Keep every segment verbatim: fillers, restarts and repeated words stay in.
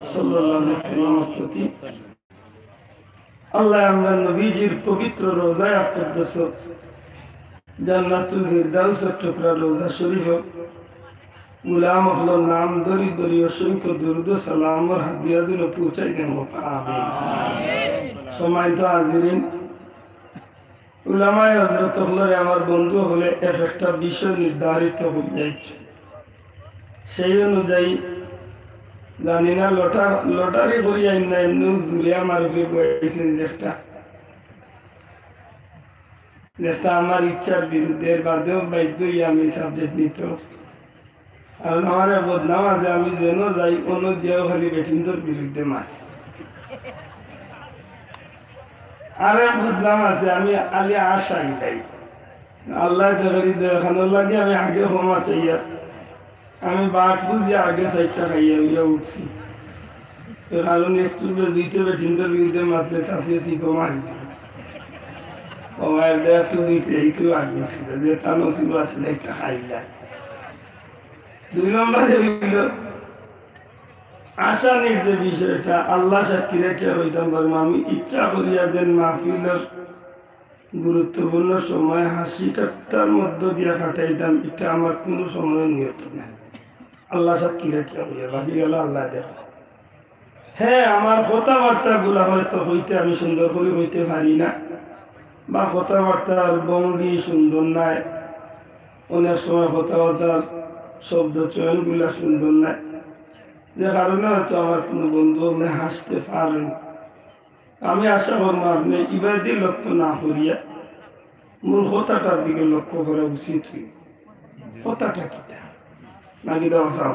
সাল্লাল্লাহু আলাইহি ওয়াসাল্লামের প্রতি। আল্লাহ আমরার নবীজির পবিত্র রওজায়ে আকদস জান্নাতুল ফিরদাউসর টুকরা রওজা শরীফো গুলাম অকলর নাম ধরি ধরি অসংখ্য দুরুদ ও সালামর হাদিয়া যেন পৌঁছাই দেন। আমিন। সম্মানিত হাজিরিন, উলামায়ে হযরত অকলরে আমার বন্ধু অকলে এক একটা বিষয় নির্ধারিত করিয়া আইছে। সেই অনুযায়ী জানি না লটা-, লটারি করিয়া আইন না, এমনি জুড়িয়া আমার উপরে বইছেন যে একটা, যেটা আমার ইচ্ছার বিরুদ্ধে, এর বাদেও বাধ্য হইয়া আমি subject নিতে। কারণ আমার এক বদনাম আছে, আমি যেন যাই, অন্য দিয়াও খালি বেটিন্তর বিরুদ্ধে মাতি। আর এক বদনাম আছে, আমি খালি আশা যাই। আল্লাহ দেখের, দোয়া খানোর লাগি আমি আগে ক্ষমা চাইয়া, আমি বাট বুঝিয়া আগে চাইরটা খাইয়া উইয়া উঠছি। এ কারণে একটু বেজুইতে বেটিন্তর বিরুদ্ধে মাতলে চাচিয়ে চিকো মারি। ও ভাই, একটু দিতে, এই তো আগে উঠছিল, যে তার নসিব আছে, একটা খাইলা। দুই নম্বরে হইল, আশা নির যে বিষয়টা, আল্লাহ সাক্ষী রেখে হইতাম পারবো, আমি ইচ্ছা করিয়া যেন মাহফিলর গুরুত্বপূর্ণ সময় হাসি ঠাট্টার মধ্য দিয়া কাটাইতাম, এটা আমার কোনো সময় নিয়ত নাই। আল্লাহ সাক্ষী রেখে হইয়া বাকি গেল আল্লাহ দেখা। হ্যাঁ, আমার কথাবার্তাগুলা হয়তো হইতে আমি সুন্দর করে হইতে পারি না, বা কথাবার্তার ভঙ্গি সুন্দর নাই, অনেক সময় কথাবার্তার শব্দ চয়নগুলা সুন্দর নাই, যে কারণে হয়তো আমার কোনো বন্ধু হলে হাসতে পারেন। আমি আশা করবো আপনি ইবাদি লক্ষ্য না করিয়া মূল কথাটার দিকে লক্ষ্য করা উচিত হইব। কথাটা কিতা? নাকি দেওয়া চাও?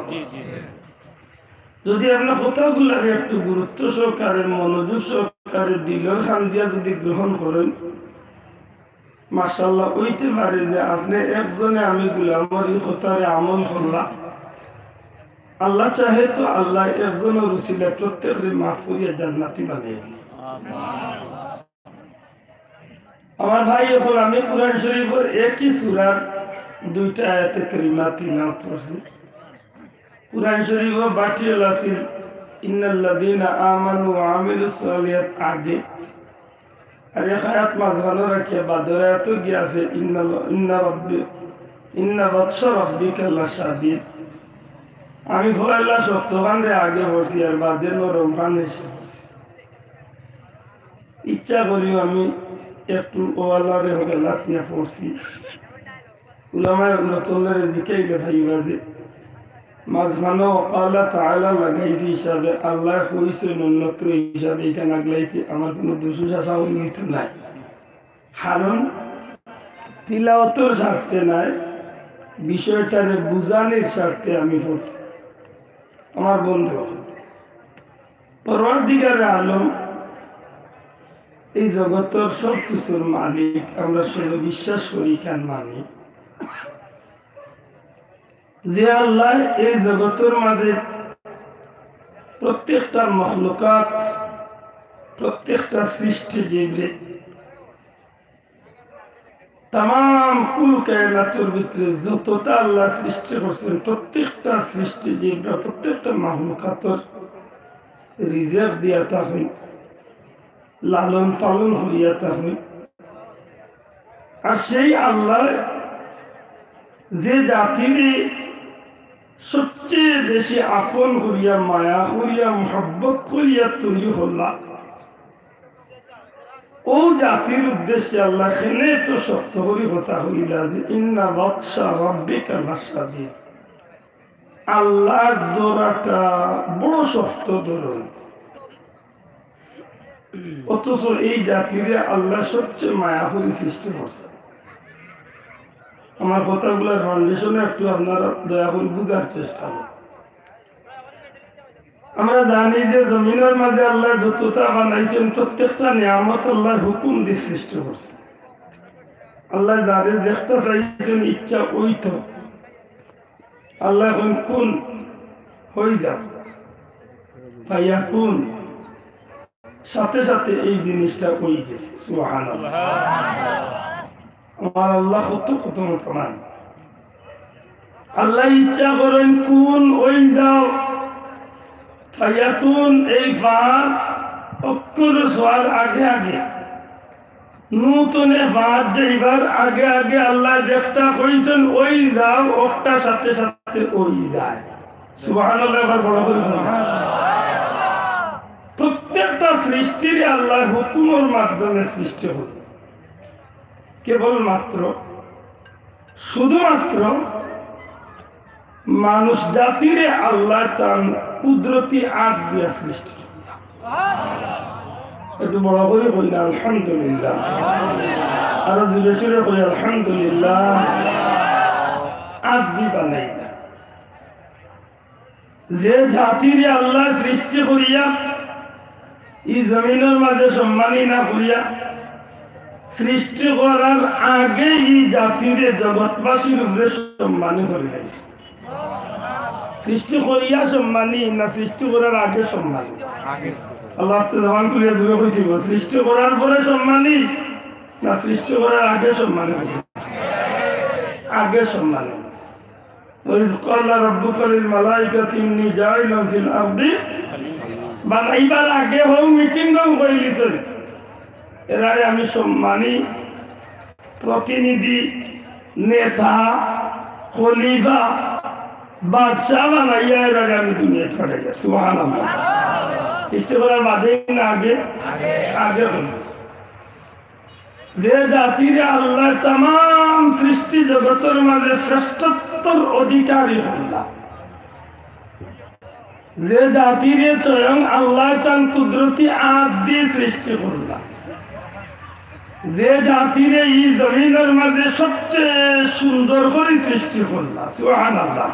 যদি আপনার কথাগুলাকে একটু গুরুত্ব সহকারে, মনোযোগ সহকারে, দিলর খান দিয়া যদি গ্রহণ করেন, মাশাআল্লাহ, হইতে পারে যে আপনি একজনে আমি গোলামর এই কথারে আমল করলা। আল্লাহ চাহে তো আল্লাহ একজনের উসিলায় প্রত্যেকরে মাফ করিয়া জান্নাতি বানাই দিন। আমার ভাই, এখন আমি কোরআন শরীফের একই সূরার দুইটা আয়াতে কারিমা তিলাওয়াত করছি। কোরআন শরীফের বাটিয়াল আছিল, "ইন্নাল্লাযীনা আমানু ওয়া আমিলুস সালিহাত" আগে, আর এক আয়াত মাঝখানো রাখিয়া বাদর আয়াতও গিয়া আছে, "ইন্নাল-, ইন্না রাব্বি, ইন্না বাতশা রাব্বিকা লাশাদীদ।" আমি পয়লা শক্ত খানরে আগে পড়ছি, আর বাদে নরম খান এসে পড়ছি। ইচ্ছা করিও আমি একটু ওয়ালারে হকলাত নিয়া পড়ছি। উলামায়ে উন্নতরে জিকাইলে ভাইবা যে মাঝখানো ওয়া ক্বালা তাআলা লাগাইছি হিসাবে, আল্লাহ কইছেন উন্নত হিসাবে, এখানে আগলাইতে আমার কোনো দুষু শাসা উন্নত নাই। কারণ তিলাওয়াতর স্বার্থে নাই, বিষয়টারে বুঝানির স্বার্থে আমি পড়ছি। আমার বন্ধু, পরওয়ারদিগারে আলম এই জগতর সব কিছুর মালিক, আমরা সবে বিশ্বাস করি, কেন মানি? যে আল্লাহ এই জগতর মাঝে প্রত্যেকটা মখলুকাত, প্রত্যেকটা সৃষ্টি জীবরে, তামাম কুল কায়নাতর ভিতরে যতটা আল্লাহ সৃষ্টি করছেন, প্রত্যেকটা সৃষ্টি জীবরা, প্রত্যেকটা মখলুকাতর রিজিক দিয়া থাকইন, লালন পালন করিয়া থাকইন। আর সেই আল্লাহ যে জাতিরে সবচেয়ে বেশি আপন করিয়া, মায়া করিয়া, মহব্বত করিয়া তৈরি করলা, ও জাতির উদ্দেশ্যে আল্লাহ কেনে তো শক্ত করি কথা কইলা যে, "ইন্না বাতশা রাব্বিকা লাশাদীদ।" আল্লাহর ধরাটা বড় শক্ত ধরন। অথচ এই জাতিরে আল্লাহ সবচেয়ে মায়া করি সৃষ্টি করছে। আমার কথাগুলোর ফাউন্ডেশনে একটু আপনারা দয়া করে বুঝার চেষ্টা করুন। আমরা জানি যে জমিনের মাঝে আল্লাহ যতটা বানাইছেন, প্রত্যেকটা নিয়ামত আল্লাহর হুকুম দিয়ে সৃষ্টি করছেন। আল্লাহ যারে যেটা চাইছেন, ইচ্ছা ওই তো। আল্লাহ এখন কুন, হয়ে যাও, ফায়াকুন, সাথে সাথে এই জিনিসটা হয়ে গেছে। সুবহানাল্লাহ। আমার আল্লাহ কত কত মতমান। আল্লাহ ইচ্ছা করেন কুন, ওই যাও, ফায়াকুন, এই ফার অক্ষর হওয়ার আগে আগে, নুন তনে ফার যাইবার আগে আগে আল্লায় যেটা কইছইন, "অই যাও", অটার সাথে সাথে অই যায়। সুবহানাল্লাহ, একবার বড় করি বলুন। প্রত্যেকটা সৃষ্টিরে আল্লাহর হুকুমর মাধ্যমে সৃষ্টি হল। কেবলমাত্র, শুধুমাত্র মানুষ জাতিরে আল্লায় তান কুদরতি আত দিয়া সৃষ্টি করলা। একটু বড় করি কই না, আলহামদুলিল্লাহ। আরো জোরে সোরে কই, আলহামদুলিল্লাহ। আত দি বানাইলা। যে জাতিরে আল্লায় সৃষ্টি করিয়া ই জমিনর মাঝে সম্মানী না করিয়া, সৃষ্টি করার আগে ই জাতিরে জগৎবাসীর উপরে সম্মানী করি লাইছে। সৃষ্টি করিয়া সম্মানী না সৃষ্টি করার আগে সম্মানী? আল্লাহ আস্তে জবান খুলিয়া জোরে কইতে অইবো, সৃষ্টি করার পরে সম্মানী না সৃষ্টি করার আগে সম্মানী? আগে সম্মানী। وإذ قال ربك للملائكة إني جاعل في الأرض, বানাইবার আগে হউ মিটিংও কইলিছইন, এরারে আমি সম্মানী, প্রতিনিধি, নেতা, খলিফা, বাদশা বানাইয়া এরারে আমি দুনিয়াত পাঠাইয়ার। সুবহানাল্লাহ। সৃষ্টি করার বাদে না আগে? আগে কইলিছইন। যে জাতিরে আল্লায় তামাম সৃষ্টি জগতর মাঝে শ্রেষ্ঠত্বর অধিকারী করলা, যে জাতিরে স্বয়ং আল্লায় তান কুদরতি আত দি সৃষ্টি করলা, যে জাতিরে ই জমিনর মাঝে সবচেয়ে সুন্দর করি সৃষ্টি করলা, সুবহানাল্লাহ।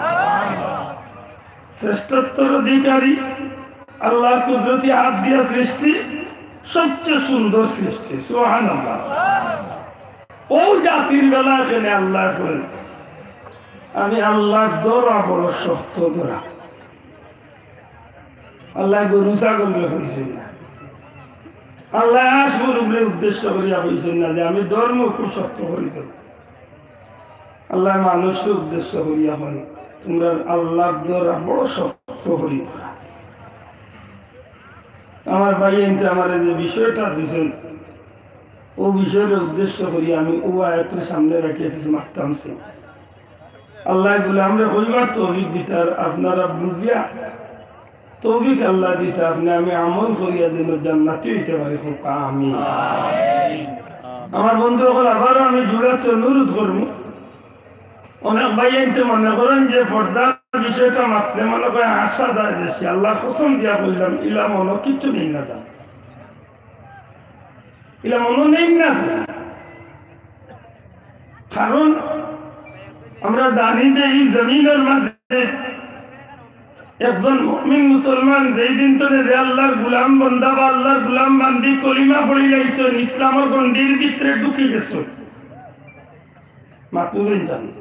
শ্রেষ্ঠত্বর অধিকারী, আল্লাহর কুদরতি আত দিয়া সৃষ্টি, সবচেয়ে সুন্দর সৃষ্টি। সুবহানাল্লাহ। অউ জাতির বেলা এখানে আল্লায় কইন, "আমি আল্লাহর ধরা বড় শক্ত ধরা।" আল্লায় গরু ছাগলরে কইছইন না, আল্লায় হাঁস মুরগরে উদ্দেশ্য করিয়া কইছইন না যে, "আমি ধরমু খুব শক্ত করি ধরমু।" আল্লায় মানুষরে উদ্দেশ্য করিয়া কইন, "তুমরার আল্লাহর ধরা বড় শক্ত করি ধরা।" আমার ভাইয়াইন্তে আমারে যে বিষয়টা দিছইন, অউ বিষয়রে উদ্দেশ্য করিয়া আমি অউ আয়াতরে সামনে রাখিয়া কিছু মাততাম চাই। আল্লায় গুলামরে কইবার তৌফিক দিতা, আর আপনারা বুঝিয়া তৌফিক আল্লায় দিতা, আপনে আমি আমল করিয়া যেন জান্নাতি অইতে পারি। কউক্কা আমিন। আমার বন্ধু অকল, আবারও আমি জুড়াতে অনুরোধ করমু, অনেক ভাইয়াইন্তে মনে করইন যে পর্দার বিষয়টা মাতলে মনে কয় হাসা যায় বেশি। আল্লাহর কসম দিয়া কইলাম, ইলা মনো কিচ্ছু নেইন না যান, ইলা মনো নেইন না যান। কারণ আমরা জানি যে ই জমিনর মাঝে একজন মুমিন মুসলমান যেই দিন তনে যে আল্লাহর গুলাম বান্দা বা আল্লাহর গুলাম বান্দি কলিমা পড়ি লাইছইন, ইসলামর গণ্ডির ভিতরে ঢুকি গেছইন। মাতইন জানি।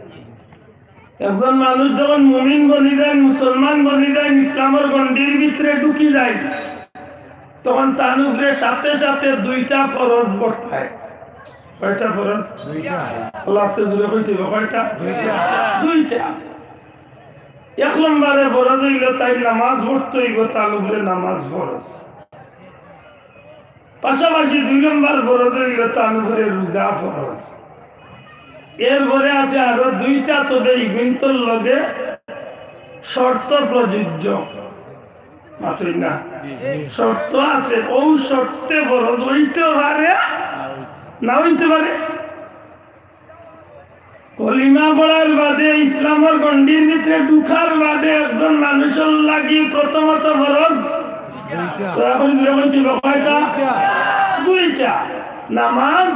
একজন মানুষ যখন মুমিন বনি যায়, মুসলমান বনি যায়, ইসলামর গণ্ডির ভিতরে ঢুকি যায়, তখন তান উপরে সাথে সাথে দুইটা ফরজ বর্তায়। কয়টা ফরজ? দুইটা। আল্লাহ আস্তে জোরে কইতে অইবো, কয়টা? দুইটা। দুইটা। এক নম্বরে ফরজ অইলো তাইন নামাজ পড়তে অইবো, তান উপরে নামাজ ফরজ। পাশাপাশি দুই নম্বর ফরজ অইলো তান উপরে রোজা ফরজ। এরপরে আছে আরো দুইটা, তবে ইগুইন্তর লগে শর্ত প্রযোজ্য। মাতইন না। শর্ত আছে, অউ শর্তে ফরজ অইতে পারে, না অইতে পারে। কলিমা পড়ার বাদে, ইসলামর গণ্ডির ভিতরে ঢুকার বাদে একজন মানুষর লাগি প্রথমত ফরজ। দুইটা। তো এখন জোরে বলছি, কয়টা? দুইটা। দুইটা। নামাজ,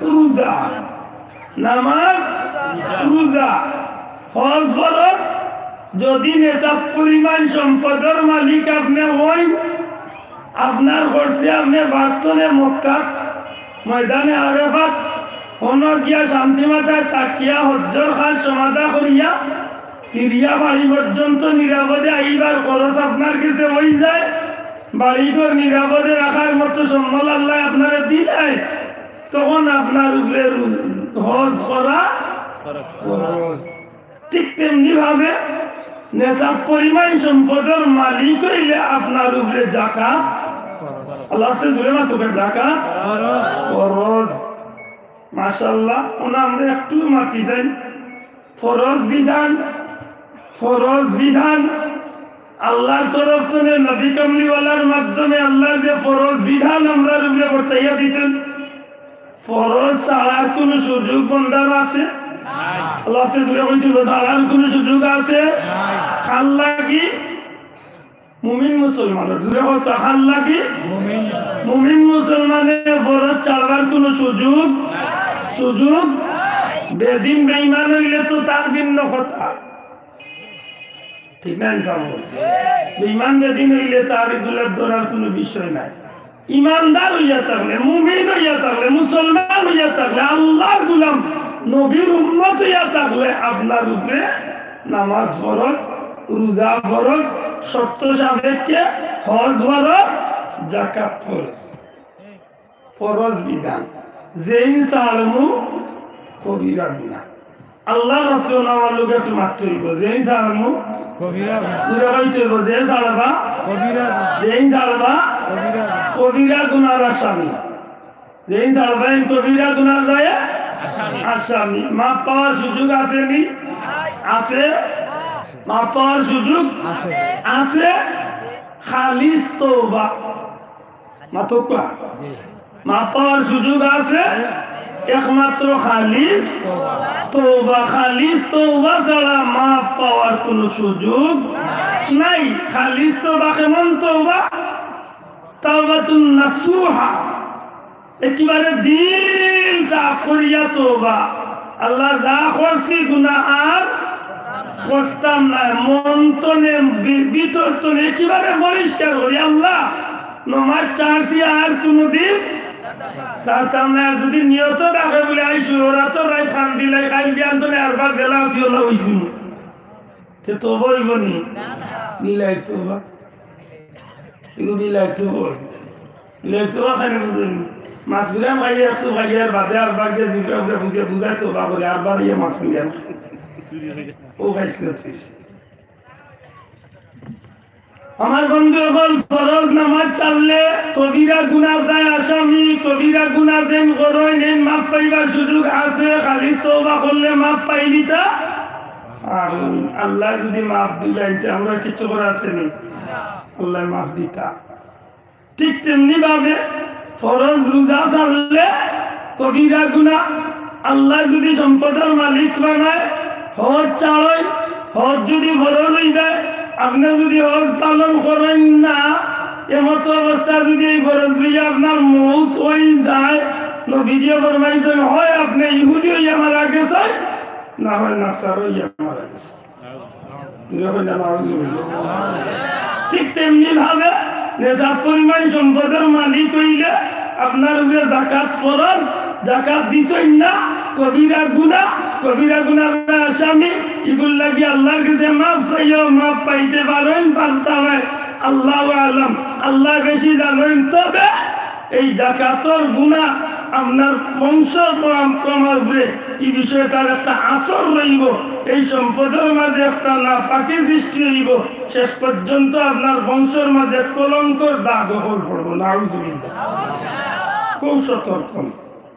রোজা। নামাজ, রোজা। হজ ফরজ। যদি নেশাব পরিমাণ সম্পদর মালিক আপনে অইন, আপনার খরচে আপনে বাড়তনে মক্কাত ময়দানে আরাফাত হনো গিয়া শান্তি মাথায় থাকিয়া হজ্জর কাজ সমাধা করিয়া ফিরিয়া বাড়ি পর্যন্ত নিরাপদে আইবার খরচ আপনার গেছে অই যায়, বাড়িঘর নিরাপদে রাখার মতো সম্বল আল্লায় আপনারে দিলায়, তখন আপনার উপরে রু-, হজ করা ফরজ। ঠিক তেমনি ভাবে নেশাব পরিমাণ সম্পদর মালিক অইলে আপনার উপরে জাকাত। আল্লাহ আছে জুড়ে মাতুকে জাকাত ফরজ। মাশাআল্লাহ, ওনা আমরা একটু মাতি যাই। ফরজ বিধান, ফরজ বিধান। আল্লাহর তরফ তনে নবী কামলিওয়ালার মাধ্যমে আল্লাহ যে ফরজ বিধান আমরার উপরে বর্তাইয়া দিছেন, ফরজ ছাড়ার কোনো সুযোগ বন্দার আছে? আল্লাহ আছে জুড়ে কইতে বলছে, ছাড়ার কোনো সুযোগ আছে? কার লাগি? মুমিন মুসলমানর। জুড়ে কইতে, কার লাগি? মুমিন মুসলমানে ফরজ ছাড়বার কোনো সুযোগ, সুযোগ। বেদিন বেঈমান অইলে তো তার ভিন্ন কথা, ঠিক না? ইনসাফ করো। বেঈমান বেদিন অইলে তার এগুলার ধরার কোনো বিষয় নাই। ইমানদার অইয়া থাকলে, মুমিন অইয়া থাকলে, মুসলমান অইয়া থাকলে, আল্লাহর গোলাম, নবীর উম্মত অইয়া থাকলে আপনার উপরে নামাজ ফরজ, রোজা ফরজ, শর্ত সাপেক্ষে হজ ফরজ, জাকাত ফরজ। ফরজ বিধান। যেইন ছাড়মু কবিরা গুনাহ। আল্লাহর রাস্তায় নেওয়ার লোকে একটু মারতে অইব। যেইন ছাড়মু কবিরা গুনাহ। পুরা কইতে অইব, যে ছাড়বা কবিরা গুনাহ। যেইন ছাড়বা কবিরা গুনাহ। কবিরা গুনার আসামি। যেইন ছাড়বা এইন কবিরা গুনার দায়ে আসামি। মাফ পাওয়ার সুযোগ আছে নি? আছে। মাফ পাওয়ার সুযোগ আছে। আছে। খালিস তওবা। মাতউক্কা। মাফ পাওয়ার সুযোগ আছে একমাত্র খালিস তওবা। খালিস তওবা ছাড়া মাফ পাওয়ার কোনো সুযোগ নাই। খালিস তওবা কেমন তওবা? তাওবাতুন নাসুহা, একেবারে দিল সাফ করিয়া তওবা। আল্লাহ, যা করছি গুনাহ আর করতাম না, মন তনে, ভি-, ভিতর তনে একেবারে পরিষ্কার করি। আল্লাহ, নমাজ ছাড়ছি আর কুনুদিন ছাড়তাম না। যদি নিয়ত থাকে বুলে, "আই শুরু রাতর রাইত কান্দিলাই, কাইল বিয়ান তনে আরবার জেলা আছি, ওলা অইছিল।" তে তওবা অইব নি? বিলাই তওবা। এগু বিলাই তওবা। বিলাই তওবা খাইলে বুঝইন। মাছ বিরাম খাইয়া, একশো খাইয়া, আর বাদে আরবার গিয়া জিবরা উবরা বুঝিয়া বুঝাই তওবা করে, আরবার ইয়া মাছ বিরাম। ও খাইছিল তুই। আমার বন্ধু অকল, ফরজ নামাজ ছাড়লে কবিরা গুনার দায় আসামি, কবিরা গুনা যেইন করইন, এইন মাফ পাইবার সুযোগ আছে, খালিস তওবা করলে মাফ পাইলিতা। আর আল্লাহ যদি মাফ দিলাইন, তে আমরা কিচ্ছু করার আছে নি, আল্লাহ মাফ দিতা। ঠিক তেমনি ভাবে ফরজ রোজা ছাড়লে কবিরা গুনা। আল্লাহ যদি সম্পদর মালিক বানায়, হজ ছাড়ইন, হজ যদি ফরজ অই যায়, আপনে যদি হজ পালন করইন না, এমতো অবস্থা যদি এই ফরজ লইয়া আপনার মউত অই যায়, নবীজিয়ে ফরমাইছইন, হয় আপনে ইহুদি অইয়া মারা গেছইন, না হয় নাসারা অইয়া মারা গেছইন। জোরে কইন না, নাউজুবিল্লাহ। ঠিক তেমনি ভাবে নেশাব পরিমাণ সম্পদর মালিক অইলে আপনার উপরে জাকাত ফরজ, জাকাত দিছইন না, কবিরা গুনা, কবিরা গুনার আসামি, ইগুর লাগি আল্লাহর গেছে মাফ চাইও, মাফ পাইতে পারইন, পারতা নায়, আল্লাহু আ'লাম, আল্লাহ বেশি জানইন। তবে এই জাকাতর গুনা আপনার বংশ পরম-, পরম্পরার উপরে এই বিষয়টার একটা আসর রইব। এই সম্পদর মাঝে একটা নাপাকি সৃষ্টি অইব, শেষ পর্যন্ত আপনার বংশর মাঝে কলঙ্কর দাগ অকল পড়ব। নাউজুবিল্লাহ। খুব সতর্ক।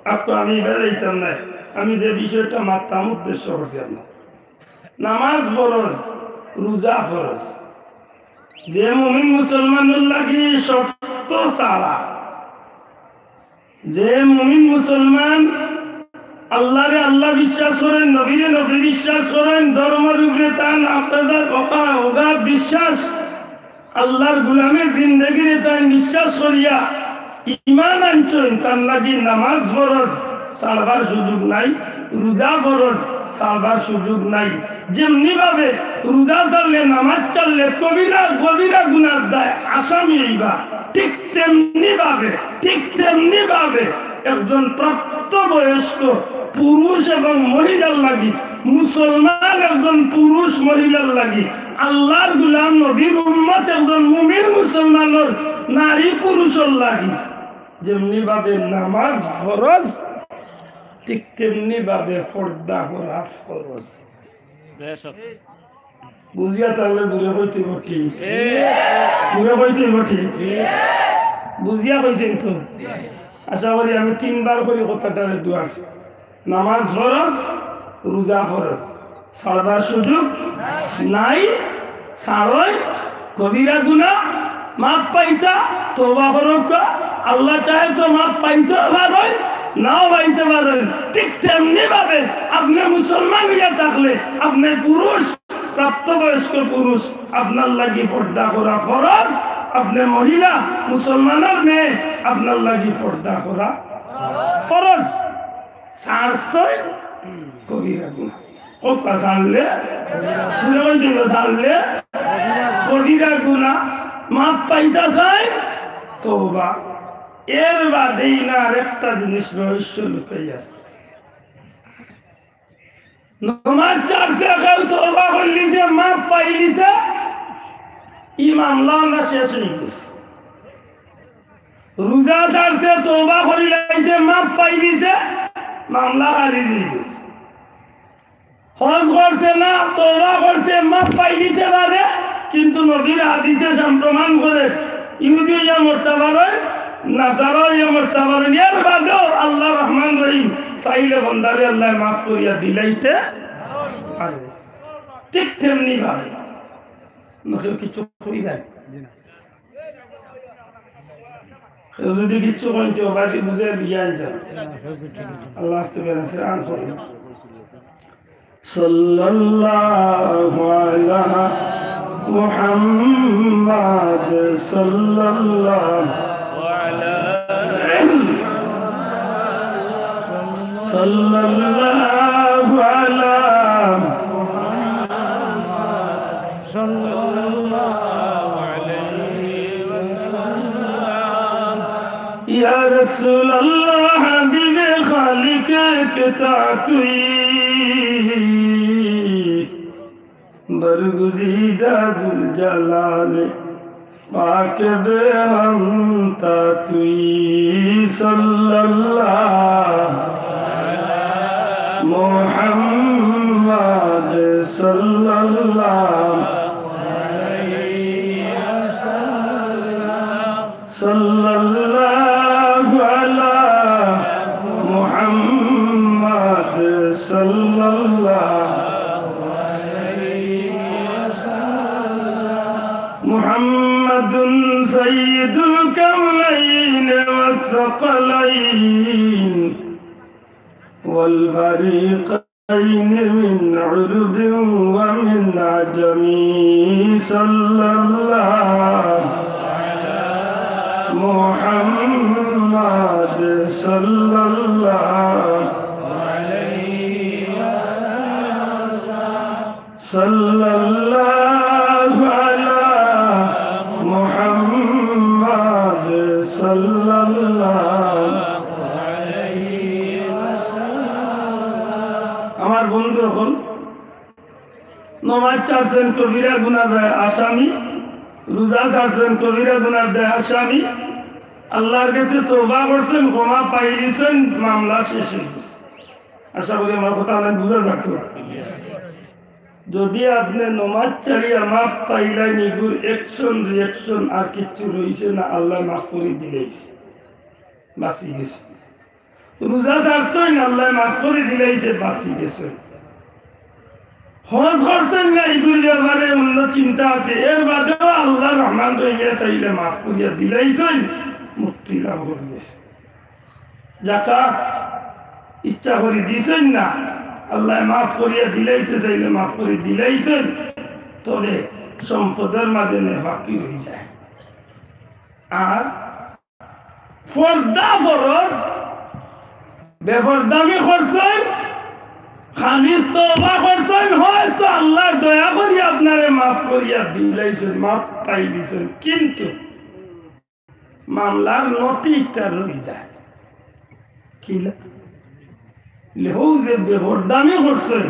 আর তো আমি বেড়াইতাম না, আমি যে বিষয়টা মাততাম উদ্দেশ্য করছি আপনার। নামাজ ফরজ, রোজা ফরজ। যে মুমিন মুসলমানর লাগি শর্ত ছাড়া, যে মুমিন মুসলমান আল্লাহরে আল্লাহ বিশ্বাস করইন, নবীরে নবী বিশ্বাস করইন, ধর্মর উপরে তান আপনাদের অকা-, অগাধ বিশ্বাস, আল্লাহর গোলামে জিন্দেগিরে তান বিশ্বাস করিয়া ঈমান আনছইন, তান লাগি নামাজ ফরজ ছাড়বার সুযোগ নাই, রোজা ফরজ ছাড়বার সুযোগ নাই। যেমনি ভাবে রোজা ছাড়লে, নামাজ ছাড়লে কবিরা, কবিরা গুনার দায় আসামি অইবা, ঠিক তেমনি ভাবে, ঠিক তেমনি ভাবে একজন প্রাপ্তবয়স্ক পুরুষ এবং মহিলার লাগি, মুসলমান একজন পুরুষ মহিলার লাগি, আল্লাহর গোলাম নবীর উম্মত একজন মুমিন মুসলমানর নারী পুরুষর লাগি যেমনি ভাবে নামাজ ফরজ, ঠিক তেমনি ভাবে পর্দা করা ফরজ। বুঝিয়া থাকলে জোরে কইতে অইবো ঠিক। জোরে কইতে অইবো ঠিক। বুঝিয়া কইছইন তো? আশা করি আমি তিনবার করি কথাটারে দুয়ারছি। নামাজ ফরজ, রোজা ফরজ, ছাড়বার সুযোগ নাই। ছাড়ইন, কবিরা গুনা, মাফ পাইতা, তওবা করউক্কা। আল্লায় চায় তো মাফ পাইতেও পারইন, নাও পাইতে পারইন। ঠিক তেমনি ভাবে আপনে মুসলমান অইয়া থাকলে, আপনে পুরুষ, প্রাপ্তবয়স্ক পুরুষ, আপনার লাগি পর্দা করা ফরজ। আপনে মহিলা, মুসলমানর মেয়ে, আপনার লাগি পর্দা করা ফরজ। ছাড়ছইন কবিরা গুনা। কউক্কা ছাড়লে, জোরে কইন তো ছাড়লে, কবিরা গুনা, মাফ পাইতা চাইন, তওবা। এর বাদে ইনো আরেকটা জিনিস রহস্য লুকাই আছে। নমাজ ছাড়ছে, কেউ তওবা করিলিছে, মাফ পাইলিছে, ই মামলা আমরা শেষ অইগেছে। রোজা ছাড়ছে, তওবা করিলাইছে, মাফ পাইলিছে, মামলা খারিজ অইগেছে। হজ করছে না, তওবা করছে, মাফ পাইলিতে পারে, কিন্তু নবীর হাদিসে সাম-, প্রমাণ করে, ইহুদি অইয়া মরতা পারইন, নাসারা অইয়া মরতা পারইন, এর বাদেও আল্লাহ রহমান রহিম, চাইলে বন্দারে আল্লায় মাফ করিয়া দিলাইতে পারে। ঠিক তেমনি ভাবে, না কেউ কিছু কই যায়। কেউ যদি কিচ্ছু কইন তো, বাকি বুঝে বিয়ান যান। আল্লাহ আস্তে বেড়াছে, আন করুন। সাল্লাল্লাহু আলা মুহাম্মাদ, সাল্লাল্লাহু আলা, সাল্লাল্লাহু আলা সাল্লাল্লাহু আলাইহি ওয়াসাল্লাম। ইয়া রাসূলুল্লাহ, হাবিবে খালিক কিতা তুই, বরগুজিদা জুল জালাল পাক বেহন্তা তুই। সাল্লাল্লাহু আলা মুহাম্মাদ, সাল্লাল্লাহু আলাইহি ওয়াসাল্লাম। সাল্লাল্লাহু আলা মুহাম্মাদ, সাল্লাল্লাহু আলাইহি ওয়াসাল্লাম। মুহাম্মাদুন সাইয়্যিদুল কাওনাইন ওয়াস সাকালাইন ওয়াল ফারিকাইন من عرب ومن عجم. صلى الله على محمد، صلى الله عليه وسلم، صلى الله على محمد، صلى الله عليه وسلم. আমার বন্ধু অকল, নমাজ ছাড়ছইন, কবিরা গুনার দায় আসামি, রোজা ছাড়ছইন, কবিরা গুনার দায় আসামি, আল্লাহর গেছে তওবা করছইন, ক্ষমা পাইলিছইন, মামলা শেষ অইগেছে। আশা করি আমার কথা অনেক বুঝা যাইতো। যদি আপনে নমাজ ছাড়িয়া মাফ পাইলাইন, ইগুর action reaction আর কিচ্ছু রইছে না, আল্লায় মাফ করি দিলাইছে, বাঁচি গেছে। রোজা ছাড়ছইন, আল্লায় মাফ করি দিলাইছে, বাঁচি গেছে। হজ করছইন না, ইগুর ব্যাপারে অন্য চিন্তা আছে, এর বাদেও আল্লাহ রহমান রহিমে চাইলে মাফ করিয়া দিলাইছইন, মুক্তি লাভ করি গেছে। যাকাত ইচ্ছা করি দিছইন না, আল্লায় মাফ করিয়া দিলাইতে চাইলে মাফ করি দিলাইছইন, তবে সম্পদের মাঝে নেফাকি রই যায়। আর পর্দা ফরজ, বেপর্দামি করছইন, খালিস তওবা করছইন, হয়তো আল্লায় দয়া করি আপনারে মাফ করিয়া দিলাইছইন, মাফ পাইলিছইন, কিন্তু মামলার নথি ইকটা রই যায়। কিলা? লেহু যে বেপর্দামি করছইন,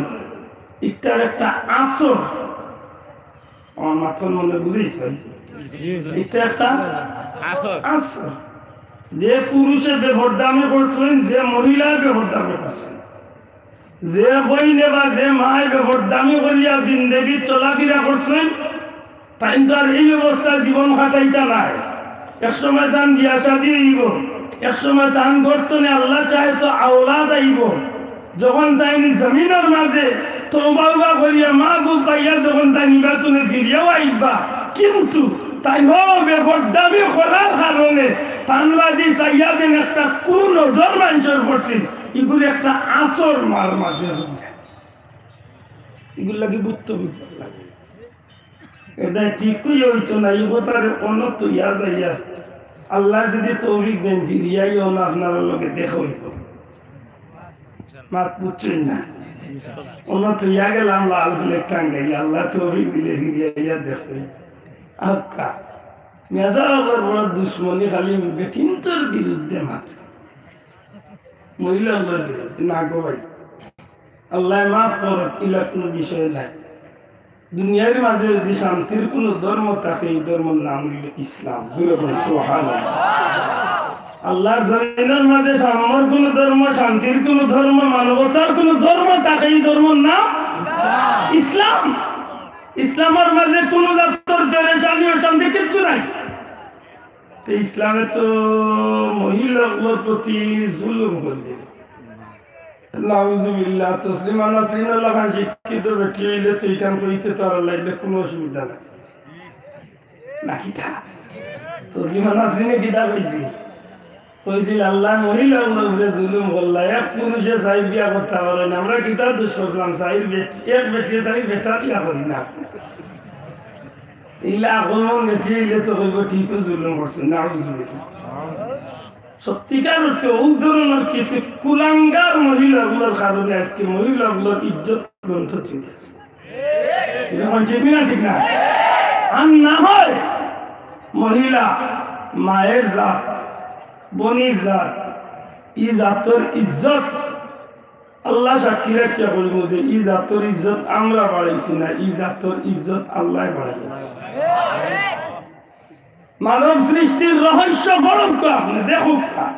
ইকটার একটা আসর, আমার মাথার মনে বুঝাইতে পারি, ইকটা একটা আসর। আসর। যে পুরুষে বেপর্দামি করছইন, যে মহিলায় বেপর্দামি করছইন, যে বইনে বা যে মায় বেপরদামি করিয়া জিন্দেগি চলাফিরা করছইন, তাইন তো আর এই অবস্থায় জীবন কাটাইতা নায়। এক সময় তান বিয়া শাদী অইবো, এক সময় তান ঘর তনে আল্লাহ চায় তো আওলাদ আইবো। যখন তাইন জমিনর মাঝে তওবা উবা করিয়া মা বুক পাইয়া যখন তাইন ইবাতুনে ফিরিয়াও আইবা, কিন্তু তাইন বেপরদামি করার কারণে তান বাদি চাইয়া যেন একটা কুনজর মানষর পড়ছিল, ইগুর একটা আসর মার মাঝে অই যায়। ইগুর লাগি গুরুত্ব লাগে। এটা ঠিক কইয়া অইতো না, ই কথারে অন্য থইয়া যাইয়া। আল্লাহ যদি তৌফিক দেন, ফিরিয়াইও না, আপনারার লগে দেখা অইবো। মাত বুঝছইন না? অন্য থইয়া গেলাম লাল ফ্ল্যাগ টাঙ্গাইয়া, আল্লাহ তৌফিক দিলে ফিরিয়াইয়া দেখা অইবো। আক্কা, মেজাবর বড় দুশমনি, খালি বেটিন্তর বিরুদ্ধে মাত। মহিলা অকলর বিরুদ্ধে না গো ভাই। আল্লাহ মাফ করুক, ইলা কুনু বিষয় নাই। দুনিয়ার মাঝে যদি শান্তির কুনু ধর্ম থাকে, এই ধর্মর নাম অইল ইসলাম। জোরে বলুন সুবহানাল্লাহ। আল্লাহর জমিনর মাঝে সাম্যর কুনু ধর্ম, শান্তির কুনু ধর্ম, মানবতার কুনু ধর্ম থাকে, এই ধর্মর নাম ইসলাম। ইসলামর মাঝে কুনু জাতর পেরেশানি, অশান্তি কিচ্ছু নাই। তো ইসলামে তো মহিলা অকলর প্রতি জুলুম করলে। নাউজুবিল্লাহ, তসলিমা নাসরিন লাখান শিক্ষিত বেটি অইলে তো ইখান কইতে তো আর লাগলে কুনু অসুবিধা নাই। না কিতা? তসলিমা নাসরিনে কিতা কইছিল? কইছিল, "আল্লাহ মহিলা অকলর উপরে জুলুম করলা, এক পুরুষে চাইর বিয়া করতা পারে না, আমরা কিতা দুষ করলাম, চাইর বেটি, এক বেটিয়ে চাইর বেটা বিয়া করি না।" ইলা অকলমন বেটি অইলে তো কইবো, "ঠিকউ জুলুম করছে।" নাউজুবিল্লাহ। সত্যিকার অর্থে অউ ধরনর কিছু কুলাঙ্গার মহিলা অকলর কারণে আজকে মহিলা অকলর ইজ্জত লুণ্ঠিত অইতেছে। ইটা অখন ঠিক না? ঠিক না? আর না হয় মহিলা মায়ের জাত, বইনর জাত, ই জাতর ইজ্জত আল্লাহ সাক্ষী রাখিয়া কইমু যে ই জাতর ইজ্জত আমরা বাড়াইছি না, ই জাতর ইজ্জত আল্লায় বাড়াইছে। মানব সৃষ্টির রহস্য পড়উক্কা, আপনে দেখউক্কা।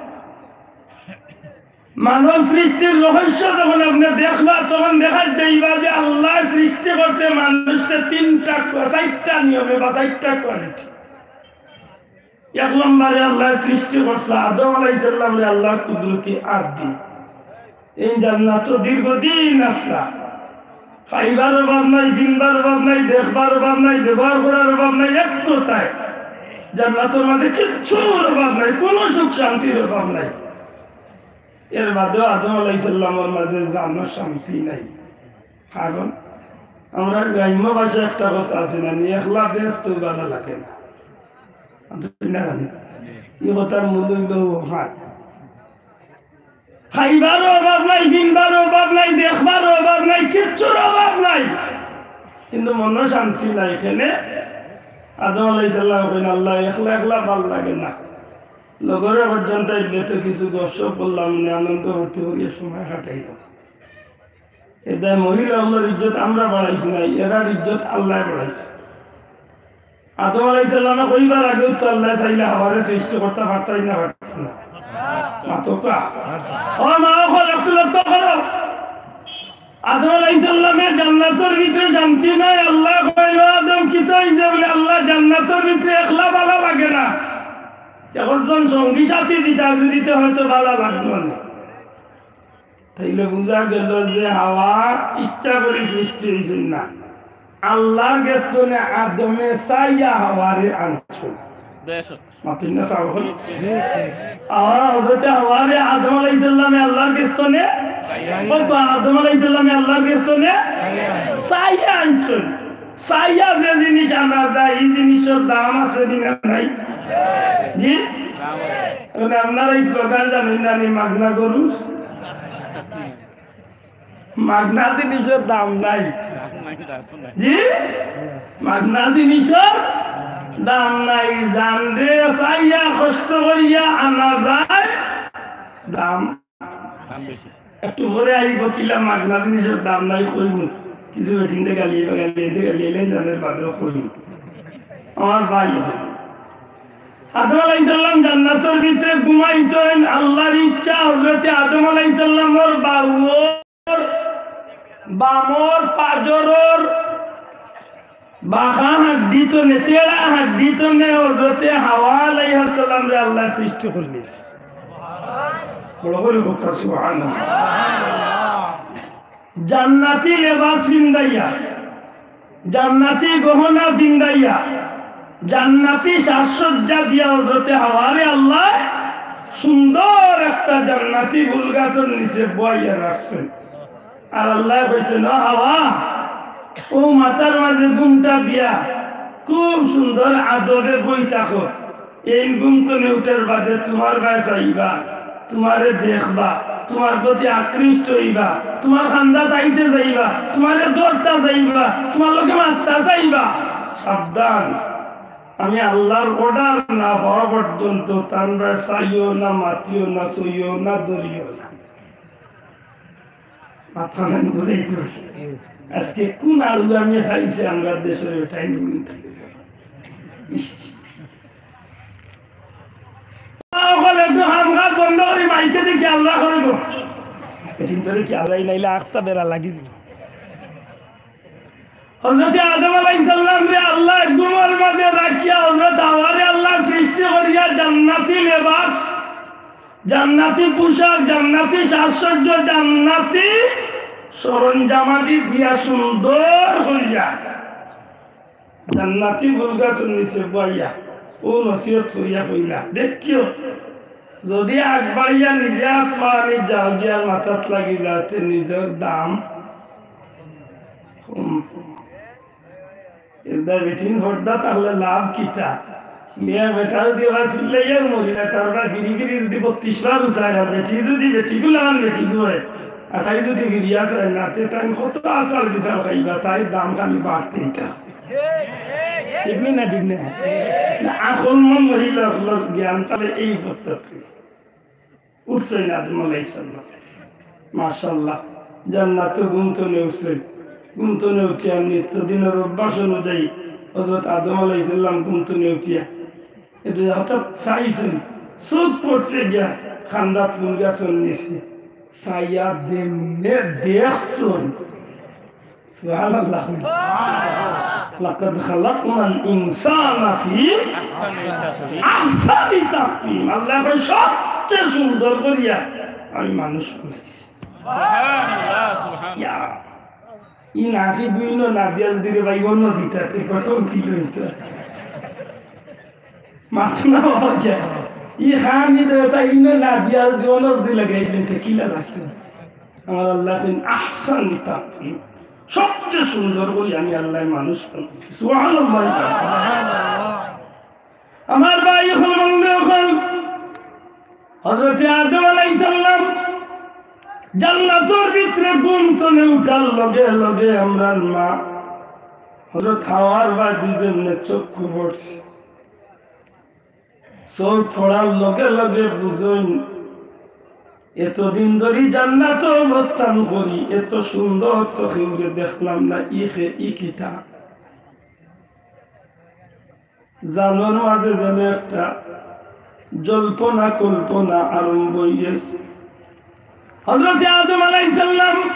মানব সৃষ্টির রহস্য যখন আপনে দেখবা, তখন দেখা যাইবা যে আল্লায় সৃষ্টি করছে মানুষরে তিনটা, চাইরটা নিয়মে বা চাইরটা quality। এক নম্বরে আল্লায় সৃষ্টি করছে আদম আলাইহিস সালামরে আল্লাহর কুদরতি আত দি। এই জান্নাতো দীর্ঘদিন আছলা। খাইবার অভাব নাই, পিনবার অভাব নাই, দেখবার অভাব নাই, ব্যবহার করার অভাব নাই, এক কথায় জান্নাতর মাঝে কিচ্ছুর অভাব নাই, কুনু সুখ শান্তির অভাব নাই। এর বাদেও আদম আলাইহিস সালামর মাঝে জানো শান্তি নাই। কারণ আমরা গ্রাম্য ভাষায় একটা কথা আছে না নি, একলা বেহেস্তো ভালা লাগে না। ই কথার মূল অইল অখান। খাইবারও অভাব নাই, পিনবারও অভাব নাই, দেখবারও অভাব নাই, কিচ্ছুর অভাব নাই, কিন্তু মনো শান্তি নাই। কেনে? আদম আলাইহিস সালামে কইন, "আল্লাহ, একলা একলা ভালা লাগে না, লগরে পর্যন্ত আইলে তো কিছু গপসপ করলাম, মানে আনন্দ ফুর্তি করিয়া সময় কাটাইলাম।" এরদায় মহিলা অকলর ইজ্জত আমরা বাড়াইছি না, এরার ইজ্জত আল্লায় বাড়াইছে। আদম আলাইহিস সালামে কইবার আগেউ তো আল্লায় চাইলে হাওয়ারে সৃষ্টি করতা পারতা না, পারতা না? মাতউক্কা। ও মা অকল, একটু লক্ষ্য করো। আদম আলাইহিস সালামে জান্নাতর ভিতরে শান্তি নাই, আল্লায় কইল, "আদম, কিতা অইছে?" বলে, "আল্লাহ, জান্নাতর ভিতরে একলা ভালা লাগে না, একজন সঙ্গী সাথী দিতা, যদি দিতে হয়তো ভালা লাগলো না।" তাইলে বুঝা গেল যে হাওয়া ইচ্ছা করি সৃষ্টি অইছে না, আল্লাহর গেছ থনে আদমে চাইয়া হাওয়ারে আনছইন। বেশ। মাতইন না চাও হল? আ, হযরতে হাওয়ারে আদম আলাইহিস সালামে আল্লাহর গেছ থনে, ও তো আদম আলাইহিস সালামে আল্লাহর গেছ থনে চাইয়া আনছইন। চাইয়া যে জিনিস আনা যায়, ই জিনিসর দাম আছে নি না নাই? জি? এখন আপনারা এই স্লোগান জানেন না নি, মাগনা গরুর? মাগনা জিনিসর দাম নাই। জি? মাগনা জিনিসর দাম নাই। জানরে চাইয়া কষ্ট করিয়া আনা যায়, দাম একটু পরে আইব, কিলা মাগনা জিনিসর দাম নাই কইমু। কিছু বেটিন্তে গালি, গালি, এতে গালি, এলেন জানের বাদেও কইমু। আমার ভাই, আদম আলাইহিস সালাম জান্নাতর ভিতরে ঘুমাইছইন, আল্লাহর ইচ্ছা হযরতে আদম আলাইহিস সালামর বাউর বামর পাজরর বাঁকা হাড্ডি তনে, তেড়া হাড্ডি তনে হজরতে হাওয়া আলাইহাস সালামরে আল্লায় সৃষ্টি করিলিছে। বড় করি কউক্কা সুবহানাল্লাহ। জান্নাতি লেবাস ফিন্দাইয়া, জান্নাতি গহনা ফিন্দাইয়া, জান্নাতি সাজসজ্জা দিয়া হজরতে হাওয়ারে আল্লায় সুন্দর একটা জান্নাতি ফুল গাছর নিচে বওয়াইয়া রাখছইন। আর আল্লায় কইছইন, "ও হাওয়া, অউ মাথার মাজে ঘুমটা দিয়া খুব সুন্দর আদবে বই থাকো। এইন ঘুম তনে উঠার বাদে তুমার বায় চাইবা, তুমারে দেখবা, তুমার প্রতি আকৃষ্ট অইবা, তুমার কান্দাত আইতে চাইবা, তুমারে ধরতা চাইবা, তুমার লগে মাততা চাইবা। সাবধান, আমি আল্লার order না পাওয়া পর্যন্ত তান বায় চাইও না, মাতিও না, ছুইও না, ধরিও না।" মাথা নাই বুঝাইতে পারছি। আজকে কোন আলু আমি খাইছে আমরা দেশের বেটাইন বলি। ইস। বলে একটু হামগা বন্ধ করি মাইকে দেখি আল্লাহ করে গো। এটিন তোরে কি আল্লাহ নাইলে আখতা বেড়া লাগি দিব। হজরতে আদম আলাইহিস সালামরে আল্লায় ঘুমর মাজে রাখিয়া হজরত হাওয়ারে আল্লায় সৃষ্টি করিয়া জান্নাতি লেবাস, জান্নাতি পোশাক, জান্নাতি সাজসজ্জা, জান্নাতি সরঞ্জামাদি দিয়া সুন্দর করিয়া জান্নাতি ফুল গাছর নিচে বওয়াইয়া অউ নসিহত করিয়া কইলা, দেখিও, যুদি আগবাড়িয়া নিজে আত পানি যাওগিয়া মাথাত লাগি যায়, তে নিজর দাম কম। এরদায় বেটিন পর্দা থাকলে লাভ কিতা? মিয়া বেটা যুদি আবার চিল্লাইয়ার মহিলা, তার বায় ফিরি ফিরি যুদি বত্রিশ বার উচায়, আর বেটি যুদি বেটিগুলা আন বেটিগু অয়, আর তাই যুদি ফিরিয়া চায় না, তে তাই কত আচার বিচার খাইবা, তাই দাম খালি বাড়তে ইটা। ঠিক নি না, ঠিক না? না, আকলমন মহিলা অকলর জ্ঞান তাইলে এই পদ্ধতি। উঠছইন আদম আলাইহিস সালাম। মাশাআল্লাহ। জান্নাতো ঘুম তনে উঠছইন। ঘুম তনে উঠিয়া নিত্যদিনর অভ্যাস অনুযায়ী হযরত আদম আলাইহিস সালাম ঘুম তনে উঠিয়া এরে হঠাৎ চাইছইন, চউখ পড়ছে গিয়া কান্দাত ফুল গাছর নিচে। চাইয়া যেমনে দেখছইন, সুবহানাল্লাহ। লাকাদ খালাকনাল ইনসানা ফি আহসানি তাকওয়িম। আল্লায় কয়, সবচেয়ে সুন্দর করিয়া আমি মানুষ বানাইছি। সুবহানাল্লাহ, সুবহানাল্লাহ। ইয়া, ই নাকি দুই নো না দিয়া যদি রে ভাই অন্য দিতা, তে কত ছিল ইটা? মাত না অওয়া যায়। ই খানি তো এটা ইনো না দিয়া জনক দি লাগাইলে তো কিলা লাগতো। আমার আল্লাহ ফিন আহসানি তাকওয়িম। সবচেয়ে সুন্দর করি আমি আল্লাহ মানুষ বানাইছি। সুবহানাল্লাহ। আমার ভাই অকল, বন্ধু অকল, হযরতে আদম আলাইহিস সালাম জান্নাতর ভিতরে ঘুম তনে উঠার লগে লগে আমরার মা হযরত হাওয়ার বায় দুইজনর চক্ষু পড়ছে। চউখ পড়ার লগে লগে বুঝইন, এতদিন ধরি জান্নাতো অবস্থান করি, এত সুন্দর তো কেউরে দেখলাম না, ই কে, ই কিতা? জানর মাঝে যেন একটা জল্পনা কল্পনা আরম্ভ অই গেছে। হযরতে আদম আলাইহিস সালাম,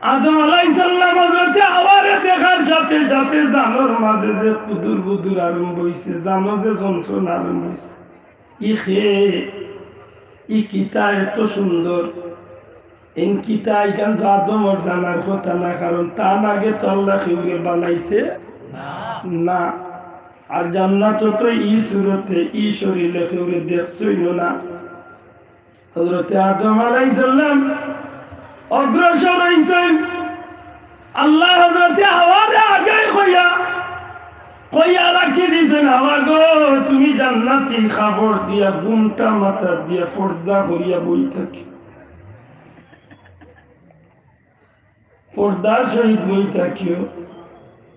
আদম আলাইহিস সালাম হযরতে হাওয়ারে দেখার সাথে সাথে জানর মাঝে যে কুদুর বুদুর আরম্ভ অইছে, জানো যে যন্ত্রণা আরম্ভ অইছে। ই কে, ই কিতা এত সুন্দর? এইন কিতা? ইখান তো আদমর জানার কথা না, কারণ তান আগে তো আল্লায় কেউরে বানাইছে না। আর জান্নাতো তো ই সুরতে, ই শরীরে কেউরে দেখছইনও না। হযরতে আদম আলাইহিস সালাম অগ্রসর অইছইন। আল্লায় হযরতে হাওয়ারে আগেই কইয়া, কইয়া রাখি দিছইন, "হাওয়া গো, তুমি জান্নাতি কাপড় দিয়া, ঘুমটা মাথাত দিয়া, পর্দা করিয়া বই থাকিও।" পর্দার সহিত বই থাকিও,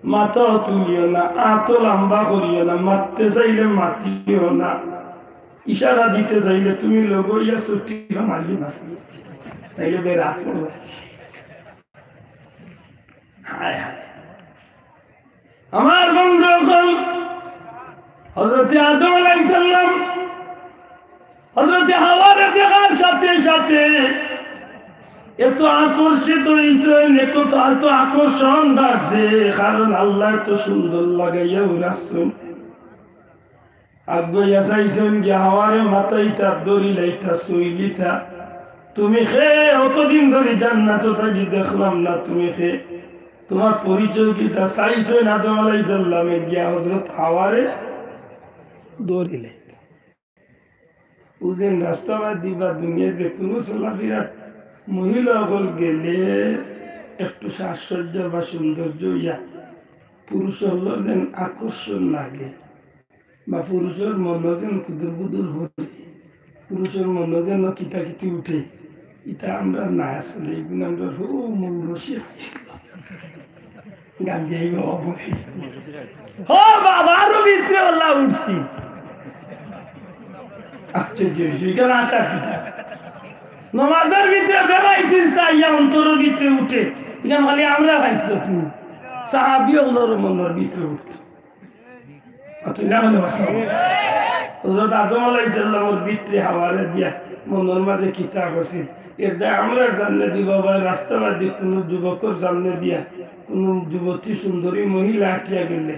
মাথাও তুলিও না, আতও লম্বা করিও না, মাততে চাইলে মাতিও না, ইশারা দিতে চাইলে তুমি লগে অইয়া ছুটি মারিও না, তাইলে বেরাত পড়বে। হায় হায়। আমার বন্ধু অকল, হযরতে আদম আলাইহিস সালাম হযরতে হাওয়ারে দেখার সাথে সাথে এত আকর্ষিত অইছইন, এত, এত আকর্ষণ বাড়ছে, কারণ আল্লায় এত সুন্দর লাগাইয়াউ রাখছইন। আগুয়াইয়া চাইছইন গিয়া হাওয়ারে মাতাইতা, ধরিলাইতা, ছুইলিতা। তুমি কে? অতদিন ধরি জান্নাতো থাকি দেখলাম না, তুমি কে? তুমার পরিচয় কিতা? চাইছইন আদম আলাইহিস সালামে গিয়া হযরত হাওয়ারে ধরিলাইতা। অউ যেন রাস্তাবাদি বা দুনিয়ার যেকুনু চলাফিরাত মহিলা অকল গেলে একটু সাজসজ্জা বা সৌন্দর্য অইয়া পুরুষ অকলর যেন আকর্ষণ লাগে, বা পুরুষর মনো যেন কুদুর বুদুর করে, পুরুষর মনো যেন কিতা কিতি উঠে, ইতা আমরার নাই আসলে। ইগুন আমরার হউ মৌরসি খাইছিল। গান দিয়া বাবা বলি, ও বাবা, আরো ভিতরে আল্লাহ উঠছি। আশ্চর্য বিষয়, ইখান আশা কিতা? নমাজর ভিতরে বেড়াইতে ইচ্ছা আইয়া অন্তরর ভিতরে উঠে। ইখান খালি আমরা খাইছিল তুমি। সাহাবী অকলর মনর ভিতরে উঠতো। আর তুই না মনে করছো? হযরত আদম আলাইহিস সালামর ভিতরে হাওয়ারে দিয়া মনর মাঝে কিতা করছিল? এর দায় আমরার সামনে দি বাবা, রাস্তাবাদি কুনু যুবকর সামনে দিয়া কুনু যুবতী সুন্দরী মহিলা আটিয়া গেলে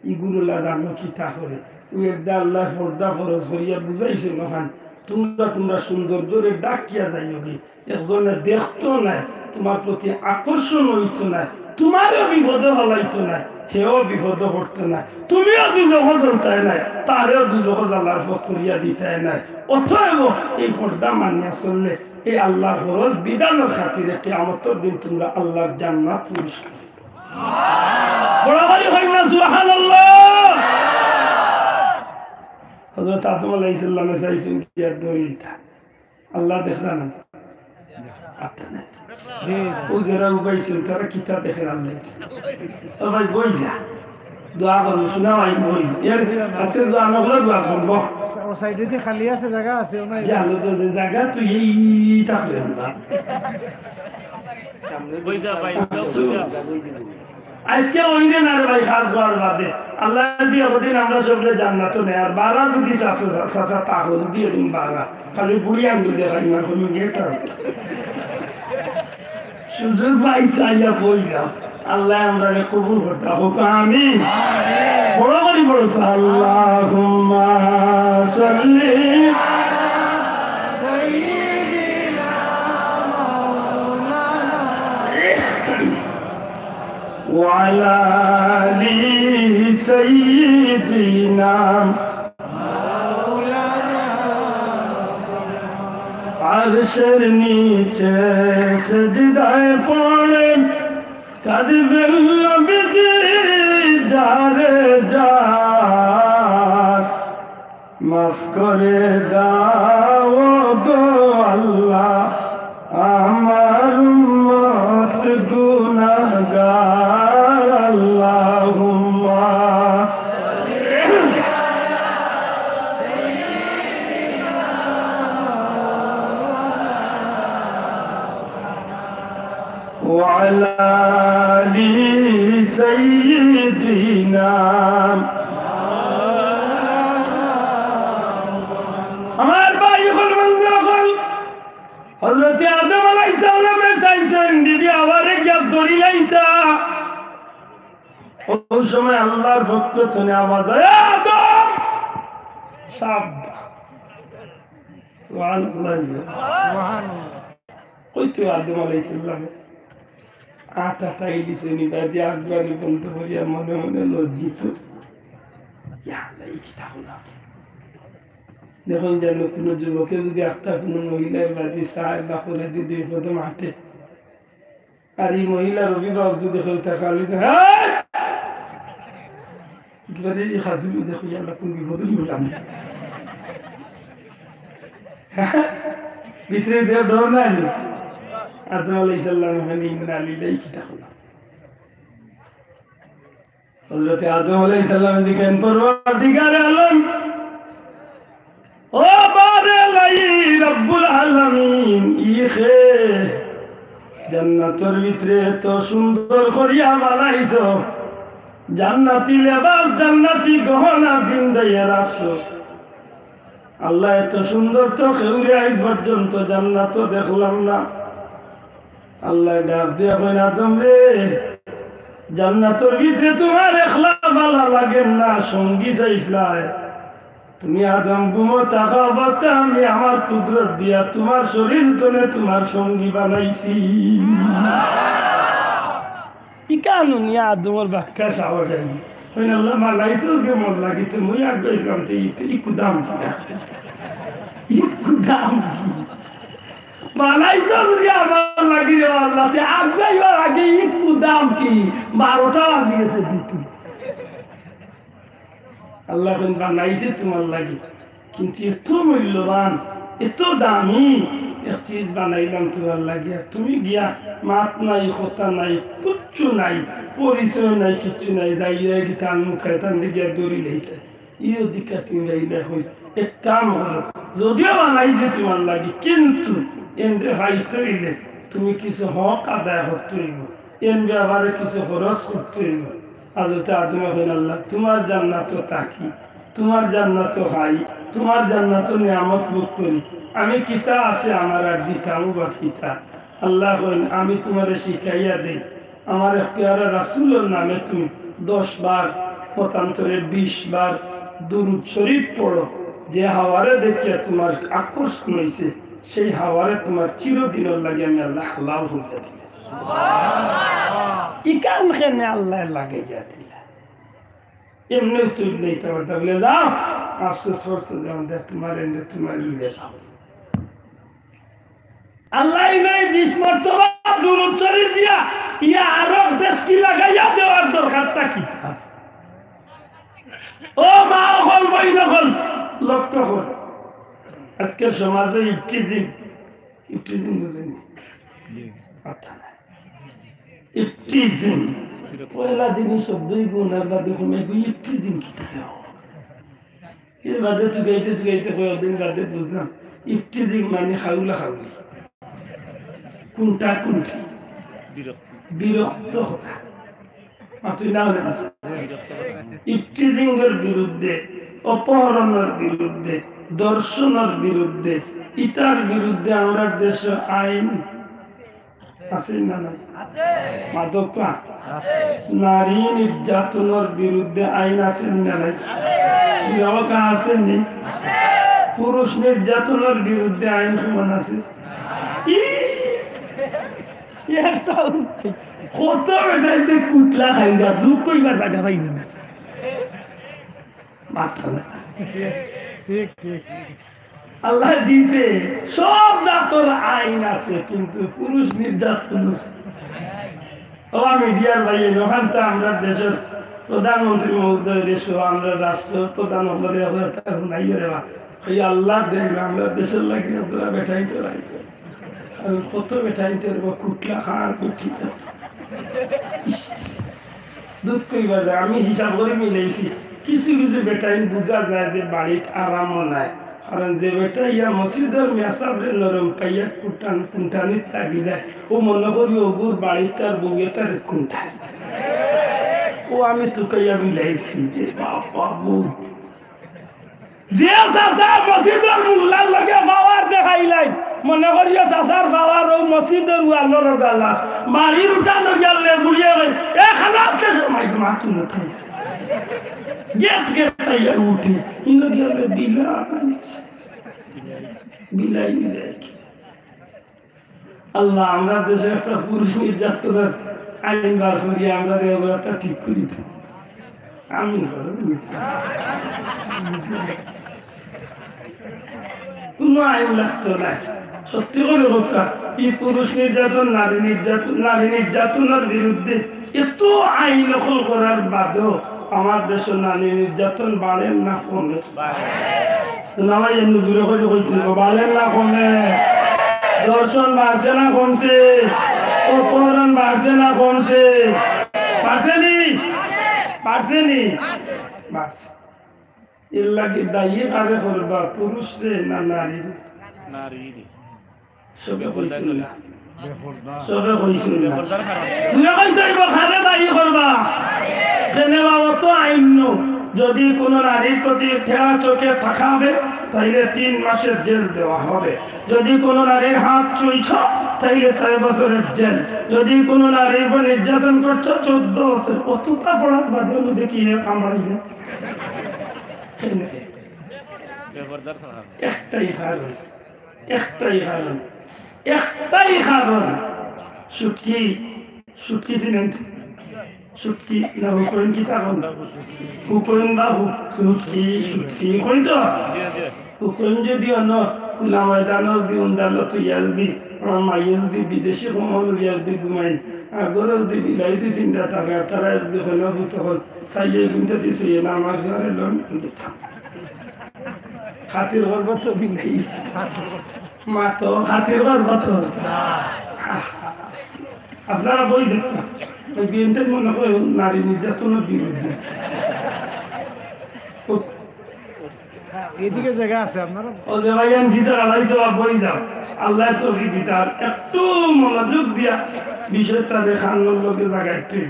ইগুলো লাগানো কিতা করে? অউ এর দায় আল্লায় পর্দা ফরজ করিয়া বুঝাইছইন অখান, তুমরা তুমরার সৌন্দর্যরে ঢাকিয়া যাইওগি। একজনে দেখতো নায়, তুমার প্রতি আকর্ষণ অইতো নায়, তুমারেও বিপদো ফালাইতো নায়, হেও বিপদো পড়তো নায়, তুমিও দুজখো জ্বলতায় নায়, তারেও দুজখো জ্বালার পথ করিয়া দিতায় নায়। অতএব এই পর্দা মানিয়া চললে এই আল্লার ফরজ বিধানর খাতিরে কিয়ামতর দিন তুমরা আল্লার জান্নাত পুরস্কার। বড় করি কইন না সুবহানাল্লাহ। হযরত আদম আলাইহিস সালামে চাইছইন কিতা ধরিলতা। আল্লায় দেখরা না? আত্তা নাই। অউ যেরা উবাইছইন, তারা কিতা দেখরা আল্লায়? ও ভাই, বই যা। দোয়া করো, শোনা ভাই, বই যা। এর আজকে দোয়া না করলে দোয়া শুনবো। ও সাইডে যে খালি আছে, জাগা আছে, ও নাই। জানো তো যে জাগা, তুই এই থাকবে না। বই যা ভাই, বই যা। আজকে অইরে না রে ভাই, খাস বার বাদে। আল্লায় দিয়া অদিন আমরা সবরে জান্নাতো নেয়। আর বারা যদি চাচা, চাচা, তাহলে দিয়া দিন বারা। খালি বুড়ি আঙ্গুল দেখাই না, কোনো গেট আর। সুযোগ পাইছে, আইয়া বই যাও। আল্লায় আমরারে কবুল করতা। হোক আমিন। বড় করি বলো তো, আল্লাহুম্মা সাল্লি। وعلى آل سيدنا। আরশের নিচে সেজদায় পড়ে কাঁদবেন নবীজি যারে যার। মাফ করে দাও গো আল্লাহ, আমার উম্মত গুনাহগার। আল্লাহুম্মা وعلى آل سيدنا। আমার ভাই অকল, বন্ধু অকল, হযরতে আদম আলাইহিস সালামে চাইছইন, বিবি হাওয়ারে গিয়া ধরিলাইতা। অউ সময় আল্লার পক্ষ থনে আওয়াজ অয়, "এ আদম, সাবধান।" সুবহানাল্লাহ। সুবহানাল্লাহ। কইতো আদম আলাইহিস সালামে আটা টাই দিছে নি, বাদে আগুয়ারি বন্ধ করিয়া মনে মনে লজ্জিত। ইয়া আল্লাহ, ই কিতা কইলাম? দেখইন যেন কুনু যুবকে যদি একটা কুনু মহিলার বাদে চায় বা করে যদি দুই কদম হাঁটে, আর ই মহিলার অভিভাবক যদি কেউ থাকে, আমি তো, "হেই!" একেবারে ই খাজুলি যে কইয়া আমরা কোন বিপদে নিলাম। ভিতরে যে ডর নাই নি? আদম আলাইহিস সালাম, "ইন্না লিল্লাহি", কিতা কইলা? হযরতে আদম আলাইহিস সালাম জিকাইন, "পরওয়ারদিগারে আলম, ও বারে ইলাহি রব্বুল আলামিন, ই কে জান্নাতর ভিতরে এত সুন্দর করিয়া বানাইছো, জান্নাতি লেবাস, জান্নাতি গহনা পিন্দাইয়া রাখছো। আল্লাহ, এত সুন্দর তো কেউরে আইজ পর্যন্ত জান্নাতো দেখলাম না।" আল্লায় ডাক দিয়া কইন, "আদম রে, জান্নাতর ভিতরে তুমার একলা ভালা লাগের না, সঙ্গী চাইছলায়। তুমি আদম ঘুমো থাকা অবস্থায় আমি আমার কুদরত দিয়া তুমার শরীর তনে তুমার সঙ্গী বানাইছি।" ইখান হুনিয়া আদমর বাক্কা সাহস অইছে। কইন, "আল্লাহ, বানাইছো যে মন লাগিতে, মুই আগে ইসলাম তে ইতে ইকু দাম কি? ইকু দাম কি? বানাইছো যদি আমার লাগি রে আল্লাহ, তে আগে ইবার আগে ইকু দাম কি?" বারোটা বাজি গেছে দিতে। আল্লায় কইন, "বানাইছি তুমার লাগি।" কিন্তু এত মূল্যবান, এত দামি এক চিজ বানাইলাম তুমার লাগি, আর তুমি গিয়া মাত নাই, কথা নাই, কিচ্ছু নাই, পরিচয় নাই, কিচ্ছু নাই, যাইয়া গিয়া তান মুখে তান গিয়া ধরি লইতে। ই অধিকার তুমি পাইলায় কই? এক কাম করো, যদিও বানাইছি তুমার লাগি, কিন্তু এনরে পাইতে অইলে তুমি কিছু হক আদায় করতে অইবো। এন ব্যাপারে কিছু খরচ করতে অইবো। হযরতে আদমে কইন, "আল্লাহ, তুমার জান্নাতো থাকি, তুমার জান্নাতো খাই, তুমার জান্নাতো নিয়ামত ভোগ করি। আমি কিতা আছে আমার আর দিতাম বা কিতা?" আল্লায় কইন, "আমি তুমারে শিখাইয়া দেই, আমার এক পেয়ারা রাসূলর নামে তুমি দশ বার, মতান্তরে বিশ বার দুরূদ শরীফ পড়ো, যে হাওয়ারে দেখিয়া তুমার আকর্ষণ অইছে, সেই হাওয়ারে তুমার চিরদিনর লাগি আমি আল্লায় হালাল করিয়া দিলাম।" ইখান কেনে আল্লায় লাগাইয়া দিলা? এমনেউ তুই নেই তো বলতে বলে, "যাও, আফসোস করছো যে আমাদের তুমার এনে তুমার লইয়া যাও।" আল্লায় নাই বিশ মর্তবা দুরূদ শরীফ দিয়া, ইয়া আরো দেশকি লাগাইয়া দেওয়ার দরকারটা কিতা আছে? ও মা অকল, বইন অকল, লক্ষ্য কর। আজকের সমাজে ইফটিজিং, ইফটিজিং বুঝেনি? অর্থ নাই। ইফটিজিং। পয়লা দিনই শব্দই গুণ, আর বাদে কমে গই ইফটিজিং কিতা? এর বাদে তুকাইতে তুকাইতে কয়েকদিন বাদে বুঝলাম, ইফটিজিং মানে খাউলা খাউলি, কুন্টা কুন্টি, বিরক্ত করা। আর তুই না হলে আছে। ইফটিজিংয়ের বিরুদ্ধে, অপহরণের বিরুদ্ধে, ধর্ষণের বিরুদ্ধে, ইতার বিরুদ্ধে আমরার দেশো আইন আছে না নাই? মাদকা? নারী নির্যাতনের বিরুদ্ধে আইন আছে না নাই? বিবাহকা আছে নি? পুরুষ নির্যাতনের বিরুদ্ধে আইন কেমন আছে? ই, একটাও নাই। কত বেটাইন্তে কুটলা খাইরা, দুখ কইবার জাগা পাইরা না। মাথা না। ঠিক, ঠিক। আল্লায় দিছে, সব জাতর আইন আছে, কিন্তু পুরুষ নির্যাতন। ও মিডিয়ার ভাই, অখান তো আমরার দেশর প্রধানমন্ত্রী মহোদয়, দেশ, আমরার রাষ্ট্রপ্রধান অকলরে, অকলরে তা হুনাইও রে বা। এই আল্লার দেশ, আমরার দেশর লাগি আপনারা বেটাইন্তে লাগি। আর কত বেটাইন্তে রে বা কুটলা খান, কুটলা। দুখ কইবার জাগা, আমি হিসাব করি মিলাইছি, কিছু কিছু বেটাইন বুঝা যায় যে বাড়িত আরামও নাই, কারণ যে বেটাইয়া মসজিদর মেসাবরে নরম পাইয়া কুটান, কুন্টানিত লাগি যায়, ও মনে করি ওগুর বাড়িত তার বউয়ে তারে কুন্টায়। ও আমি তুকাইয়া মিলাইছি যে বাবা বউ। যে চাচা মসজিদর মোল্লার লগে পাওয়ার দেখাইলাই, মনে করিও চাচার পাওয়ার অউ মসজিদর ওয়ালর গালা, বাড়ির উঠানো গেলে গুলিয়ে গই, এ খালাস কে সময় মাথু না থাই। গেট গেট খাইয়া উঠে, ইনো গেলে বিলাই, বিলাই দেখি। আল্লাহ, আমরার দেশো একটা পুরুষ নির্যাতনের আইন বার করি, আমরারে অবস্থা ঠিক করি দেও। আমিন করো। কুনু আইন লাগতো নায়। সত্যি করি কউক্কা, ই পুরুষ নির্যাতন, নারী নির্যাতন, নারী নির্যাতনের বিরুদ্ধে এত আইন অকল করার বাদেও আমরার দেশো নারী নির্যাতন বাড়ের না কমের? না ভাই, এমনি জোরে করি কইতে হইব, বাড়ের না কমের? ধর্ষণ বাড়ছে না কমছে? অপহরণ বাড়ছে না কমছে? বাড়ছে নি? বাড়ছে নি? বাড়ছে। এর লাগি দায়ী কারে করবা, পুরুষরে না নারীরে? নারীরে। সবে কইছইন না। সবে কইছইন না। জোরে কইতে হইব, কারে দায়ী করবা? কেনে বা অত আইন নু, যদি কোনো নারীর প্রতি তেরা চোখে তাকাবে, তাইলে তিন মাসের জেল দেওয়া হবে। যদি কোনো নারীর হাত ছুঁইছ, তাইলে ছয় বছরের জেল। যদি কোনো নারীর উপর নির্যাতন করছ, চোদ্দ বছর। অতটা পড়ার বাদে আমি দেখি এ কামাই না। একটাই কারণ, একটাই কারণ, একটাই কারণ। শুটকি, শুটকি চিনেন তো? শুটকি না হুকইন, কিতা কইন? হুকইন বা হু-, শুটকি, শুটকি কইন তো? হুকইন যদি অন্য খোলা ময়দানো যদি উন্দালো তো ইয়াল দি, আমার মাইয়ে যদি বিদেশি কমল ইয়াল দি ঘুমাইন, আর ঘরে যদি বিলাই দুই তিনটা থাকে, আর তারা যদি হইল তখন চাইয়ে গুনতে দিছে, ইয়ে না আমার ঘরে লোন দিতাম। খাতির করবো তো বিলাই। মা তো খাতির করবো তো। আপনারা বই দেখবেন, ওই বিএনপির মনে হয় নারী নির্যাতনের বিরুদ্ধে। এদিকে জায়গা আছে আপনারা। ও যে ভাই, আমি বিচার আলাইছে বা বই দাও। আল্লাহ তৌফিক দিতার। একটু মনোযোগ দিয়া বিষয়টা দেখানোর লোকে জায়গায় ঠিক।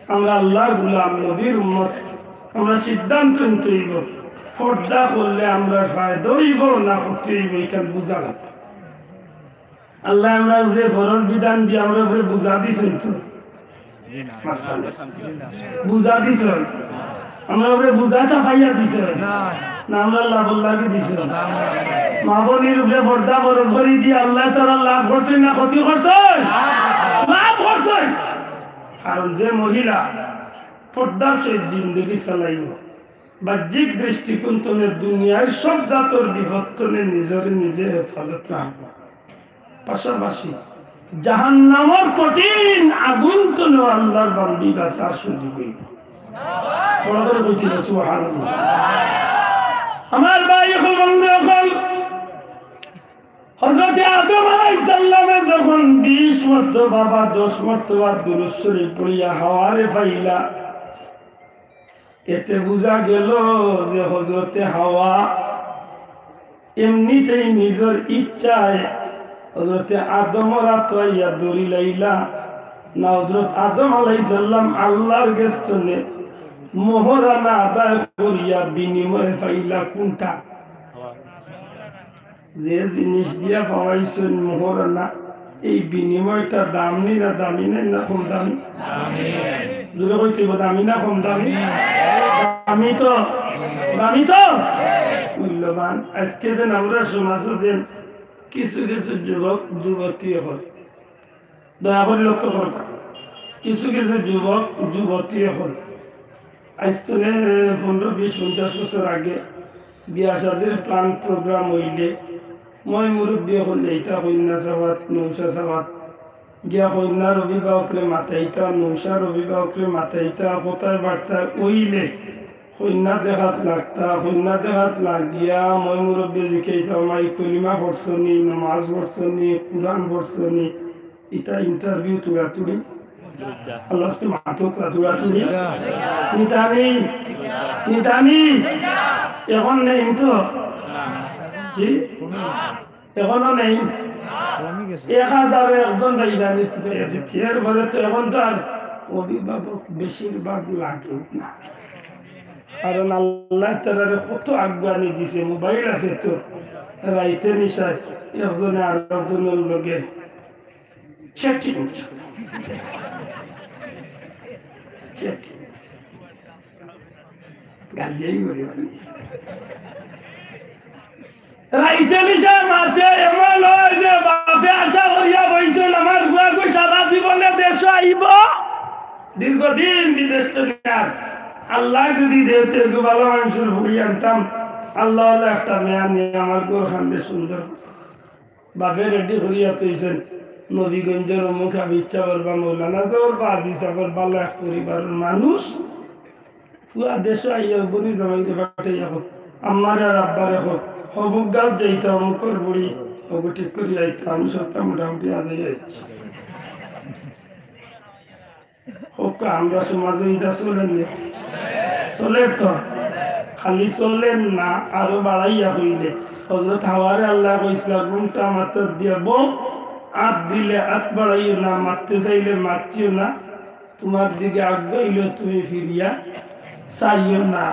আমরা আল্লাহর গোলাম, নবীর উম্মত। আমরা সিদ্ধান্ত নিতে হইব, পর্দা করলে আমরা ফায়দা হইব না ক্ষতি হইব, এখানে বুঝা লাগবে। আল্লাহ আমরা উপরে ফরজ বিধান দিয়ে আমরা উপরে বুঝা দিছেন তো? বুঝা দিছেন? আমরা উপরে বুঝা চাপাইয়া দিছেন? না, আমরা লাভর লাগি দিছেন। মা বোনের উপরে পর্দা ফরজ করি দিয়ে আল্লাহ তাআলা লাভ করছেন না ক্ষতি করছেন? লাভ করছেন। কারণ যে মহিলা পর্দার সহিত জিন্দেগি চালাইব, বাহ্যিক দৃষ্টিকোণ তনে দুনিয়ার সব জাতর বিপদ তনে নিজরে নিজে হেফাজত রাখব, পাশাপাশি জাহান্নামর কঠিন আগুন তনে আল্লাহর বান্দি বাঁচার সুযোগ হইব। বড় করে কইতে হবে, সুবহানাল্লাহ। আমার ভাই অকল, বন্ধু অকল, হযরতে আদম আলাইহিস সালামে যখন বিশ মর্তবা বা দশ মর্তবা দুরূদ শরীফ পড়িয়া হাওয়ারে পাইলা, এতে বুঝা গেল যে হযরতে হাওয়া এমনিতেই নিজর ইচ্ছায় হযরতে আদমর আতো আইয়া দড়ি লাইলা না, হযরত আদম আলাইহিস সালাম আল্লাহর গেছ তনে মোহরানা আদায় করিয়া বিনিময়ে পাইলা কোনটা? যে জিনিস দিয়া পাওয়াইছইন মোহরানা, এই বিনিময়টা দাম নি না দামি নাই না কম দামি? জোরে কইতে হইব, দামি না কম দামি? দামি তো, দামি তো, মূল্যবান। আজকে যেন আমরা সমাজে যেন কিছু কিছু যুবক যুবতী অকল, দয়া করি লক্ষ্য করবা, কিছু কিছু যুবক যুবতী অকল আইজ তনে পনেরো, বিশ, পঞ্চাশ বছর আগে বিয়া শাদির plan program অইলে ময় মুরব্বি অকল ইটা কইন্যা চাওয়াত, নৌশা চাওয়াত, গিয়া কইন্যার অভিভাবকরে মাতাইতা, নৌশার অভিভাবকরে মাতাইতা, কথায় বার্তায় অইলে কইন্যা দেখাত লাগতা, কইন্যা দেখাত লাগিয়া ময় মুরব্বি জিকাইতা, "মাই কলিমা পড়ছো নি, নামাজ পড়ছো নি, কুরআন পড়ছো নি?" ইটা interview তুড়াতুড়ি। আল্লাহ আস্তে মাতো তুড়াতুড়ি। নিতানি, নিতানি। এখন নেই তো? জি? এখনো নেই? এক হাজারে একজন ভাই ইদানি তুকাইয়া দেখি। এরপরে তো এখন তো আর অভিভাবক বেশিরভাগ লাগে না। কারণ আল্লাহ তাআলারে কত আগুয়ানি দিছে, মোবাইল আছে তো। রাইতে নিশায় একজনে আরেকজনের লগে chatting। Chatting। গালিয়াই করে। রাইতে নিশা মাতে এমন অয় যে বাপে আশা করিয়া বইছইন, আমার ফুয়াগু সারা জীবনে দেশো আইব, দীর্ঘদিন বিদেশ চলিয়া। আল্লাহ যদি দেয়, তো একটু ভালা মানষর ফুড়ি আনতাম, আল্লাহ আল্লাহ একটা মেয়া নিয়া আমার ঘর খান্দে সুন্দর। বাপে ready করিয়া থইছইন, নবীগঞ্জর অমুক হাফিজ সাবর বা মৌলানা সাবর বা আজি সাবর ভালা এক পরিবারর মানুষ। ফুয়া দেশো আইয়া বনি জামাইরে পাঠাইয়া কও, আম্মারে আর আব্বারে কও, অমুক গাঁওত যাইতা, অমুকর ফুড়ি, অগু ঠিক করিয়া আইতা, আমি সবটা মোটামুটি আজাই আইছি। কউক্কা, আমরা সমাজো ইটা চলের নি? চলের তো। খালি চলের না, আরো বাড়াইয়া কইলে, হযরত হাওয়ারে আল্লায় কইছলা, "ঘুমটা মাথাত দিয়া বও, আত দিলে আত বাড়াইও না, মাততে চাইলে মাতিও না, তুমার দিকে আগুয়াইলে তুমি ফিরিয়া চাইও না।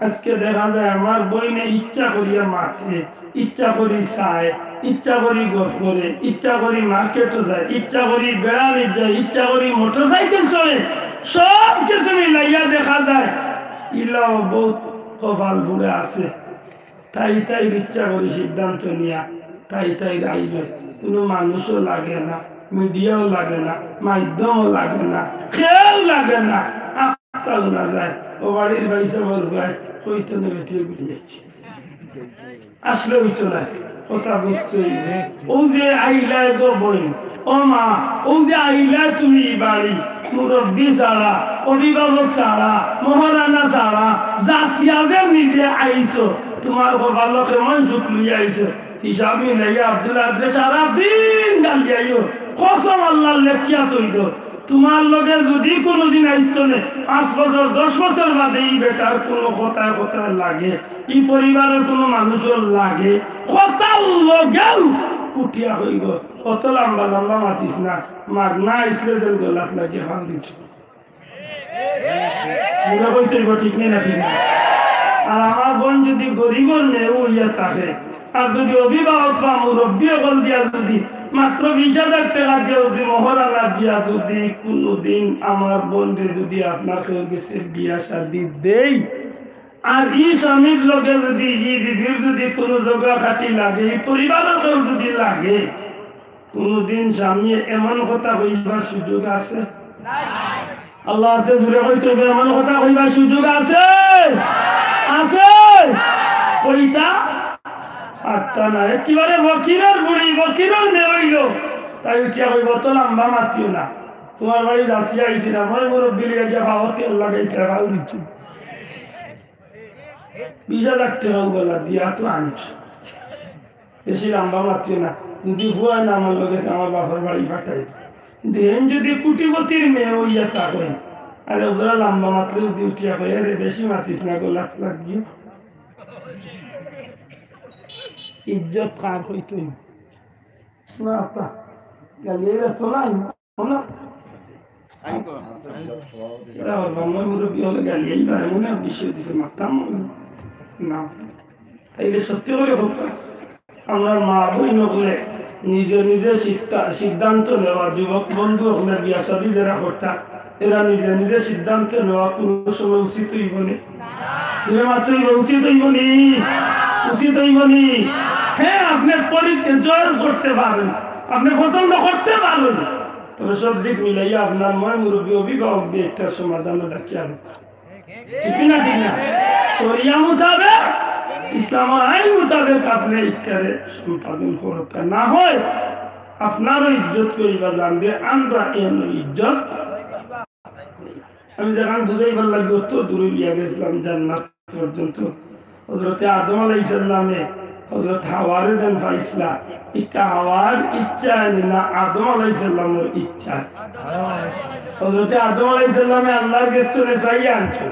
আজকে দেখা যায় আমার বইনে ইচ্ছা করিয়া মাতে, ইচ্ছা করি চায়, ইচ্ছা করি গফ করে, ইচ্ছা করি মার্কেটো যায়, ইচ্ছা করি বেড়ানিত যায়, ইচ্ছা করি মোটরসাইকেল চড়ে, সব কিছু মিলাইয়া দেখা যায় ইলাও বউত কপাল পুড়া আছে। তাই তাই ইচ্ছা করি সিদ্ধান্ত নিয়া তাই তাই আইবে। কোনো মানুষও লাগে না, মিডিয়াও লাগে না, মাধ্যমও লাগে না, কেউ লাগে না। আক্তাও না যায়। ও বাড়ির ভাই সাহেব ভাই কইতো না বেটিয়ে ঘুরে যাচ্ছে। আসলে হইতো না, কথা বুঝতে হইবে। ও যে আইলায় গো বইন, ও মা, ও যে আইলায় তুমি বাড়ি, মুরব্বি ছাড়া, অভিভাবক ছাড়া, মহারানা ছাড়া, যাচিয়া যে নিজে আইছো, তোমার কপালো কেমন সুখ লইয়া আইছো। হিসাব মিলাইয়া আব্দুল আদরে সারা দিন গালিয়াইও, কসম আল্লাহর লেখিয়া তৈল। তোমার লগে যদি কোনোদিন আইতো নে, পাঁচ বছর, দশ বছর বাদে ই বেটার কোনো কথায় কথায় লাগে, ই পরিবারের কোনো মানুষর লাগে, কথার লগেউ উঠিয়া হইব। অত লম্বা লম্বা মাতিস না, মাগনা আইসলে যেন গলাত লাগে, ভাঙ দিছ। মনে করতে হইব, ঠিক নেই না, ঠিক না? আর আমার বইন যদি গরিবর মেয়ে হইয়া থাকে, আর যদি অভিভাবক বা মুরব্বী অকল দিয়া যদি মাত্র বিশ হাজার টেকা দিয়া যদি মহরানা দিয়া যদি কোনোদিন আমার বইনরে যদি আপনার কেউর গেছে বিয়া শাদি দেই, আর ই স্বামীর লগে যদি ই বিবির যদি কোনো ঝগড়া খাটি লাগে, ই পরিবারর কেউ যদি লাগে, কোনোদিন স্বামীয়ে এমন কথা কইবার সুযোগ আছে? আল্লাহ আছে, জোরে কইতে হইব, এমন কথা কইবার সুযোগ আছে? আছে? কইতা? আত্তা না। একেবারে ফকিরর বুড়ি, ফকিরর মেয়ে হইল, তাই উঠিয়া কইব, "অত লম্বা মাতিও না, তোমার বাড়ি যাচিয়া আইছি না, মই মুরব্বি লইয়া গিয়া ভাবতে লাগাইছে, ভাব দিচ্ছি।" বিশ হাজার টেকা গলা দিয়া তো আনছ, বেশি লম্বা মাতিও না। যদি হুয়ায় না আমার লগে, আমার বাপর বাড়ি পাঠাই। কিন্তু এন যদি কোটিপতির মেয়ে হইয়া তা কই, আরে ওগুলা লম্বা মাতলে যদি উঠিয়া কই, "আরে বেশি মাতিস না, গলাত লাগিও।" ইজ্জত কার হইতই? না, আপা, গালি এরা তো নাই। শোনো। এরা বাবা, মই মুরব্বি হলে গালি এই পারে, মনে হয় বিশ্ব দিছে, মারতাম না। তাইলে সত্যি করে হোক, আমরা মা বইন হকলে নিজে নিজে সিদ্ধা-, সিদ্ধান্ত নেওয়া, যুবক বন্ধু হকলে বিয়া শাদী যারা করতা, এরা নিজে নিজে সিদ্ধান্ত নেওয়া কোনো সময় উচিত হইব নি? জোরে মাততে হইব, উচিত হইব নি? উচিত হইব নি? হ্যাঁ, আপনি পরি-, choice করতে পারেন, আপনি পছন্দ করতে পারেন, তবে সব দিক মিলাইয়া আপনার ময় মুরব্বী অভিভাবক দিয়ে একটা সমাধান ডাকিয়া আনতে। ঠিক না, ঠিক না? শরিয়া মোতাবেক, ইসলামর আইন মোতাবেক আপনি ইটারে সম্পাদন করুক। না হয় আপনারও ইজ্জত কইবা জানবে, আমরা এন ইজ্জত। আমি যেখান বুঝাইবার লাগি অত দূরে গিয়া গেছিলাম জান্নাত পর্যন্ত। হযরতে আদম আলাইহিস সালামে হযরত হাওয়ারে যেন পাইছিলা, ইটা হাওয়ার ইচ্ছা নি না আদম আলাইহিস সালামর ইচ্ছা? হযরতে আদম আলাইহিস সালামে আল্লাহর গেছ তনে চাইয়া আনছো।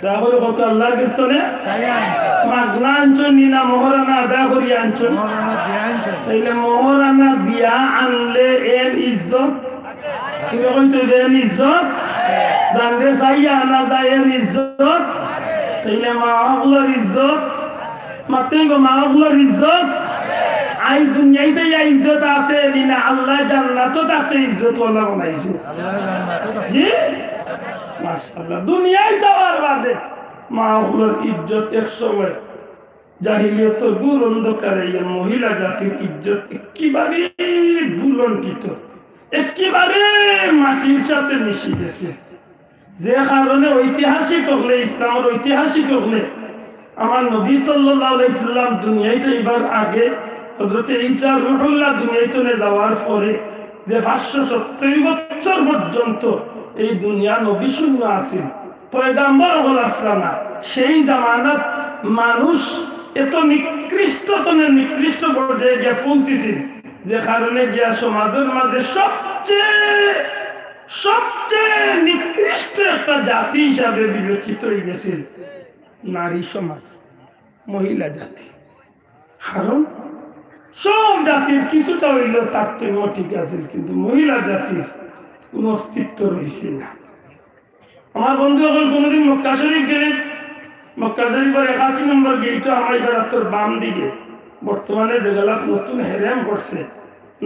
তাহলে কত আল্লাহর গেছ তনে? চাইয়া আনছো। মাগনা আনছো নি না মোহরানা আদায় করিয়া আনছো? মোহরানা দিয়া আনছো। তাইলে মোহরানা দিয়া আনলে এন ইজ্জত? তুমি কইছো যে এন ইজ্জত? জানরে চাইয়া আনা যায় এন ইজ্জত? তাইলে মা অকলর ইজ্জত? মাততে গো, মা অকলর ইজ্জত? আই দুনিয়াইতে ইয়া ইজ্জত আছে নি না? আল্লাহ জান্নাতো থাকতে ইজ্জত ওলা বানাইছে। জি? মাশাআল্লাহ। দুনিয়াইতে আবার বাদে মা অকলর ইজ্জত এক সময় জাহিলিয়তর ঘোর অন্ধকারে ইয়া মহিলা জাতির ইজ্জত একেবারে ভূলুণ্ঠিত, একেবারে মাটির সাথে মিশে গেছে। যে কারণে ঐতিহাসিক অকলে, ইসলামর ঐতিহাসিক অকলে, আমার নবী সাল্লাল্লাহু আলাইহি সাল্লাম দুনিয়াইতে আইবার আগে, হযরতে ঈসা রুহুল্লাহ দুনিয়াইতে যাওয়ার পরে যে পাঁচশো সত্তর বছর পর্যন্ত এই দুনিয়া নবী শূন্য আছিল, পয়গাম্বর অকল আসলা না, সেই জামানাত মানুষ এত নিকৃষ্ট তনে নিকৃষ্ট পর্যায়ে গিয়া পৌঁছিছিল, যে কারণে গিয়া সমাজর মাঝে সবচেয়ে, সবচেয়ে নিকৃষ্ট একটা জাতি হিসাবে বিবেচিত হয়ে গেছিল নারী সমাজ, মহিলা জাতি। কারণ সব জাতির কিছুটা হইলেও তারতম্য ঠিক আছে, কিন্তু মহিলা জাতির কোনো অস্তিত্ব রইছে না। আমার বন্ধু অকল কোনোদিন মক্কা শরীফ গেলে, মক্কা শরীফর একাশি নম্বর গেইটো আমার ইবার আতর বাম দিকে, বর্তমানে যেগুলা নতুন হেরেম করছে,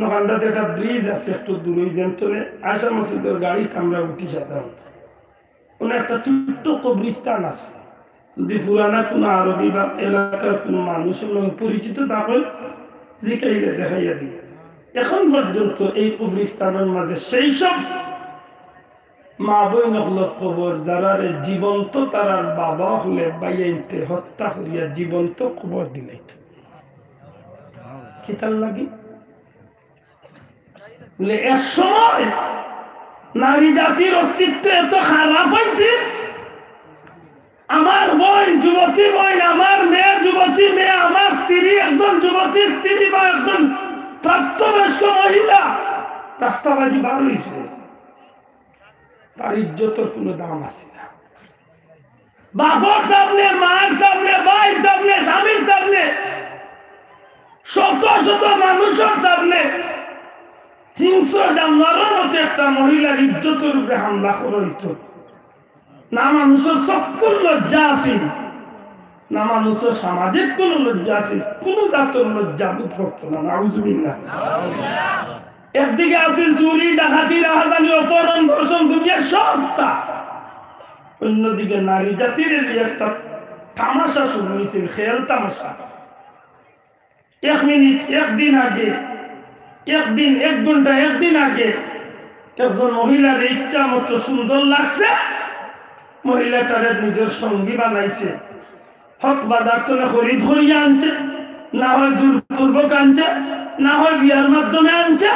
ওখানটাতে একটা ব্রিজ আছে, একটু দূরে যেন তোলে, আয়সা মসজিদর গাড়িত আমরা উঠি সাধারণত। ওখানে একটা ছোট্ট কবরস্থান আছে। যদি পুরানা কোনো আরবি বা এলাকার কোনো মানুষর লগে পরিচিত থাকইন, জিকাইলে দেখাইয়া দিবে। এখন পর্যন্ত এই কবরস্থানর মাঝে সেই সব মা বইন অকলর কবর, যারারে জীবন্ত তারার বাবা অকলে বাইয়াইন্তে হত্যা করিয়া জীবন্ত কবর দিলাইত। কিতার লাগি? বলে, এক সময় নারী জাতির অস্তিত্ব এত খারাপ অইছিল, আমার বইন, যুবতী বইন, আমার মেয়ে, যুবতী মেয়ে, আমার স্ত্রী, একজন যুবতী স্ত্রী বা একজন প্রাপ্তবয়স্ক মহিলা রাস্তাবাদি বার অইছে, তার ইজ্জতর কোনো দাম আছে না। বাপর সামনে, মার সামনে, ভাইর সামনে, স্বামীর সামনে, শত শত মানুষর সামনে হিংস্র জানোয়ারর মতো একটা মহিলার ইজ্জতর উপরে হামলা করা অইতো। না মানুষর চক্ষুর লজ্জা আছিল, না মানুষর সামাজিক কোনো লজ্জা আছিল, কোনো জাতর লজ্জা বোধ করতো না। নাউজুবিল্লাহ। একদিকে আছিল চুরি, ডাকাতি, রাহাজানি, অপহরণ, ধর্ষণ, দুনিয়ার সবটা। অন্যদিকে নারী জাতির এই একটা তামাশা শুরু অইছিল, খেয়াল তামাশা। এক মিনিট, একদিন আগে, একদিন, এক ঘন্টা, একদিন আগে একজন মহিলার ইচ্ছা মতো সুন্দর লাগছে, মহিলাটারে নিজর সঙ্গী বানাইছে। হক বাজার তনে খরিদ করিয়া আনছে, না হয় জোরপূর্বক আনছে, না হয় বিয়ার মাধ্যমে আনছে।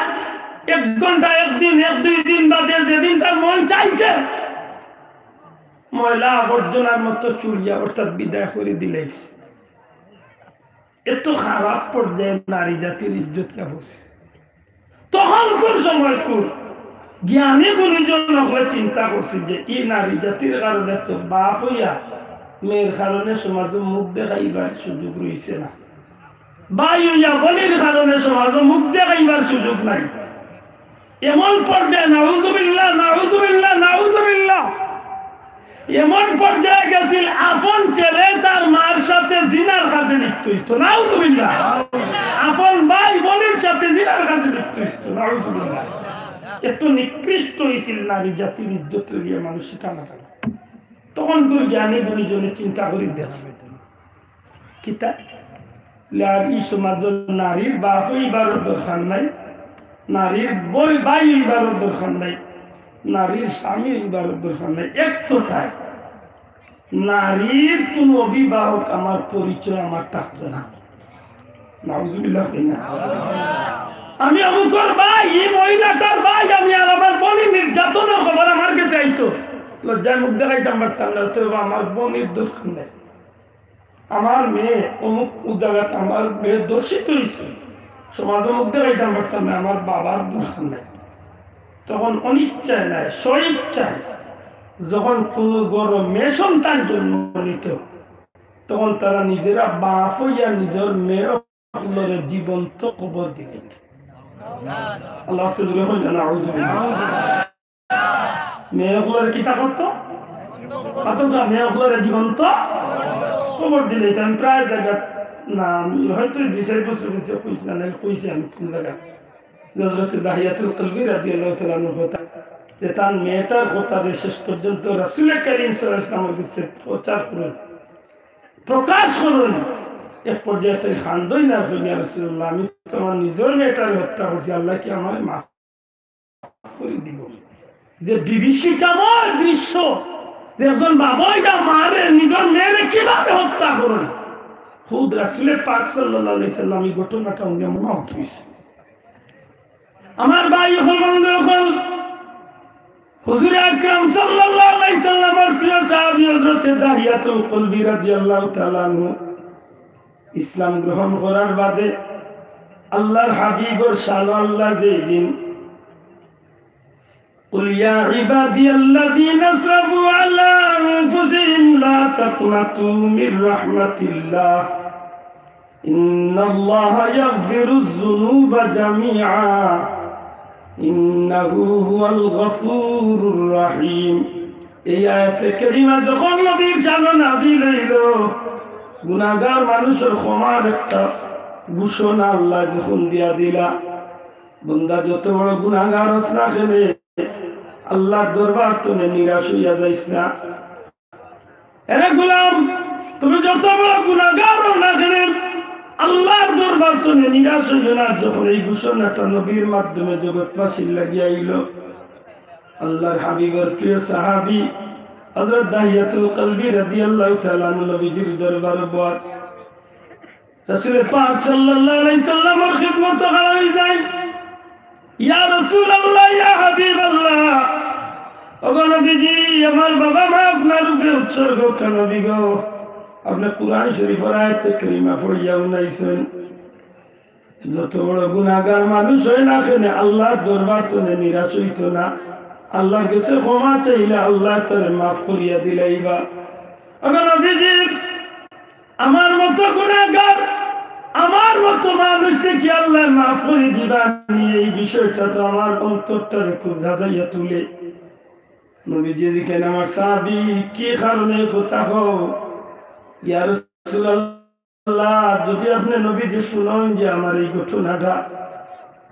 এক ঘন্টা, একদিন, এক দুই দিন বাদে যেদিন তার মন চাইছে, ময়লা আবর্জনার মতো চুড়িয়া অর্থাৎ বিদায় করি দিলাইছে। এত খারাপ পর্যায়ে নারী জাতির ইজ্জত কা পড়ছে। তখনকুর সময়কুর জ্ঞানী গুণীজন অকলে চিন্তা করছে যে ই নারী জাতির কারণে তো বাপ অইয়া মেয়ের কারণে সমাজো মুখ দেখাইবার সুযোগ রইছে না, ভাই অইয়া বইনর কারণে সমাজো মুখ দেখাইবার সুযোগ নাই। এমন পর্যায়ে, নাউজুবিল্লাহ, নাউজুবিল্লাহ, নাউজুবিল্লাহ, এমন পর্যায়ে গেছিল, আপন ছেলে তার মার সাথে জিনার কাজে লিপ্ত অইতো। নাউজুবিল্লাহ। আপন ভাই বইনর সাথে জিনার কাজে লিপ্ত অইতো। নাউজুবিল্লাহ। এত নিকৃষ্ট অইছিল নারী জাতির ইজ্জত লইয়া মানুষ টানাটানি। তখনকুর জ্ঞানী গুণীজনে চিন্তা করি দেখছে, কিতা? বলে, আর ই সমাজর নারীর বাপ অইবার দরকার নাই, নারীর বই ভাই অইবার দরকার নাই, নারীর স্বামী অইবার দরকার নাই। এক কথায়, নারীর কোনো অভিভাবক আমার পরিচয় আমার থাকতো না। নাউজুবিল্লাহ কই না? আমি অমুকর ভাই, ই মহিলাটার ভাই, আমি আর আমার বইনর নির্যাতনর খবর আমার গেছে আইতো, লজ্জায় মুখ দেখাইতাম পারতাম না। অতএব আমার বইনর দরকার নাই। আমার মেয়ে অমুক জাগাত, আমার মেয়ে ধর্ষিত অইছে, সমাজো মুখ দেখাইতাম পারতাম না, আমার বাবার দরকার নাই। তখন অনিচ্ছায় নায়, স্বইচ্ছায় যখন কোনো ঘরো মেয়ে সন্তান জন্ম নিত, তখন তারা নিজেরা বাপ অইয়া নিজর মেয়ে অকলরে জীবন্ত কবর দিলাইত। আল্লাহ আস্তে জোরে কইন না, নাউজুবিল্লাহ। মেয়ে অকলরে কিতা করতো? অথচ মেয়ে অকলরে জীবন্ত কবর দিলাইত। আমি প্রায় জাগাত, না, আমি হয়তো দুই চাইর বছর গেছে, কইছি না, নাইলে কইছি আমি কোন জাগাত। হযরত দাহিয়াতুল কলবি রাদিয়াল্লাহু তাআলা আনহুর কথা, যে তার মেয়েটার কথা যে শেষ পর্যন্ত রাসূলে করিম সাল্লাল্লাহু আলাইহি ওয়াসাল্লামের কাছে প্রচার করইন, প্রকাশ করইন। এক পর্যায়ে তাইন কান্দইন আর কইন, "ইয়া রাসূলুল্লাহ, আমি তো আমার নিজর মেয়েটারে হত্যা করছি, আল্লায় কি আমারে মাফ করি দিবো?" যে বিভীষিকাময় দৃশ্য, যে একজন বাবা অইয়া মারে, নিজর মেয়েরে কিভাবে হত্যা করইন, খুদ রাসূলে পাক সাল্লাল্লাহু আলাইহি ওয়াসাল্লাম ই ঘটনাটা হুনিয়া মর্মাহত অইছে। আমার ভাই অকল, বন্ধু অকল, হুজুরে আকরাম সাল্লাল্লাহু আলাইহি ওয়াসাল্লামর প্রিয় সাহাবী হযরতে দাহিয়াতুল কলবি রাদিয়াল্লাহু তাআলা আনহু ইসলাম গ্রহণ করার বাদে আল্লাহর হাবিবর শানো আল্লায় যেদিন قل يا عبادي الذين أسرفوا على أنفسهم لا تقنطوا من رحمة الله إن الله يغفر الذنوب جميعا إنه هو الغفور الرحيم. এই আয়াতে কারিমা যখন নবীর শানো নাজিল অইল, গুনাহগার মানুষর ক্ষমার একটা ঘোষণা আল্লায় যখন দিয়া দিলা, বন্দা যত বড় গুনাহগার অস না কেনে, আল্লাহর দরবার তনে নিরাশ অইয়া যাইস না। এরে গোলাম, তুমি যত বড় গুনাহগার অও না কেনে, আল্লাহর দরবার তনে নিরাশ অইও না। যখন এই ঘোষণাটা নবীর মাধ্যমে জগৎবাসীর লাগি আইল, আল্লাহর হাবিবর প্রিয় সাহাবী হযরত দাহিয়াতুল কলবী রাদিয়াল্লাহু তাআলা আনহু নবীজির দরবারো বওয়াত। রাসূলে পাক সাল্লাল্লাহু আলাইহি সাল্লামর খিদমতো খাড়া অই যায়। ইয়া রাসূলুল্লাহ, ইয়া হাবিবাল্লাহ, ওগো নবীজি, আমার বাবা মা আপনার উপরে উৎসর্গ, নবী গো, আপনে কুরআন শরীফর আয়াতে কারিমা পড়িয়া হুনাইছইন। যত বড় গুনাহগার মানুষ অয় না কেনে, আল্লাহর দরবার তনে নিরাশ অইতো না। আল্লাহর গেছে ক্ষমা চাইলে আল্লায় তারে মাফ করিয়া দিলাইবা। ওগো নবীজি, আমার মতো গুনাহগার, আমার মতো মানুষ থাকি আল্লায় মাফ করি দিবা নি, এই বিষয়টা তো আমার অন্তরটারে খুব ঝাঁঝাইয়া তুলে। নবীজি জিকাইন, আমার সাহাবী, কি কারণে কথা কও? ইয়া রাসূলুল্লাহ, যদি আপনে নবীজি হুনইন যে আমার এই ঘটনাটা,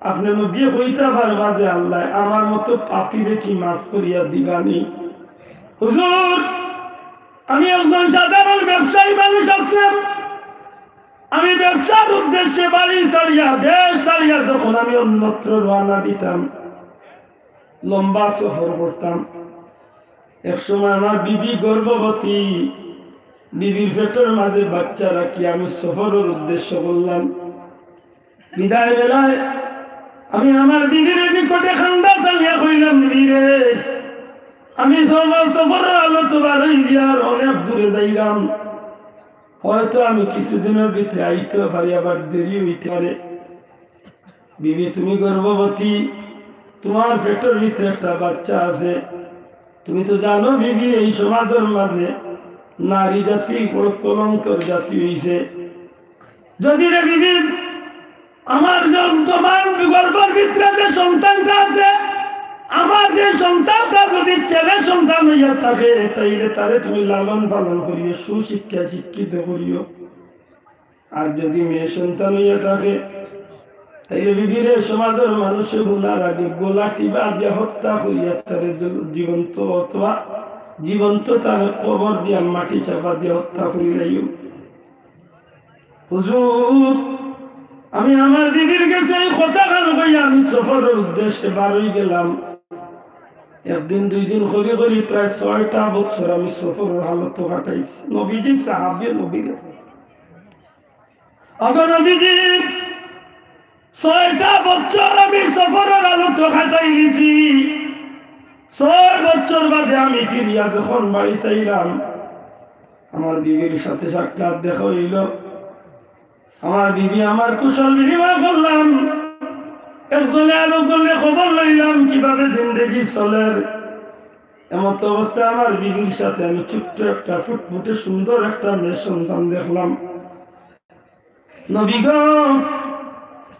আপনে নবীয়ে কইতা পারবা যে আল্লায় আমার মতো পাপীরে কি মাফ করিয়া দিবা নি? হুজুর, আমি একজন সাধারণ ব্যবসায়ী মানুষ আছলাম। আমি ব্যবসার উদ্দেশ্যে বাড়ি ছাড়িয়া, দেশ ছাড়িয়া যখন আমি অন্যত্র রওয়ানা দিতাম, লম্বা সফর করতাম। এক সময় আমার বিবি গর্ভবতী, বিবির পেটর মাঝে বাচ্চা রাখি আমি সফরর উদ্দেশ্য করলাম। বিদায় বেলায় আমি আমার বিবির নিকটে কান্দা টানিয়া কইলাম, "বিবি রে, আমি সফর, সফরর হালতো বারই দিয়ার অনেক দূরে যাইরাম, হয়তো আমি কিছুদিনর ভিতরে আইতে পারি, আবার দেরি অইতে পারে।" বিবি, তুমি গর্ভবতী, তুমার পেটর ভিতরে একটা বাচ্চা আছে। তুমি তো জানো বিবি, এই সমাজর মাঝে নারী জাতি বড় কলঙ্কর জাতি অইছে। যদি রে বিবি, আমার জন-, তুমার গর্ভর ভিতরে যে সন্তানটা আছে, আমার যে সন্তানটা যদি ছেলে সন্তান অইয়া থাকে, তাইলে তারে তুমি লালন পালন করিও, সুশিক্ষা শিক্ষিত করিও। আর যদি মেয়ে সন্তান অইয়া থাকে, তাইলে বিবিরে সমাজর মানুষে হুনার আগে গলা টিপা দিয়া হত্যা করিয়া তারে জ-, জীবন্ত অথবা জীবন্ত তারে কবর দিয়া মাটি চাপা দিয়া হত্যা করিলাইও। হুজুর, আমি আমার বিবির গেছে এই কথাখান কইয়া আমি সফরর উদ্দেশ্যে বারই গেলাম। একদিন দুই দিন করি করি প্রায় ছয়টা বছর আমি সফরর হালতো কাটাইছি। নবীজি সাহাবী নবীর ওগো নবীজি, ছয়টা বছর আমি সফরর হালতো কাটাইলিছি। ছয় বছর বাদে আমি ফিরিয়া যখন বাড়িত আইলাম, আমার বিবির সাথে সাক্ষাৎ দেখা অইল। আমার বিবি আমার কুশল বিনিময় করলাম, একজনে আরকজনরে খবর লইলাম কিভাবে জিন্দেগি চলের। এমত অবস্থায় আমার বিবির সাথে আমি ছোট্ট একটা ফুটফুটে সুন্দর একটা মেয়ে সন্তান দেখলাম। নবী গো,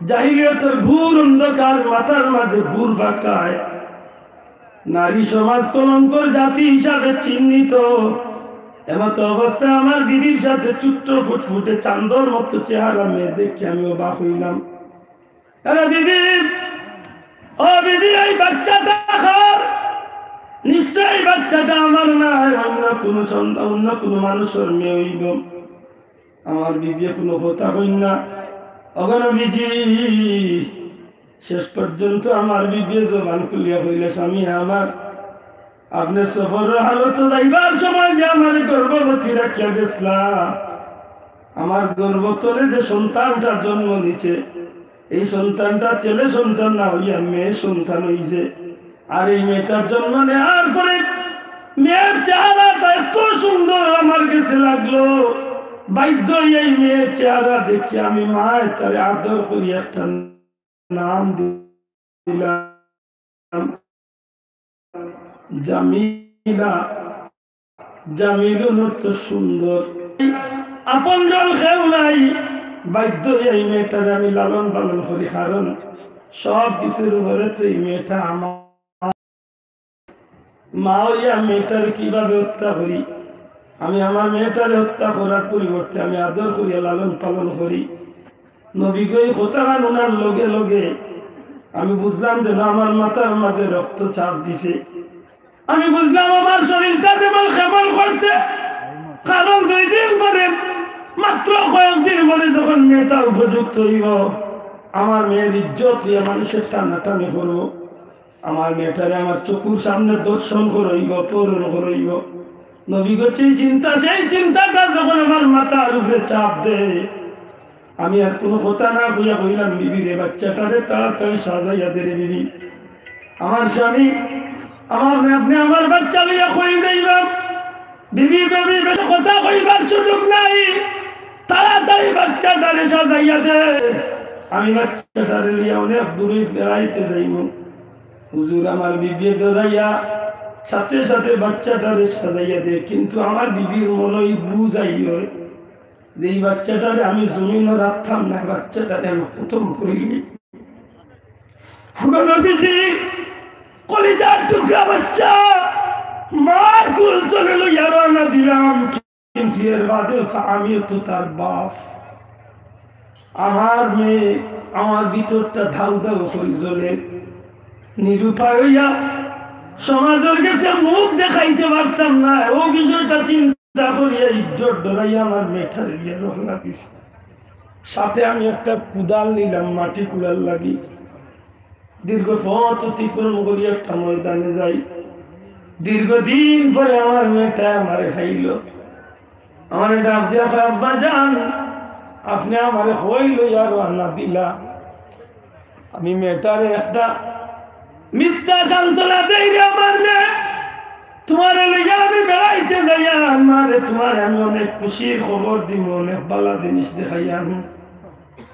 জাহিলিয়তর ঘোর অন্ধকার মাথার মাঝে ঘুর পাকায়, নারী সমাজ কলঙ্কর জাতি হিসাবে চিহ্নিত। এমত অবস্থায় আমার বিবির সাথে ছোট্ট ফুটফুটে চান্দর মতো চেহারা মেয়ে দেখে আমি অবাক অইলাম। আরে বিবি, ও বিবি, এই বাচ্চাটা কার? নিশ্চয় এই বাচ্চাটা আমার নায়, অন্য কুনু সন্তান, অন্য কুনু মানুষর মেয়ে অইব। আমার বিবিয়ে কুনু কথা কইন না। ওগো নবীজি, শেষ পর্যন্ত আমার বিবিয়ে জবান খুলিয়া কইলা, স্বামী আমার, আপনে সফরর হালতো যাইবার সময় যে আমারে গর্ভবতী রাখিয়া গেছলা, আমার গর্ভতলে যে সন্তানটা জন্ম নিছে, এই সন্তানটা ছেলে সন্তান না অইয়া মেয়ে সন্তান অইছে। আর এই মেয়েটার জন্ম নেওয়ার পরে মেয়ের চেহারাটা এত সুন্দর আমার গেছে লাগলো, বাধ্য অইয়া এই মেয়ের চেহারা দেখিয়া আমি মায় তারে আদর করি একটা নাম দিলাম জামিলা। জামিলুন অর্থ সুন্দর। আপনজন কেউ নাই, বাধ্য অইয়া এই মেয়েটারে আমি লালন পালন করি, কারণ সব কিছুর উপরে তো এই মেয়েটা আমার। মা অইয়া মেয়েটারে কিভাবে হত্যা করি? আমি আমার মেয়েটারে হত্যা করার পরিবর্তে আমি আদর করিয়া লালন পালন করি। নবীগো এই কথাখান হুনার লগে লগে আমি বুঝলাম যেন আমার মাথার মাঝে রক্ত চাপ দিছে। আমি বুঝলাম আমার শরীরটা যেমন কেমন করছে, কারণ দুই দিন পরে, মাত্র কয়েকদিন পরে যখন মেয়েটা উপযুক্ত অইব, আমার মেয়ের ইজ্জত লইয়া মানুষে টানাটানি করব। আমার মেয়েটারে আমার চকুর সামনে ধর্ষণ করইব, অপহরণ করইব। নবীগো সেই চিন্তা, সেই চিন্তাটা যখন আমার মাথার উপরে চাপ দেয়, আমি আর কোনো কথা না কইয়া কইলাম, "বিবি রে, বাচ্চাটারে তাড়াতাড়ি সাজাইয়া দে রে বিবি।" আমার স্বামী, আমার, আপনি আমার বাচ্চা লইয়া কই যাইবা? বিবি, বিবি, বেশি কথা কইবার সুযোগ নাই, তাড়াতাড়ি বাচ্চাটারে সাজাইয়া দে, আমি বাচ্চাটারে লইয়া অনেক দূরে বেড়াইতে যাইমু। হুজুর, আমার বিবিয়ে বেড়াইয়া সাথে সাথে বাচ্চাটারে সাজাইয়া দে, কিন্তু আমার বিবির মনে অয় বুঝাই অয় যে এই বাচ্চাটারে আমি জমিনো রাখতাম না, বাচ্চাটারে আমি খতম করিলি। ওগো নবীজি, কলিজার টুকরা বাচ্চা, মার কুল তলে লইয়া রওনা দিলাম, কিন্তু এর বাদেও তো আমিও তো তার বাপ। আমার মেয়ে, আমার ভিতরটা ধাউ ধাউ করি জ্বলে। নিরুপায় অইয়া সমাজর গেছে মুখ দেখাইতে পারতাম না। ও বিষয়টা চিন্তা করিয়া ইজ্জত ডরাইয়া আমার মেয়েটারে লইয়া রওনা দিছি। সাথে আমি একটা কুদাল নিলাম মাটি কুড়ার লাগি। দীর্ঘ পথ অতিক্রম করি একটা ময়দানে যাই। দীর্ঘদিন পরে আমার মেয়েটা আমারে পাইল। আমারে ডাক দিয়া কয়, "আব্বা জান, আপনে আমারে কই লইয়া রওনা দিলা?" আমি মেয়েটারে একটা মিথ্যা সান্ত্বনা দেই রে, "আমার মেয়ে, তুমারে লইয়া আমি বেড়াইতে যাইয়ার, মারে তুমারে আমি অনেক খুশির খবর দিমু, অনেক ভালা জিনিস দেখাইয়ার।"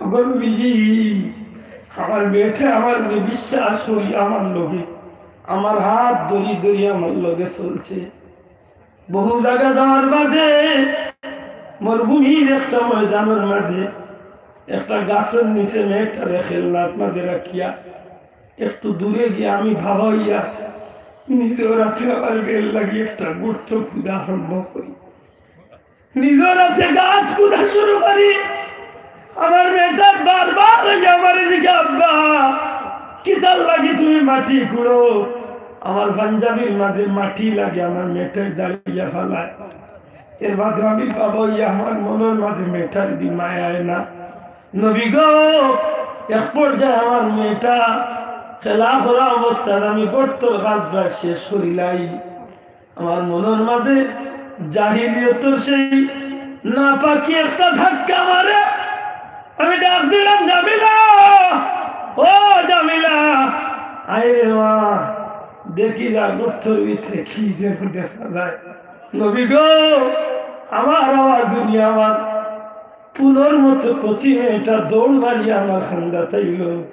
ওগো নবীজি, আমার মেয়েটা আমার উপরে বিশ্বাস করি, আমার লগে, আমার হাত ধরি ধরি আমার লগে চলছে। বহু জাগা যাওয়ার বাদে মরুভূমির একটা ময়দানর মাঝে একটা গাছর নিচে মেয়েটারে খেলনার মাঝে রাখিয়া একটু দূরে গিয়া আমি বাবা অইয়া নিজর হাতে আমার মেয়ের লাগি একটা গর্ত খুদা আরম্ভ করি। নিজর হাতে গাত খুদা শুরু করি। আমার মেয়েটা বারবার অইয়া আমার এদিকে, "আব্বা, কিতার লাগি তুমি মাটি কুড়ো?" আমার পাঞ্জাবির মাঝে মাটি লাগে, আমার মেয়েটায় দাঁড়িয়া ফালায়। এর বাদে আমি বাবা অইয়া আমার মনর মাঝে মেয়েটার দি মায়া আয় না। নবী গো, এক পর্যায়ে আমার মেয়েটা খেলা করা অবস্থায় আমি গর্তর কাজটা শেষ করিলাই। আমার মনর মাঝে জাহিলিয়তর সেই নাপাকি একটা ধাক্কা মারে। আমি ডাক দিলাম, "জামিলা, ও জামিলা, আয় রে মা, দেখি যা গর্তর ভিতরে কি যেন দেখা যায়।" নবী গো, আমার আওয়াজ হুনিয়া আমার ফুলর মতো কচি মেয়েটা দৌড় মারিয়া আমার কান্দাত আইল।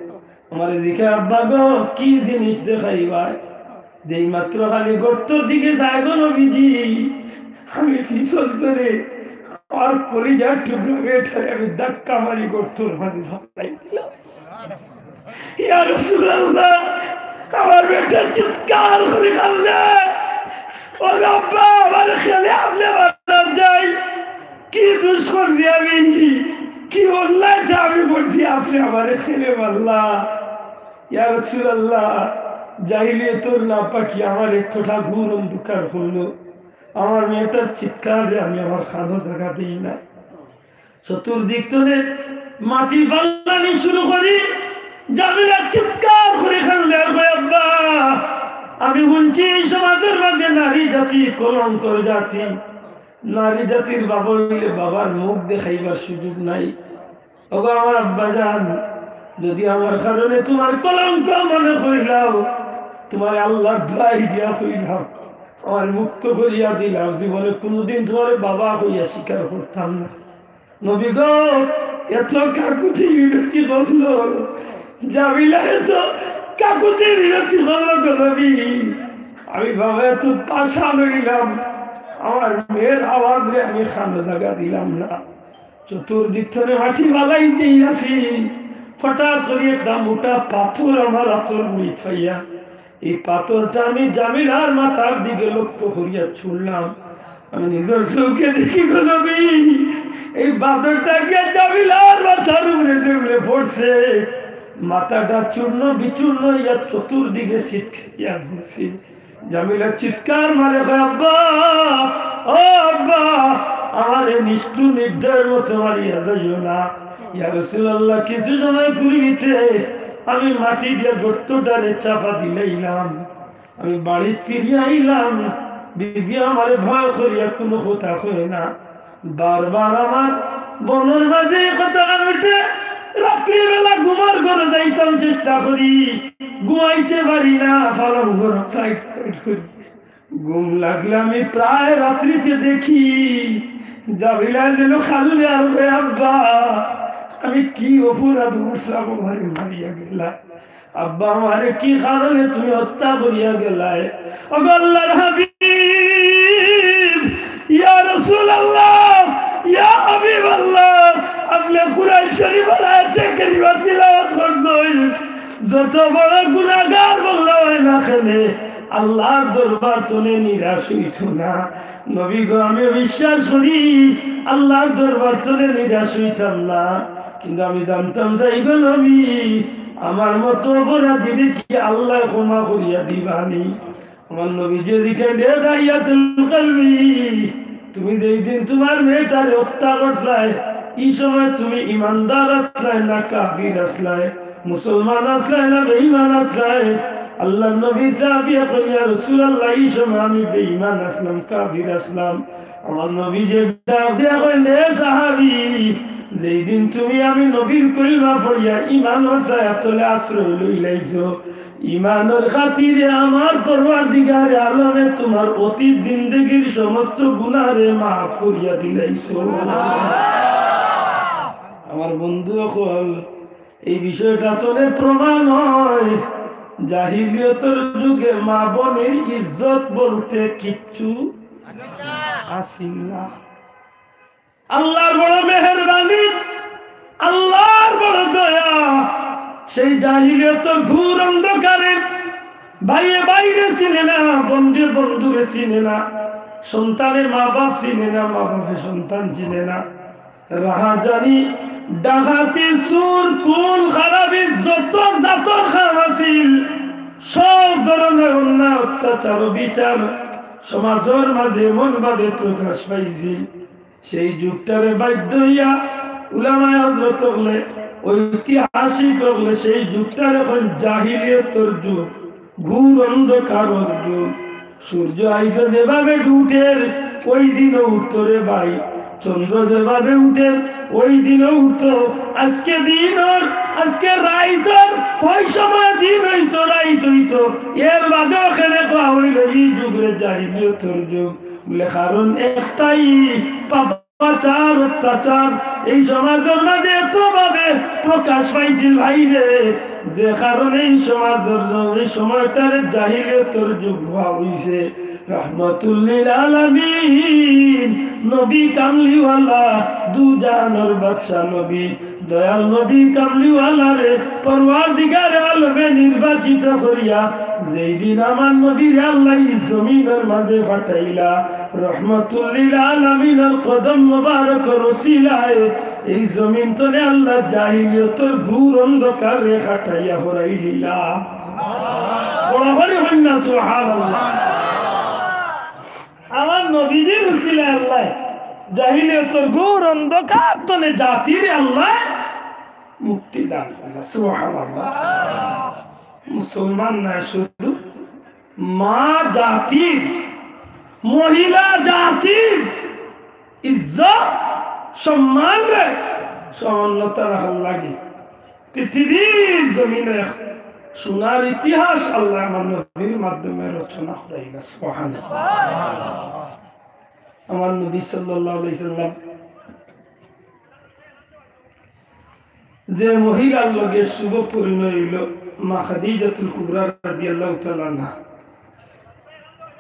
আমারে জিগায়, "আব্বা গো, কি জিনিস দেখাইবায়?" যেই মাত্র খালি গর্তর দিকে যায় গো নবীজি, আমি পিছন ধরি আমার কলিজার টুকরা মেয়েটারে আমি ধাক্কা মারি গর্তর মাঝে ফালাই দিলাম। ইয়া রাসূলুল্লাহ, আমার মেয়েটা চিৎকার করি কান্দে, "ও আব্বা, আমার খেলে আপনে মারা যায়।" কি দুষ করছি আমি? কি অন্যায়টা আমি করছি? আপনে আমারে খেলে মারলা। ইয়া রাসূলুল্লাহ, জাহিলিয়তর নাপাকি আমার এতটা ঘোর অন্ধকার করলো, আমার মেয়েটার চিৎকারে আমি আমার কানো জাগা দেই না। চতুর্দিক তনে মাটি ফালানি শুরু করি। জামিলা চিৎকার করি কান্দে আর কয়, "আব্বা, আমি হুনছি এই সমাজর মাঝে নারী জাতি কলঙ্কর জাতি।" নারী জাতির বাবা অইলে বাবার মুখ দেখাইবার সুযোগ নাই। ওগো আমার আব্বা জান, যদি আমার কারণে তুমার কলঙ্ক মনে করিলাও, তুমারে আল্লার দোয়াই দিয়া কইলাম, আমারে মুক্ত করিয়া দিলাও, জীবনে কুনুদিন তুমারে বাবা কইয়া স্বীকার করতাম না। নবী গো, এত কাকুতি মিনতি করলো, জামিলা এত কাকুতি মিনতি করলো গো নবী, আমি বাবা এত পাষাণ অইলাম, আমার মেয়ের আওয়াজরে আমি কানো জাগা দিলাম না। চতুর্দিক তনে মাটি ফালাইতেই আছি, হঠাৎ করি একটা মোটা পাথর আমার আতর মুড়িত পাইয়া এই পাথরটা আমি জামিলার মাথার দিকে লক্ষ্য করিয়া ছুড়লাম। আমি নিজর চউখে দেখি গো নবী, এই পাথরটা গিয়া জামিলার মাথার উপরে যেমনে পড়ছে, মাথাটা চূর্ণ বিচূর্ণ অইয়া চতুর্দিকে ছিটকাইয়া পড়ছে। জামিলা চিৎকার মারে, কয়, "আব্বা, ও আব্বা, আমারে নিষ্ঠুর নির্দয়ের মতো মারিয়া যাইও না।" ইয়া রাসূলুল্লাহ, কিছু সময় ঘুরিতে আমি মাটি দিয়া গর্তটারে চাপা দিলাইলাম। আমি বাড়িত ফিরিয়া আইলাম, বিবি আমারে ভয় করিয়া কুনু কথা কয় না। বারবার আমার মনর মাঝে এই কথাখান উঠে। রাত্রিবেলা ঘুমার ঘরো যাইতাম চেষ্টা করি, ঘুমাইতে পারি না, পালং ঘরো side side করি। ঘুম লাগলে আমি প্রায় রাত্রিতে দেখি জামিলায় যেন কান্দে আর কয়, "আব্বা, আমি কি অপরাধ করছিলাম, আমারে মারিয়া গেলা?" আব্বা, আমারে কি কারণে তুমি হত্যা করিয়া গেলায়? ওগো আল্লাহর হাবিব, ইয়া রাসূলুল্লাহ, ইয়া হাবিবাল্লাহ, আপনে কুরআন শরীফর আয়াতে কারিমা তিলাওয়াত করছইন। যত বড় গুনাহগার বন্দা অয় না কেনে, আল্লাহর দরবার তনে নিরাশ অইতো না। নবী গো, আমিও বিশ্বাস করি আল্লাহর দরবার তনে নিরাশ অইতাম না, কিন্তু আমি জানতাম চাই গো নবী, আমার মতো অপরাধীরে কি আল্লায় ক্ষমা করিয়া দিবানি? আমার নবীজি জিকাইন, রে দাহিয়াতুল কালবি, তুমি যেই দিন তুমার মেয়েটারে হত্যা করছলায়, ই সময় তুমি ইমানদার আছলায় না কাফির আছলায়? মুসলমান আছলায় না বেঈমান আছলায়? আল্লাহর নবীর সাহাবীয়ে কইন, ইয়া রাসূলুল্লাহ, ই সময় আমি বেঈমান আছলাম, কাফির আছলাম। আমার নবীজি ডাক দিয়া কইন, রে সাহাবী, যেই দিন তুমি আমি নবীর কলিমা পড়িয়া ইমানর ছায়াতলে আশ্রয় লইলাইছো, ইমানর খাতিরে আমার পরওয়ারদিগারে আলমে তুমার অতীত জিন্দেগির সমস্ত গুনারে মাফ করিয়া দিলাইছো। আমার বন্ধু অকল, এই বিষয়টা তনে প্রমাণ অয়, জাহিলিয়তর যুগে মা বইনর ইজ্জত বলতে কিচ্ছু আছিল না। আল্লাহর বড় মেহেরবানি, আল্লাহর বড় দয়া। সেই জাহিলিয়তর ঘোর অন্ধকারে ভাইয়ে ভাইরে চিনে না, বন্ধুয়ে বন্ধুরে চিনে না, সন্তানে মা বাপ চিনে না, মা বাপে সন্তান চিনে না। রাহাজানি, ডাকাতি, চুর, খুন, খারাপি, যত জাতর কাম আছিল, সব ধরনের অন্যায়, অত্যাচার, অবিচার সমাজর মাঝে এমন ভাবে প্রকাশ পাইছিল। সেই যুগটারে বাধ্য অইয়া উলামায়ে হযরত অকলে, ঐতিহাসিক অকলে সেই যুগটারে কইন জাহিলিয়তর যুগ, ঘোর অন্ধকারর যুগ। সূর্য আইজ যেভাবে উঠের, ওই দিনও উঠতো রে ভাই। চন্দ্র যেভাবে উঠের, ওই দিনও উঠতো। আজকে দিন অর, আজকে রাইত অর, ওই সময় দিন অইতো, রাইত অইতো। এর বাদেও কেনে কওয়া অইলো ই যুগরে জাহিলিয়তর যুগ? বলে, কারণ একটাই, পাপাচার, অত্যাচার এই সমাজর মাঝে এত ভাবে প্রকাশ পাইছিল ভাইরে, যে কারণে এই সমাজর, এই সময়টারে জাহিলিয়তর যুগ কওয়া অইছে। রহমতুল্লিল আলামিন নবী কামলিওয়ালা, দু জাহানর বাদশা নবী, দয়াল নবী কামলিওয়ালারে পরওয়ারদিগারে আলমে নির্বাচিত করিয়া যেই দিন আমার নবীরে আল্লায় ই জমিনর মাঝে পাঠাইলা, রহমতুল্লিল আলামিনর কদম মোবারকর উসিলায় এই জমিন তনে আল্লায় জাহিলিয়তর ঘোর অন্ধকাররে কাটাইয়া হরাই দিলা। বড় করি কইন না সুবহানাল্লাহ। আমার নবীজির উসিলায় আল্লায় জাহিলিয়তর ঘোর অন্ধকার তনে জাতিরে আল্লায় মুক্তি দান করলা। সুবহানাল্লাহ। মুসলমান নায়, শুধু মা জাতির, মহিলা জাতির ইজ্জত, সম্মানরে সমুন্নত রাখার লাগি পৃথিবীর জমিনো এক সোনার ইতিহাস আল্লায় আমার নবীর মাধ্যমে রচনা করাইলা। সুবহানাল্লাহ। আমার নবী সাল্লাল্লাহু আলাইহি সাল্লাম যে মহিলার লগে শুভ পরিণয় অইলো, মা খাদিজাতুল কুবরা রাদিয়াল্লাহু তাআলা আনহা।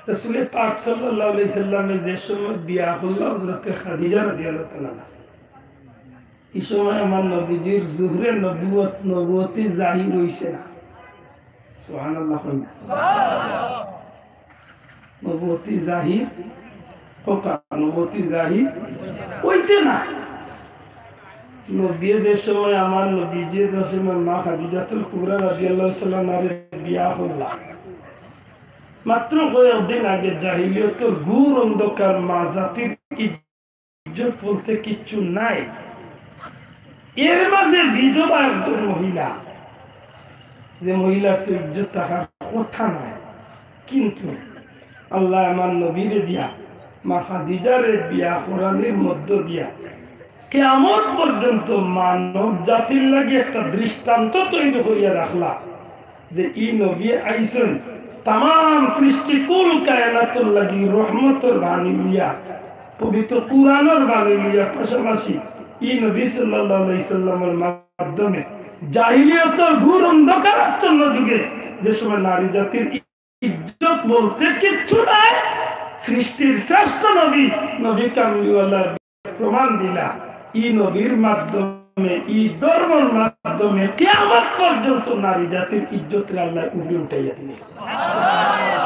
রাসূলে পাক সাল্লাল্লাহু আলাইহি সাল্লামে যে সময় বিয়া করলা হযরতে খাদিজা রাদিয়াল্লাহু তাআলা আনহা, ই সময় আমার নবীজির জোহরে নবুয়ত, নবুয়তি জাহির অইছে না। সুবহানাল্লাহ কইন না। নবুয়তি জাহির, কউক্কা, নবুয়তি জাহির অইছে না। নবীয়ে যে সময়, আমার নবীজিয়ে যে সময় মা খাদিজাতুল কুবরা রাদিয়াল্লাহু তাআলা আনহারে বিয়া করলা, মাত্র কয়েকদিন আগে জাহিলিয়তর ঘোর অন্ধকার, মা জাতির ইজ্জত বলতে কিচ্ছু নাই। এর মাঝে বিধবা একজন মহিলা, যে মহিলার তো ইজ্জত থাকার কথা নাই, কিন্তু আল্লায় আমার নবীরে দিয়া, মা খাদিজারে বিয়া করানির মধ্য দিয়া কিয়ামত পর্যন্ত মানব জাতির লাগি একটা দৃষ্টান্ত তৈরি করিয়া রাখলা। যে ই নবী আইছইন তামাম সৃষ্টি কুল কায়নাতর লাগি রহমতর বাণী লইয়া, পবিত্র কুরআনর বাণী লইয়া, পাশাপাশি ই নবী সাল্লাল্লাহু আলাইহি সাল্লামর মাধ্যমে জাহিলিয়তর ঘোর অন্ধকারাচ্ছন্ন যুগে যে সময় নারী জাতির ইজ্জত বলতে কিচ্ছু নাই, সৃষ্টির শ্রেষ্ঠ নবী, নবী কামলিওয়ালার প্রমাণ দিলা। ই নবীর মাধ্যমে, ই ধর্মর মাধ্যমে কিয়ামত পর্যন্ত নারী জাতির ইজ্জতরে আল্লায় উপরে উঠাইয়া দিলা।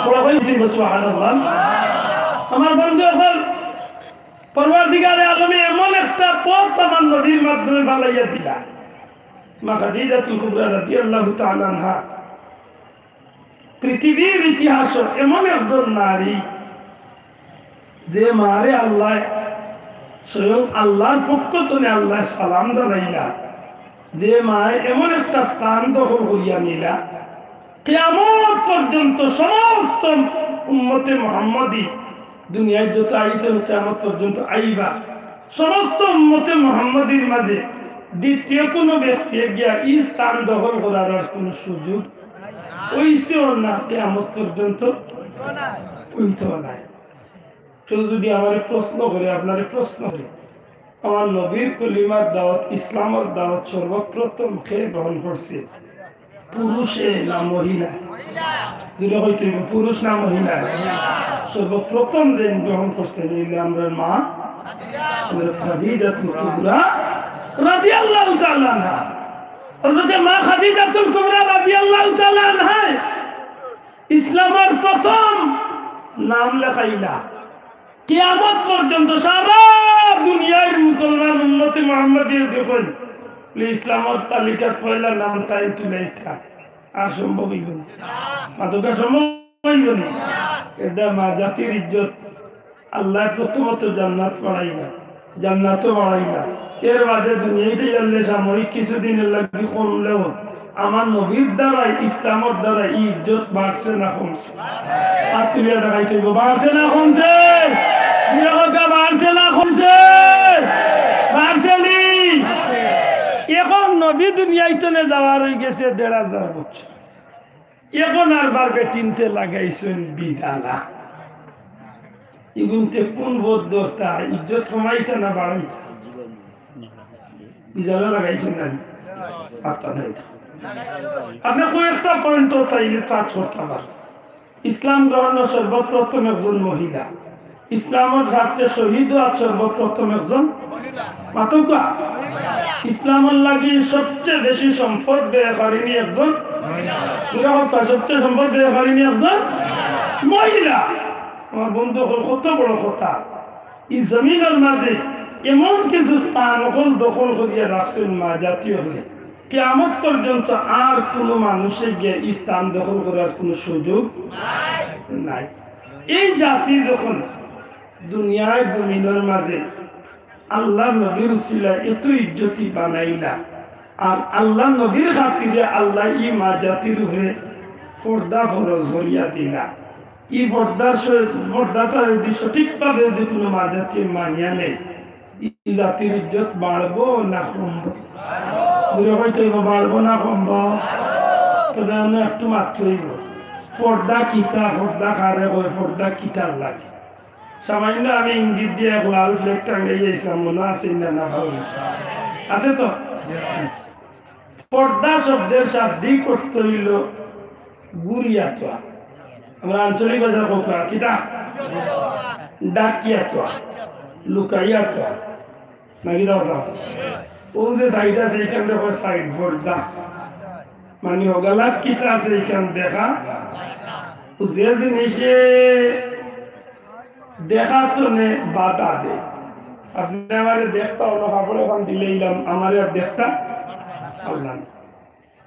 বড় ভাই, সুবহানাল্লাহ। আমার বন্ধু অকল, পরওয়ারদিগারে আলমে এমন একটা পথ আমার নবীর মাধ্যমে বানাইয়া দিলা। মা খাদিজাতুল কুবরা রাদিয়াল্লাহু তাআলা আনহা পৃথিবীর ইতিহাসো এমন একজন নারী, যে মারে আল্লায়, স্বয়ং আল্লাহর পক্ষ তনে আল্লায় সালাম জানাইলা, যে মায় এমন একটা স্থান দখল করিয়া নিলা, কিয়ামত পর্যন্ত সমস্ত উম্মতে মুহাম্মদী, দুনিয়াত যত আইছইন কিয়ামত পর্যন্ত আইবা, সমস্ত উম্মতে মুহাম্মদীর মাঝে দ্বিতীয় কোনো ব্যক্তি গিয়া ই স্থান দখল করার আর কোনো সুযোগ অইছেও না, কিয়ামত পর্যন্ত অইতো নায়। কেউ যদি আমারে প্রশ্ন করে, আপনারে প্রশ্ন করে, আমার নবীর কলিমার দাওয়াত, ইসলামর দাওয়াত সর্বপ্রথম কে গ্রহণ করছে? পুরুষে না মহিলা? জোরে কইতে অইবো, পুরুষ না মহিলা? সর্বপ্রথম যে গ্রহণ করছে, অইলা আমরার মা হযরত খাদিজাতুল কুবরা রাদিয়াল্লাহু তাআলা আনহা। হযরতে মা খাদিজাতুল কুবরা রাদিয়াল্লাহু তাআলা আনহায় ইসলামর প্রথম নাম লেখাইলা। কিয়ামত পর্যন্ত সারা দুনিয়ার মুসলমান উম্মতে মুহাম্মদীয়ে দেখইন, ইসলামর তালিকাত পয়লা নাম তাইন তুলাইতা। আর সম্ভব অইবো নি? মাতউক্কা, সম্ভব অইবো নি? এটা মা জাতির ইজ্জত। আল্লায় প্রথমত জান্নাত বাড়াইলা, জান্নাতও বাড়াইলা। এর বাদে দুনিয়াইতে গেলে সাময়িক কিছুদিনর লাগি কমলেও আমার নবীর দ্বারাই, ইসলামর দ্বারাই ই ইজ্জত বাড়ছে না কমছে? আর তুলিয়া দেখাইতে অইবো, বাড়ছে না কমছে? জোরে কউক্কা, বাড়ছে না কমছে? বাড়ছে নি? এখন নবী দুনিয়াইতনে যাওয়ার অইগেছে দেড় হাজার বছর। এখন আরবার বেটিন্তে লাগাইছইন বিজালা। ইগুইন্তে কুন পথ ধরতা, ইজ্জত কমাইতা না বাড়াইতা? বিজালা লাগাইছইন না? পাত্তা নাই তো। আপনে কয়েকটা পয়েন্টও চাইলে touch করতা পারইন। ইসলাম গ্রহণর সর্বপ্রথম একজন মহিলা, ইসলামর স্বার্থে শহীদ অওয়ার সর্বপ্রথম একজন, মাতউক্কা, ইসলামর লাগি সবচেয়ে বেশি সম্পদ ব্যয় করিনি একজন, জোরে কউক্কা, সবচেয়ে সম্পদ ব্যয় করিনি একজন মহিলা। আমার বন্ধু অকল, কত বড় কথা। ই জমিনর মাঝে এমন কিছু স্থান অকল দখল করিয়া রাখছইন মা জাতি অকলে, কিয়ামত পর্যন্ত আর কুনু মানুষে গিয়া ই স্থান দখল করার কুনু সুযোগ নাই। এই জাতি যখন দুনিয়ার জমিনর মাঝে আল্লাহর নবীর উসিলায় এত ইজ্জতি বানাইলা, আর আল্লাহর নবীর খাতিরে আল্লায় ই মা জাতির উপরে পর্দা ফরজ করিয়া দিলা, ই পর্দার স-, পর্দাটা যদি সঠিকভাবে যদি কুনু মা জাতি মানিয়া নেয়, ই জাতির ইজ্জত বাড়বো না কমবো? জোরে কইতে অইবো, বাড়বো না কমবো? তবে অনো একটু মাততে অইবো। পর্দা কিতা, পর্দা কারে কয়, পর্দা কিতার লাগি? সামান্য আমি ইঙ্গিত দিয়া এক লাল flag টাঙ্গাইয়া আইছলাম, মনো আছে না, না ভাই? আছে তো? পর্দা শব্দের শাব্দিক অর্থ অইলো ঘুরিয়া থওয়া। আমরা আঞ্চলিক ভাষায় কউক্কা, কিতা? ঢাকিয়া থওয়া, লুকাইয়া থওয়া। নাকি দাও চাও? অউ যে side আছে, ইখানরে কয় side পর্দা। মানে, হগালাত কিতা আছে ইখান দেখা, যে জিনিসে দেখা তো নে বাধা দে। আপনে আমারে দেখতা অইলো, কাপড় অখান দিলাইলাম, আমারে আর দেখতা পারলা না।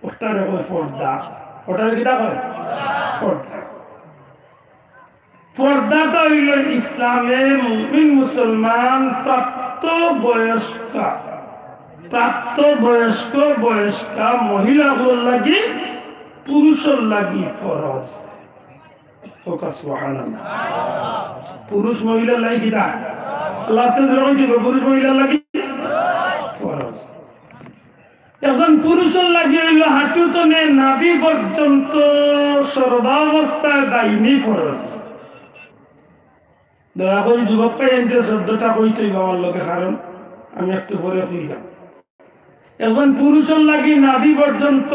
ওটারে কয় পর্দা। ওটারে কিতা কয়? পর্দা। পর্দাটা অইলো ইসলামে মুমিন মুসলমান প্রাপ্ত বয়স্কা, প্রাপ্ত বয়স্ক, বয়স্কা মহিলাগুলোর লাগি, পুরুষর লাগি ফরজ। কউক্কা সুবহানাল্লাহ। পুরুষ মহিলার লাগি কিতা? আল্লাহ আছে যেরকম দিব, পুরুষ মহিলার লাগি ফরজ। একজন পুরুষর লাগি অইলো হাঁটু তনে নাভি পর্যন্ত সর্বাবস্থায় দাইমি ফরজ। দয়া করি যুবক ভাইয়াইন্তে শব্দটা কইতে অইবো আমার লগে, কারণ আমি একটু পরে কইলাম। একজন পুরুষর লাগি নাভি পর্যন্ত,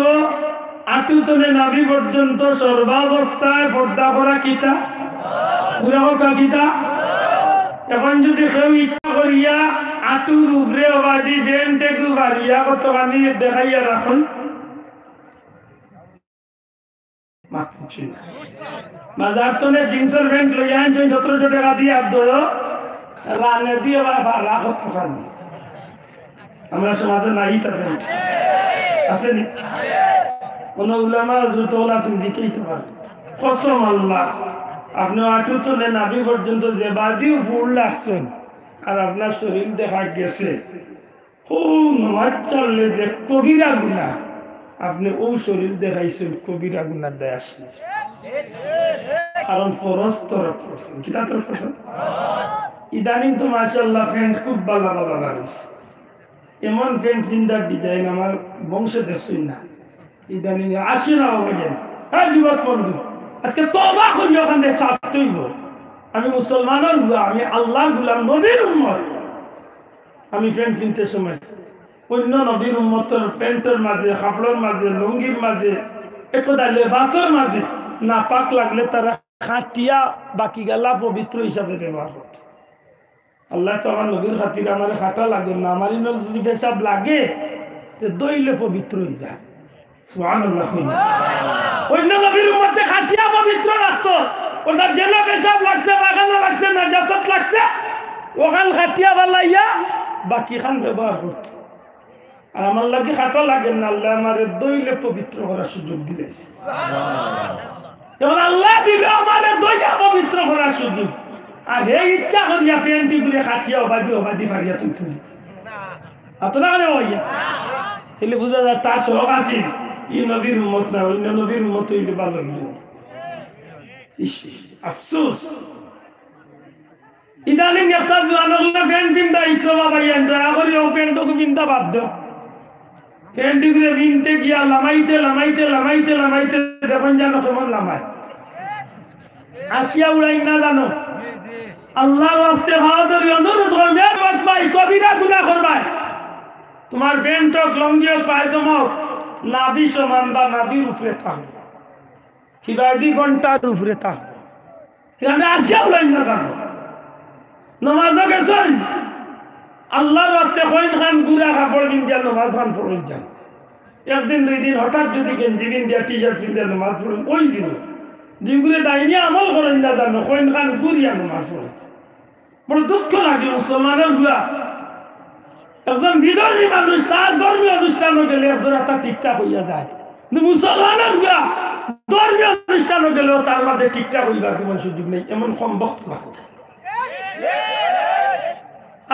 আঁটু তনে নাভি পর্যন্ত সর্বাবস্থায় পর্দা করা কিতা? পুরা কথা কিতা? এখন যদি কেউ ইচ্ছা করিয়া আঁটুর উপরে অবাদি প্যান্ট একটু বাড়িয়া কতখানি দেখাইয়া রাখুন, মাত বুঝছি না। বাজার তনে জিন্সের প্যান্ট লইয়া আনছেন সতেরোশো টাকা দিয়া, আর ধরো রানে দিয়ে বা বা রাখো তো খালি। আমরা সমাজে নাই তা প্যান্ট। আছে নি? কোনো উলামা হযরত ওলা সিদ্দিকেই তো পারে। কসম আল্লাহ, আপনে আঁটু তনে নাভি পর্যন্ত যে বাদিও ফুল রাখছেন, আর আপনার শরীর দেখা গেছে, ও নমাজ ছাড়লে যে কবিরা গুনা, আপনে ও শরীর দেখাইছেন কবিরা গুনার দায় আসলে। কারণ ফরজ তরক করছেন। কিতা তরক করছেন? ইদানিং তো মাশাআল্লাহ প্যান্ট খুব বালা বালা বাড়িছে। এমন প্যান্ট ফিন্দার design আমার বংশে দেখছি না। ইদানিং আসে না অইবো। হ্যাঁ যুবক বন্ধু, আজকে তওবা করি ওখান থেকে ছাড়তে অইবো। আমি মুসলমানের গুলা, আমি আল্লাহর গুলাম, নবীর উম্মত। আমি প্যান্ট কিনতে সময় অন্য নবীর উম্মতর প্যান্টর মাঝে, কাপড়র মাঝে, লুঙ্গির মাঝে, একদা লেবাসর মাঝে নাপাক লাগলে তারা কাটিয়া বাকি গালা পবিত্র হিসাবে ব্যবহার করত। আল্লাহ তো আমার নবীর খাতিরে আমারে কাটা লাগে না, আমার ইনো যদি পেশাব লাগে, তে দইলে পবিত্র অই যায়। সুবহানাল্লাহ। অন্য নবীর উম্মতে কাটিয়া পবিত্র রাখতো, অর্থাৎ যেন পেশাব লাগছে, পায়খানা লাগছে, নাজাসত লাগছে, ওখান কাটিয়া ফালাইয়া বাকিখান ব্যবহার করতো। আর আমার লাগি কাটা লাগে না, আল্লাহ আমারে দইলে পবিত্র করার সুযোগ দিলাইছে। এখন আল্লাহ দিলে আমারে দইয়া পবিত্র করার সুযোগ, আর হে ইচ্ছা করিয়া প্যান্ট ইগুরে কাটিয়া অবাদি অবাদি ফারিয়া তুই তুলি। আর তো না কেন ভাইয়া? তাহলে বুঝা যায় তার শখ আছে, ই নবীর উম্মত না, অন্য নবীর উম্মত অইলে ভালো অইল। ইস, ইস, আফসোস। ইদানিং একটা জোয়ান অকলে প্যান্ট ফিন্দা ইচ্ছা বাবা, ইয়ান দয়া করি ও প্যান্ট ওকে ফিন্দা বাদ দেও। প্যান্ট ইগুরে ফিনতে গিয়া লামাইতে, লামাইতে, লামাইতে, লামাইতে দেখইন যেন কেমন লামায়। আসিয়া উড়াইন না জানো। আল্লাহর ওয়াস্তে হাত ধরি অনুরোধ করবে, আর বাদ ভাই, কবিরা গুনাহ করবায়। তোমার প্যান্ট হোক, লুঙ্গি হোক, পায়জামা হোক, নাভি সমান বা নাভির উপরে থাকবে। কিবা দি ঘন্টার উপরে থাকবে। এখানে আসিয়া উড়াইন না জানো। নমাজও গেছইন, আল্লাহর ওয়াস্তে কইন খান গুরা কাপড় ফিন্দিয়া নমাজ খান পড়ইন যান। একদিন দুই দিন হঠাৎ যদি গেঞ্জি ফিন্দিয়া টি শার্ট ফিন্দিয়া নমাজ পড়ইন, ওই জীবন। যেগুলো দাইনি আমল করইন না জানো, কইন খান গুরিয়া নমাজ পড়ইন। বড় দুঃখ লাগে মুসলমানের গুয়া। একজন বিধর্মী মানুষ তার ধর্মীয় অনুষ্ঠানও গেলে একজন একটা ঠিকঠাক হইয়া যায়, কিন্তু মুসলমানের গুয়া ধর্মীয় অনুষ্ঠানও গেলেও তার মাঝে ঠিকঠাক হইবার কোনো সুযোগ নেই, এমন কম বক্ত পাওয়া যায়।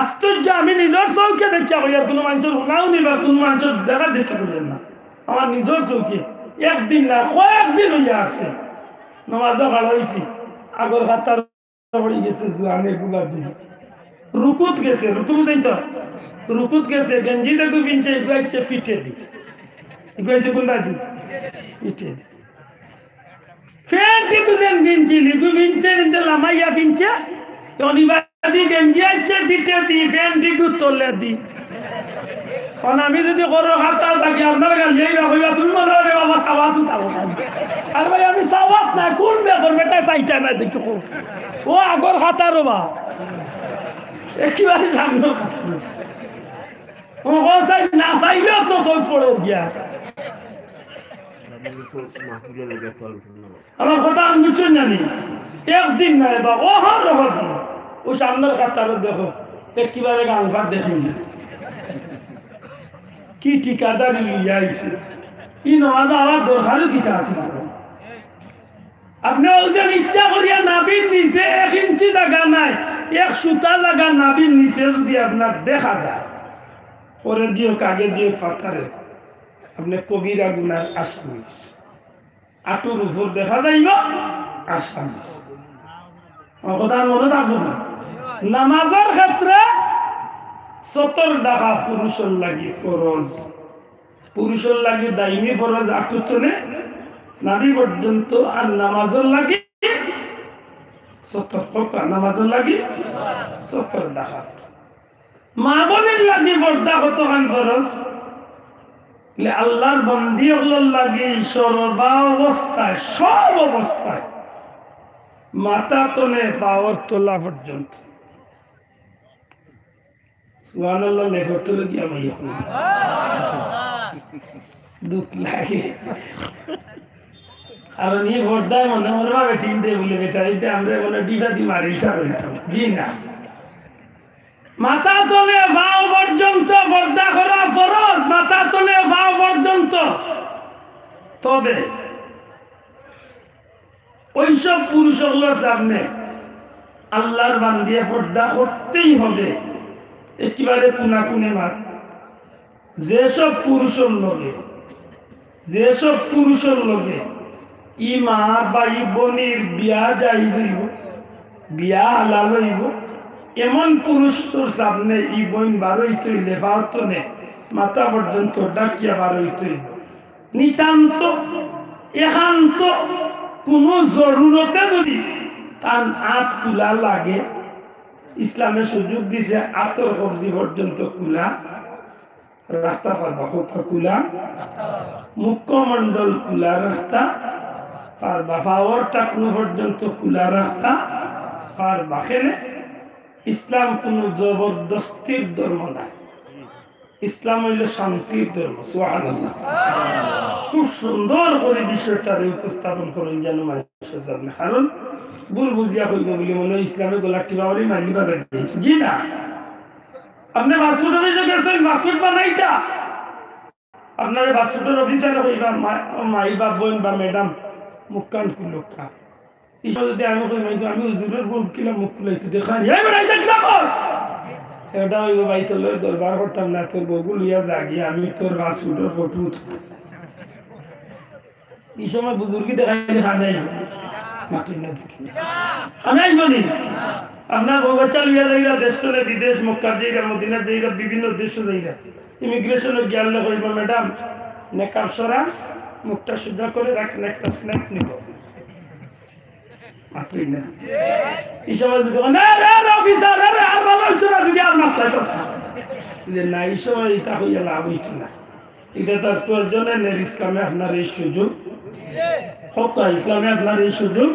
আশ্চর্য, আমি নিজর চউখে দেখিয়া কইয়ার, কোনো মানুষর হুনাও নিবা, কোনো মানুষর দেখা দেখতে কইয়ার না। আমার নিজর চউখে একদিন না, কয়েকদিন হইয়া আছে, নমাজও খাড়া হইছি, আগর কাতার পড়ি গেছে জোয়ানে গুলা দি। রুকুত গেছে, রুকু বুঝইন তো? রুকুত গেছে, গেঞ্জি দেখো ফিনছে, এগু আইছে ফিটে দি। এগু আইছে কোনটা দি? ফিটে দি। প্যান্ট ইগু যেন ফিনছিল, ইগু ফিনছে, ফিনতে লামাইয়া ফিনছে। এখন ইবাদি গেঞ্জি আইছে ফিটে দি, প্যান্ট ইগু তলে দি। কারণ আমি যদি করো খাতা থাকি, আপনার গাল এই না কইবা, তুমি মনে হয় বাবা সাওয়াত উঠাবো না। আরে ভাই, আমি সাওয়াত না, কোন ব্যাপার বেটা চাইটা না দেখি কো। ও আগর খাতারও বা। একেবারে সামনে খাতারও। ও, ও চাই না চাইলেও তো সব পড়ে গিয়া। মাহফিলে লেগে চলবে না। আমার কথা আমি বুঝছেন জানি, একদিন নাই বা অহরহ দিন। ও সামনের কাতারে দেখো, একেবারে গান ফাট দেখি। কি ঠিকাদারি লইয়া আইছে। ই নমাজ আমার দরকারও কিতা আছে? আপনে ওজন ইচ্ছা করিয়া নাভির নিচে এক ইঞ্চি জাগা নাই, এক সুতা জাগা নাভির নিচে যদি আপনার দেখা যায়, পরে দিও, কাগে দিও, ফাতারে, আপনে কবিরা গুনার আসামি। আটুর উপর দেখা যাইব আসামি। আমার কথা আর মনে থাকবো না। নামাজের ক্ষেত্রে সতর ঢাকা পুরুষর লাগি ফরজ, পুরুষর লাগি দাইমি ফরজ আটুর তনে নাভি পর্যন্ত, আর নামাজর লাগি সতর, নামাজর লাগি সতর ঢাকা। মা বোনের লাগি পর্দা কতখান ফরজ? বলে, আল্লাহর বান্দি অকলর লাগি সর্বাবস্থায়, সব অবস্থায়, মাথা তনে পাওর তলা পর্যন্ত। সুবহানাল্লাহ, লেফট তুলে গিয়া ভাই এখন। দুঃখ লাগে। কারণ এই পর্দায় মনে মনে ভাবে ঠিক দে বলে, বেটা, এই দে আমরা মনে ডিবা দি মারি দিতাম। জি না। মাথা তলে পাও পর্যন্ত পর্দা করা ফরজ, মাথা তলে পাও পর্যন্ত। তবে ওইসব পুরুষ অকলর সামনে আল্লাহর বান্দিয়ে পর্দা করতেই হবে, একেবারে কোনাকুনি মাত। যেসব পুরুষর লগে, যেসব পুরুষর লগে ই মা বা ই বইনর বিয়া জায়েজ অইবো, বিয়া হালাল অইবো, এমন পুরুষর সামনে ই বইন বারইতে অইলে পাও তনে মাথা পর্যন্ত ঢাকিয়া বারইতে অইবো। নিতান্ত একান্ত কুনু জরুরতে যদি তান আত খুলা লাগে, ইসলামে সুযোগ দিছে আতর কবজি পর্যন্ত খুলা রাখতা পারবা, কউক্কা খুলা, মুখমণ্ডল খুলা রাখতা পারবা, পাওর টাকনু পর্যন্ত খুলা রাখতা পারবা। কেনে? ইসলাম কুনু জবরদস্তির ধর্ম নায়। ইসলাম অইলো শান্তির ধর্ম। সুবহানাল্লাহ। খুব সুন্দর করি বিষয়টারে উপস্থাপন করইন যেন মানুষর সামনে। কারণ ভুল বুঝিয়া কইবো বলে মনে অয় ইসলামে গলার টিপা মারি মাইলি বাজার দিয়েছে। জি না। আপনে পাসপোর্ট অফিসো গেছইন, পাসপোর্ট বানাইতা। আপনারে পাসপোর্টর অফিসারে কইবা, মা-, মাই বা বইন বা ম্যাডাম, মুখখান খুলউক্কা। ই সময় যদি আমি কই, "মাই গো, আমি হুজুরর বউ কিলা মুখ খুলাইতে দেখলাম, এই বেটা, ইটা কিলা কর?" এটা অইবো, "ভাই, তোর লগে দরবার করতাম না, তোর বউগু লইয়া যাগি, আমি তোর পাসপোর্টর ফটো উঠাই।" ই সময় বুজুর্গি দেখাইলে কামে আইবো? মাতইন না দেখি। কামে আইবো নি? আপনার বউ বাচ্চা লইয়া যাইরা দেশ তনে বিদেশ, মক্কাত যাইরা, মদিনাত যাইরা, বিভিন্ন দেশো যাইরা। ইমিগ্রেশনো গিয়া আল্লাহ কইবা, "ম্যাডাম, নেকাব সরান, মুখটা সোজা করে রাখেন, একটা স্ন্যাপ নিব।" মাতইন না। ই সময় যদি কয়, "না, না, না, অফিসার, আরে, আর ভালো অইতো না যদি আর মাততায় চাচা।" যে না, ই সময় ইটা কইয়া লাভ অইতো না। ইটা তার প্রয়োজনে নের ইসলামে আপনার এই সুযোগ। কউক্কা, ইসলামে আপনার এই সুযোগ।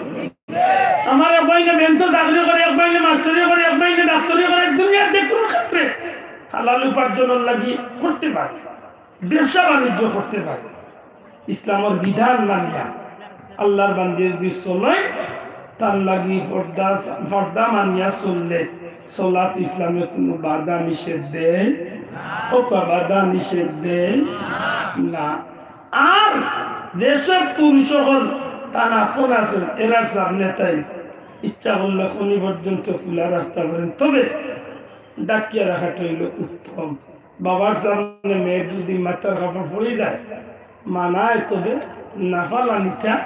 আমার এক ভাইয়ে ব্যাংকে চাকরি করে, এক ভাইয়ে মাস্টারি করে, এক ভাইয়ে ডাক্তারি করে, দুনিয়ার যে কোনো ক্ষেত্রে হালাল উপার্জনর লাগি করতে পারে, ব্যবসা বাণিজ্য করতে পারে। ইসলামর বিধান মানিয়া আল্লাহর বান্দি যদি চলে, তার লাগি পর্দা, পর্দা মানিয়া চললে চলাত ইসলামে কোনো বাধা নিষেধ দেয়, কউক্কা বাধা নিষেধ দেয় না। আর যেসব পুরুষ অকল তান আপন আছইন, এরার সামনে তাইন ইচ্ছা করলে খনি পর্যন্ত খুলা রাখতা পারইন, তবে ঢাকিয়া রাখাটা অইলো উত্তম। বাবার সামনে মেয়ের যদি মাথার কাপড় পড়ি যায়, মানায়, তবে না ফালানিটা,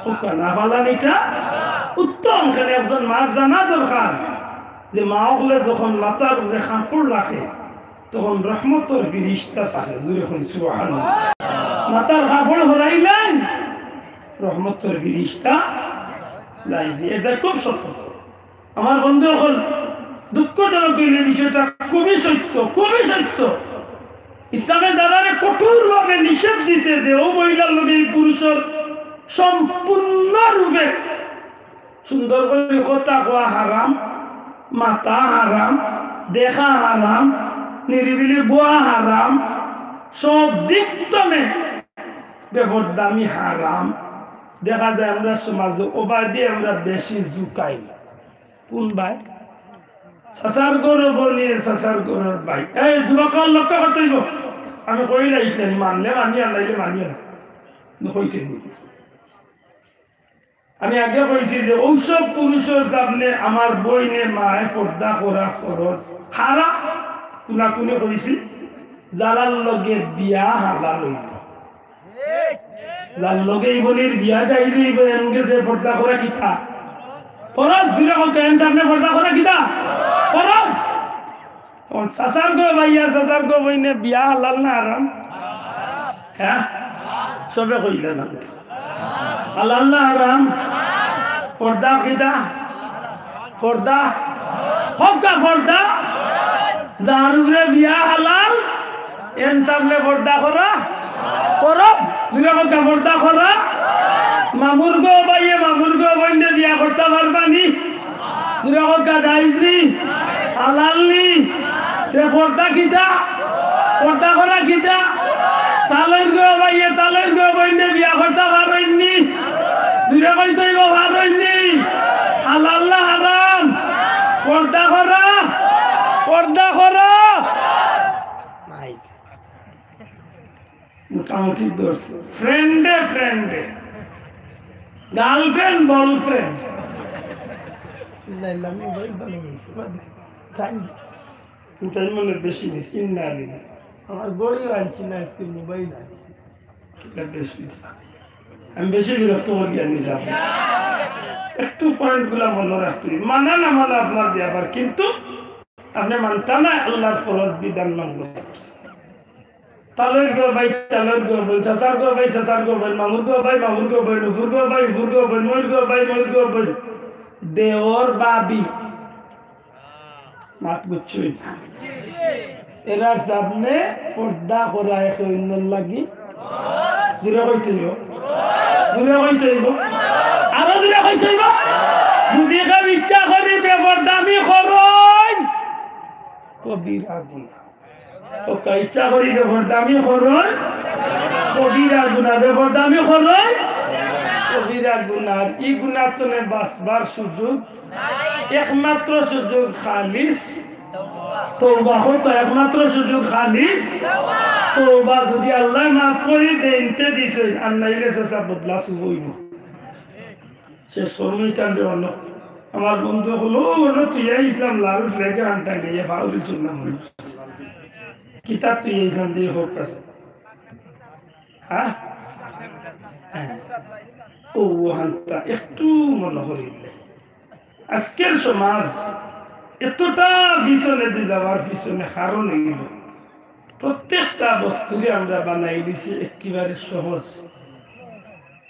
কউক্কা, না ফালানিটা উত্তম। কেনে একজন মার জানা দরকার যে মা অকলে যখন মাথার উপরে কাপড় রাখে, তখন রহমতর ফিরিস্তা থাকে। জুরে কইন সুবহানাল্লাহ। মাথার কাপড় হরাইলেন, রহমতর ফিরিস্তা যাইবে। এটা খুব সতর্ক। আমার বন্ধু অকল, দুঃখজনক অইলে বিষয়টা খুবই সত্য, খুবই সত্য। ইসলামে যারারে কঠোরভাবে নিষেধ দিছে যে অউ মহিলার লগে ই পুরুষর সম্পূর্ণ রূপে সুন্দর করি কথা কওয়া হারাম, মাতা হারাম, দেখা হারাম, নিরিবিলি বওয়া হারাম, সব দিক তনে বেপর্দামি হারাম। দেখা যায় আমরা সমাজো অবায়দি আমরা বেশি ঝুকাই। কোন ভাই? চাচার ঘরর বইনে চাচার ঘরর ভাই। এই যুবক অকল লক্ষ্য করতে অইবো। আমি কইলাই ইখান মানলে মানিও, নাইলে মানিও না। কিন্তু কইতে অইবো। আমি আগে কইছি যে অউসব পুরুষর সামনে আমার বইনে মায় পর্দা করা ফরজ। কারা? কুনাকুনি কইছি, যারার লগে বিয়া হালাল অইবো। যার লগে ই বইনর বিয়া জায়েজ অইবো, এন গেছে পর্দা করা কিতা? ফরজ। জুরে কউক্কা, এন সামনে পর্দা করা কিতা? ফরজ। অখন চাচার ঘরর ভাইয়ে চাচার ঘরর বইনে বিয়া হালাল না হারাম? হ্যাঁ? সবে কইলা না। হালাল না হারাম? পর্দা কিতা? পর্দা। কউক্কা পর্দা। যার উপরে বিয়া হালাল, এন সামনে পর্দা করা ফরজ। জুরে কউক্কা পর্দা করা। মামুর ঘরর ভাইয়ে মামুর ঘরর বইনরে বিয়া করতা পারবা নি? জুরে কউক্কা জায়েজ নি? হালাল নি? তে পর্দা কিতা? পর্দা করা কিতা? তালইর ঘরর ভাইয়ে তালইর ঘরর বইনরে বিয়া করতা পারইন নি? জুরে কইতে অইবো পারইন নি? হালাল না হারাম? পর্দা করা? পর্দা করা? মোটামুটি ধরছে। ফ্রেন্ডে ফ্রেন্ডে। Girlfriend, boyfriend. টাইম মনে বেশি নিস, ইন্না আলী। আমার ঘড়িও আনছি না, আজকে মোবাইল আনছি। এটা বেশি। আমি বেশি বিরক্ত করি আর নিজাম। একটু পয়েন্ট গুলা মনে রাখতে হবে। মানা না মানা আপনার ব্যাপার, কিন্তু আপনি মানতা না আল্লাহর ফরজ বিধান লঙ্ঘন করছেন। তালইর ঘরর ভাই, তালইর ঘরর বইন, চাচার ঘরর ভাই, চাচার ঘরর বইন, মামুর ঘরর ভাই, মামুর ঘরর বইন, ফুফুর ঘরর ভাই, ফুফুর ঘরর বইন, মইর ঘরর ভাই, মইর ঘরর বইন, দেওর ভাবি। মাত বুঝছইন? এরার সামনে পর্দা করা একে অইন্যর লাগি। জুরে কইতে অইবো। জুরে কইতে অইবো। আরো জুরে কইতে অইবো। যদি কেউ ইচ্ছা করি বেপর্দামি করইন, কবিরা গুনা। কউক্কা, ইচ্ছা করি বেপর্দামি করইন, কবিরা গুনা। বেপর্দামি করইন, কবিরা গুনা। ই গুনা তনে বাঁচবার সুযোগ, একমাত্র সুযোগ খালিস তওবা। কউক্কা, একমাত্র সুযোগ খালিস তওবা। যদি আল্লায় মাফ করি দেইন তে দিছইন, আর নাইলে চাচা বদলা শুরু অইবো। শেষ করমু ইখান দিয়া অনো। আমার বন্ধু অকল, ও, অনো থুইয়া আইছলাম লাল ফ্ল্যাগ আনতা গিয়া, ফাউল চুন্না মনে। কিতা থুইয়া আইছলাম দিয়া হোক আছে। হ্যাঁ? হ্যাঁ। ও, অখানতা একটু মনো করিলে। আজকের সমাজ এতটা পিছনেদি যাওয়ার পিছনে কারণ অইলো, প্রত্যেকটা বস্তুরে আমরা বানাই দিছি একেবারে সহজ।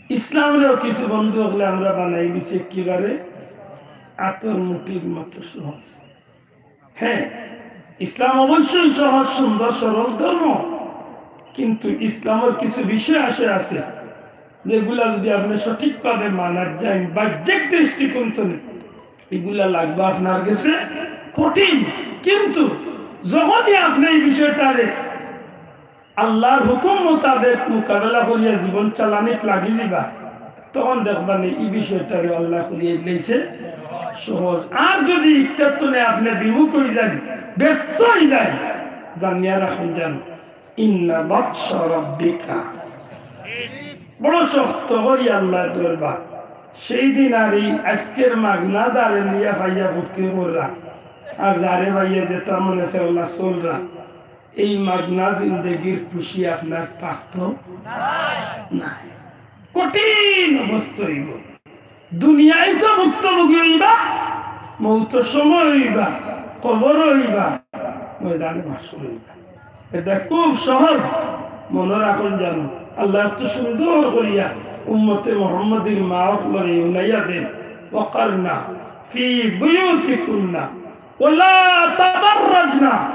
ইসলামরেও কিছু বন্ধু অকলে আমরা বানাই দিছি একেবারে আতর মুঠির মতো সহজ। হ্যাঁ, ইসলাম অবশ্যই সহজ, সুন্দর, সরল ধর্ম, কিন্তু ইসলামর কিছু বিষয় আশয় আছে যেগুলা যদি আপনে সঠিকভাবে মানার যাইন, বাহ্যিক দৃষ্টিকোণ তনে, ইগুলা লাগবা আপনার গেছে কঠিন, কিন্তু যখনই আপনে ই বিষয়টারে আল্লাহর হুকুম মোতাবেক মোকাবেলা করিয়া জীবন চালানিত লাগি দিবা, তখন দেখবা নি ই বিষয়টারে আল্লায় করিয়া দিলাইছে সহজ। আর যদি ইটার তনে আপনে বিমুখ অইযাইন, ব্যর্থ অইযাইন, জানিয়া রাখইন যান, ইন্না বাতশা রাব্বিকা। বড় শক্ত করি আল্লায় ধরবা। সেই দিন আর ই আজকের মাগনা যারে লইয়া পাইয়া ফুর্তি কররা, আর যারে পাইয়া যেতা মনে চায় অলা চলরা, এই মাগনা জিন্দেগির খুশি আপনার থাকতো নাই। কঠিন অবস্থা অইবো। দুনিয়াত তো ভুক্তভোগী অইবা, মউতর সময় অইবা, কবর অইবা, ময়দানে মাহশর অইবা। ইটা খুব সহজ, মনো রাখইন যান। আল্লায় এত সুন্দর করিয়া উম্মতে মুহাম্মদীর মা অকলরে হুনাইয়া দেইন, "ওয়াকারনা ফি বুয়ুতিকুন্না ওয়ালা তাবাররাজনা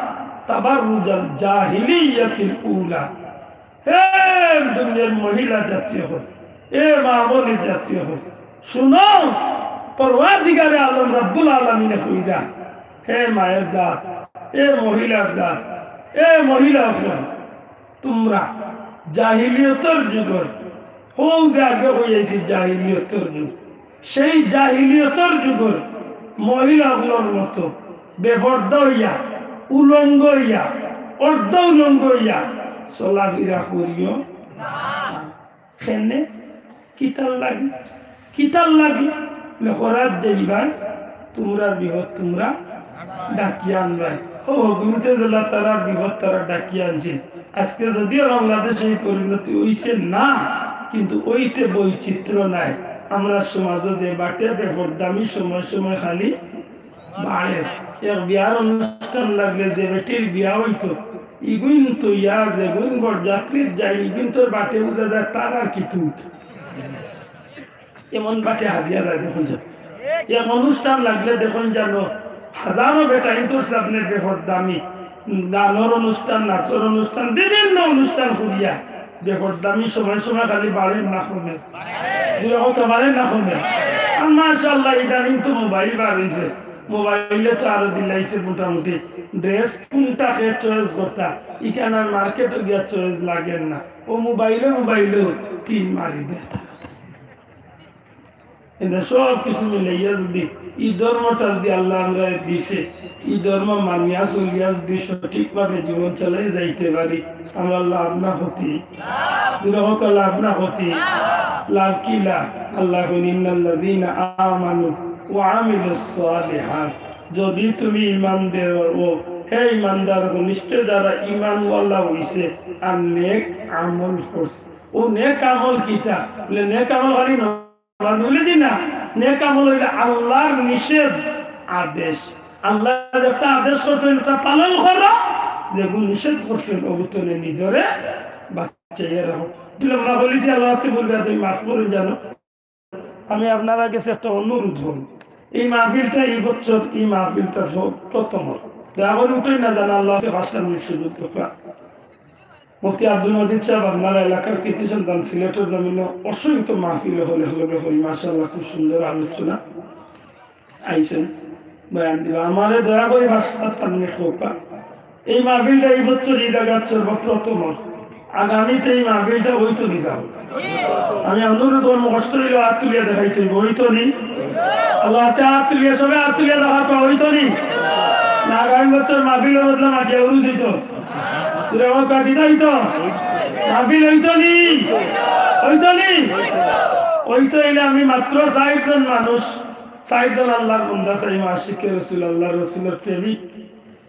তাবাররুজাল জাহিলিয়াতিল উলা।" হে দুনিয়ার মহিলা জাতি অকল, এ মা বোন জাতি অকল, শুনো, পরওয়ারদিগারে আলম রব্বুল আলামিনে কইরা, হে মায়ের জাত, এ মহিলার জাত, এ মহিলা অকল, তুমরা জাহিলিয়তর যুগর, হউ যে আগে কইয়াছি জাহিলিয়তর যুগ, সেই জাহিলিয়তর যুগর মহিলা অকলর মতো বেপর্দা অইয়া, উলঙ্গ অইয়া, অর্ধ উলঙ্গ অইয়া চলাফিরা করিও না। কেনে? কিতার লাগি? কিতার লাগি? বলে, হরাত যাইবায়, তুমরার বিপদ তুমরা ডাকিয়া আনবায়। ও, ঘুমতে দিলা তারার বিপদ তারা ডাকিয়া আনছে। আজকে যদিও বাংলাদেশে এই পরিণতি অইছে না, কিন্তু অইতে বৈচিত্র্য নাই। আমরার সমাজো যে বাটে বেপর্দামি সময় সময় খালি বাড়ের। এক বিয়ার অনুষ্ঠান লাগলে যে বেটির বিয়া অইতো, ইগুইন তো ইয়া যেগুইন বরযাত্রীত যাইন, ইগুইন তোর বাটে বুঝা যায় তার আর কি তুই। এমন বাটে হাজিয়া যায় দেখইন জানো। এক অনুষ্ঠান লাগলে দেখইন জানো, হাজারো বেটাইন্তর সামনে বেপর্দামি, গানর অনুষ্ঠান, নাচর অনুষ্ঠান, বিভিন্ন অনুষ্ঠান করিয়া বেপর্দামি সময় সময় খালি বাড়ের না কমের? দুই রকম বাড়ের না কমের? আর মাশাআল্লাহ, ইদানিং তো মোবাইল বার অইছে, মোবাইলে তো আরো দিলাইছে মোটামুটি। ড্রেস কোনটা কে চয়েস করতা, ইখান আর মার্কেটো গিয়া চয়েস লাগের না, ও মোবাইলে মোবাইলে তিন মারি দেয়। কিন্তু সব কিছু মিলাইয়া যদি ই ধর্মটা যদি আল্লায় আমরারে দিছে, ই ধর্ম মানিয়া চলিয়া যদি সঠিকভাবে জীবন চালাই যাইতে পারি, আমরা লাভ না ক্ষতি? জোরে কউক্কা, লাভ না ক্ষতি? লাভ কি লাভ? আল্লায় কইন, "ইন্নাল্লাযীনা আমানু ওয়া আমিলুস সালিহাত।" যদি তুমি ইমানদার অও, হে ইমানদার অকল, নিশ্চয় যারা ইমানওয়ালা অইছে আর নেক আমল করছে। ও নেক আমল কিতা? বলে, নেক আমল খালি নামাজ বুঝি না, নেক আমল অইলে আল্লার নিষেধ আদেশ। আল্লায় একটা আদেশ করছইন, এটা পালন করো, যেগু নিষেধ করছইন, অগুতনে নিজরে বাঁচাইয়া রাখো। দিলে আমরা বলি যে, আল্লার ওয়াস্তে ভুল বেয়াদবি মাফ করইন জানো। আমি আপনারার গেছে একটা অনুরোধ করমু, এই মাহফিলটা এই বছর, এই মাহফিলটা সব প্রথম। দয়া করি উঠইন না জানো, আল্লার ওয়াস্তে পাঁচটা মিনিট সুযোগ দেউক্কা। মুফতি আব্দুল মজিদ সাহেব, আপনার এলাকার কৃতি সন্তান, সিলেটর জমিনো অসংখ্য মাহফিল অইলে হলে হই, মাশাআল্লাহ, খুব সুন্দর আলোচনা আইছেন, বয়ান দিবা। আমারে দয়া করি পাঁচ সাত মিনিট কউক্কা। এই মাহফিলটা এই বছর এই জাগাত সর্বপ্রথম। আগামীতে এই মাহফিলটা অইতো নি যাও। আমি অনুরোধ করমু, কষ্ট অইলে আত তুলিয়া দেখাইতে অইবো, অইতো নি? আল্লার ওয়াস্তে আত তুলিয়া, সবে আত তুলিয়া দেখা তো অইতো নি? না, আগামী বছর মাহফিলর বদলা মাটিয়া উরুস অইতো। জোরে কউক্কা, কিতা অইতো? মাহফিল অইতো নি? অইতো নি? অইতো অইলে আমি মাত্র চাইরজন মানুষ, চাইরজন আল্লার বান্দা, চাইর আশিকে রসুল, আল্লার রসুলর প্রেমিক,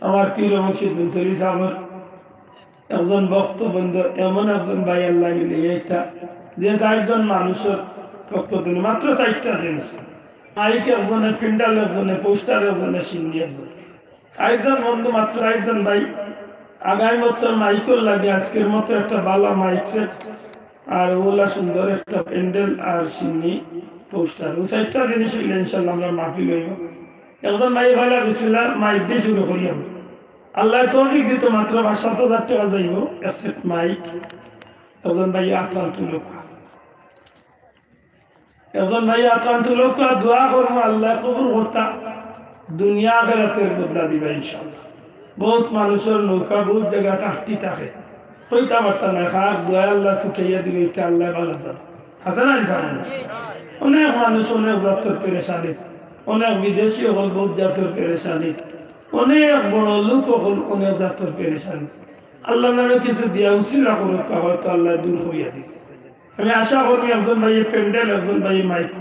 আমার পীর মুর্শিদ ফুলতলি সাবর একজন ভক্ত বন্ধু, এমন একজন ভাই আল্লায় মিলাইয়া দিতা, যে চাইরজন মানুষর পক্ষ থনে মাত্র চাইরটা জিনিস, মাইক একজনে, প্যান্ডেল একজনে, পোস্টার একজনে, শিন্নি একজনে। চাইরজন বন্ধু, মাত্র চাইরজন ভাই। আগামী বছর মাইকর লাগি আজকের মতো একটা ভালা মাইক সেট, আর অউলা সুন্দর একটা প্যান্ডেল, আর শিন্নি, পোস্টার। অউ চাইরটা জিনিস অইলে ইনশাআল্লাহ আমরার মাহফিল অইবো। একজন ভাইয়ে কইলা, বিসমিল্লাহ, মাইক দি শুরু করি আমরা। আল্লায় তৌফিক দিতো, মাত্র পাঁচ সাত হাজার টেকা যাইবো এক সেট মাইক। একজন ভাইয়ে আত তুলউক্কা। একজন ভাইয়ে আত তুলউক্কা, দোয়া করমু আল্লায় কবুল করতা, দুনিয়া আখেরাতর বদলা দিবা ইনশাআল্লাহ। বউত মানুষর নৌকা বউত জাগাত আটকি থাকে, কইতা পারতা নায়, কার দোয়ায় আল্লায় ছুটাইয়া দিবা, ইটা আল্লায় ভালা জানইন। হাছা না মিছা? অনেক মানুষ অনেক জাতর পেরেশানি, অনেক বিদেশি অকল বউত জাতর পেরেশানি, অনেক বড় লোক অকল অনেক জাতর পেরেশানি। আল্লার নামে কিছু দিয়া উছিলা করউক্কা, হয়তো আল্লায় দূর করিয়া দিবা। আমি আশা করি একজন ভাইয়ে প্যান্ডেল, একজন ভাইয়ে মাইক।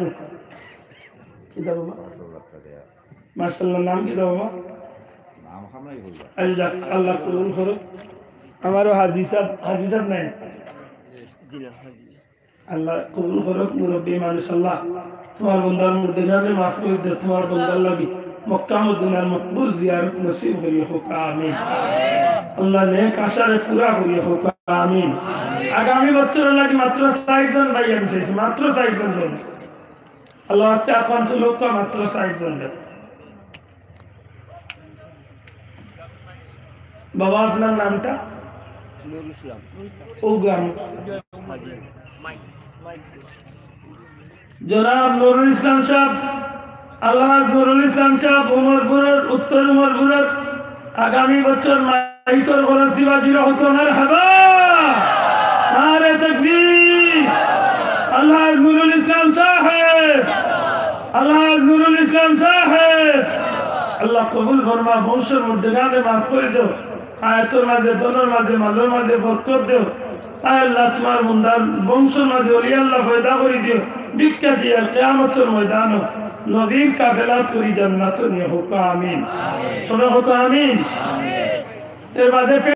কিতা বাবা? মাশাআল্লাহ, নাম কিতা বাবা? নাম আমরা কি বলবো? আল্লাহ, আল্লাহ কবুল করউক। আমারও হাজি সাব, হাজি সাব নাই? আল্লাহ কবুল করউক, মুরব্বি মানুষ। আল্লাহ, তুমার বন্দার মুর্দেগানরে মাফ করি দেও, তুমার বন্দার লাগি মক্কা মদিনার মকবুল জিয়ারত নসিব করিও কউক্কা, আমিন। আল্লাহ, নেক আশারে পুরা করিও কউক্কা, আমিন। আগামী বছরর লাগি মাত্র চাইরজন ভাই আমি চাইছি, মাত্র চাইরজন ভাই। আল্লার ওয়াস্তে আত তুলউক্কা, মাত্র চাইরজন ভাই। বাবা, আপনার নামটা? নুরুল ইসলাম। অউ গ্রাম? হাজি। জনাব নুরুল ইসলাম সাব, আলহাজ নুরুল ইসলাম সাব, উমরপুরর, উত্তর উমরপুরর, আগামী বছর মাইকর খরচ দিবা, জোরে কউক্কা মারহাবা। ইমাম সাহেব, আল্লাহ কবুল ফরমা, বংশর মুর্দেগানে মাফ করি দেও, হায়াতর মাঝে, ধনর মাঝে, মালর মাঝে বরকত দেও। আয় আল্লাহ, তুমার বন্দার বংশর মাঝে অলি আল্লাহ পয়দা করি দিও, ভিক্ষা দিয়া কিয়ামতর ময়দানো নবীর কাফেলা তরি জান্নাত নিয়ে হোক, আমিন। সবে হোক, আমিন। এর বাদে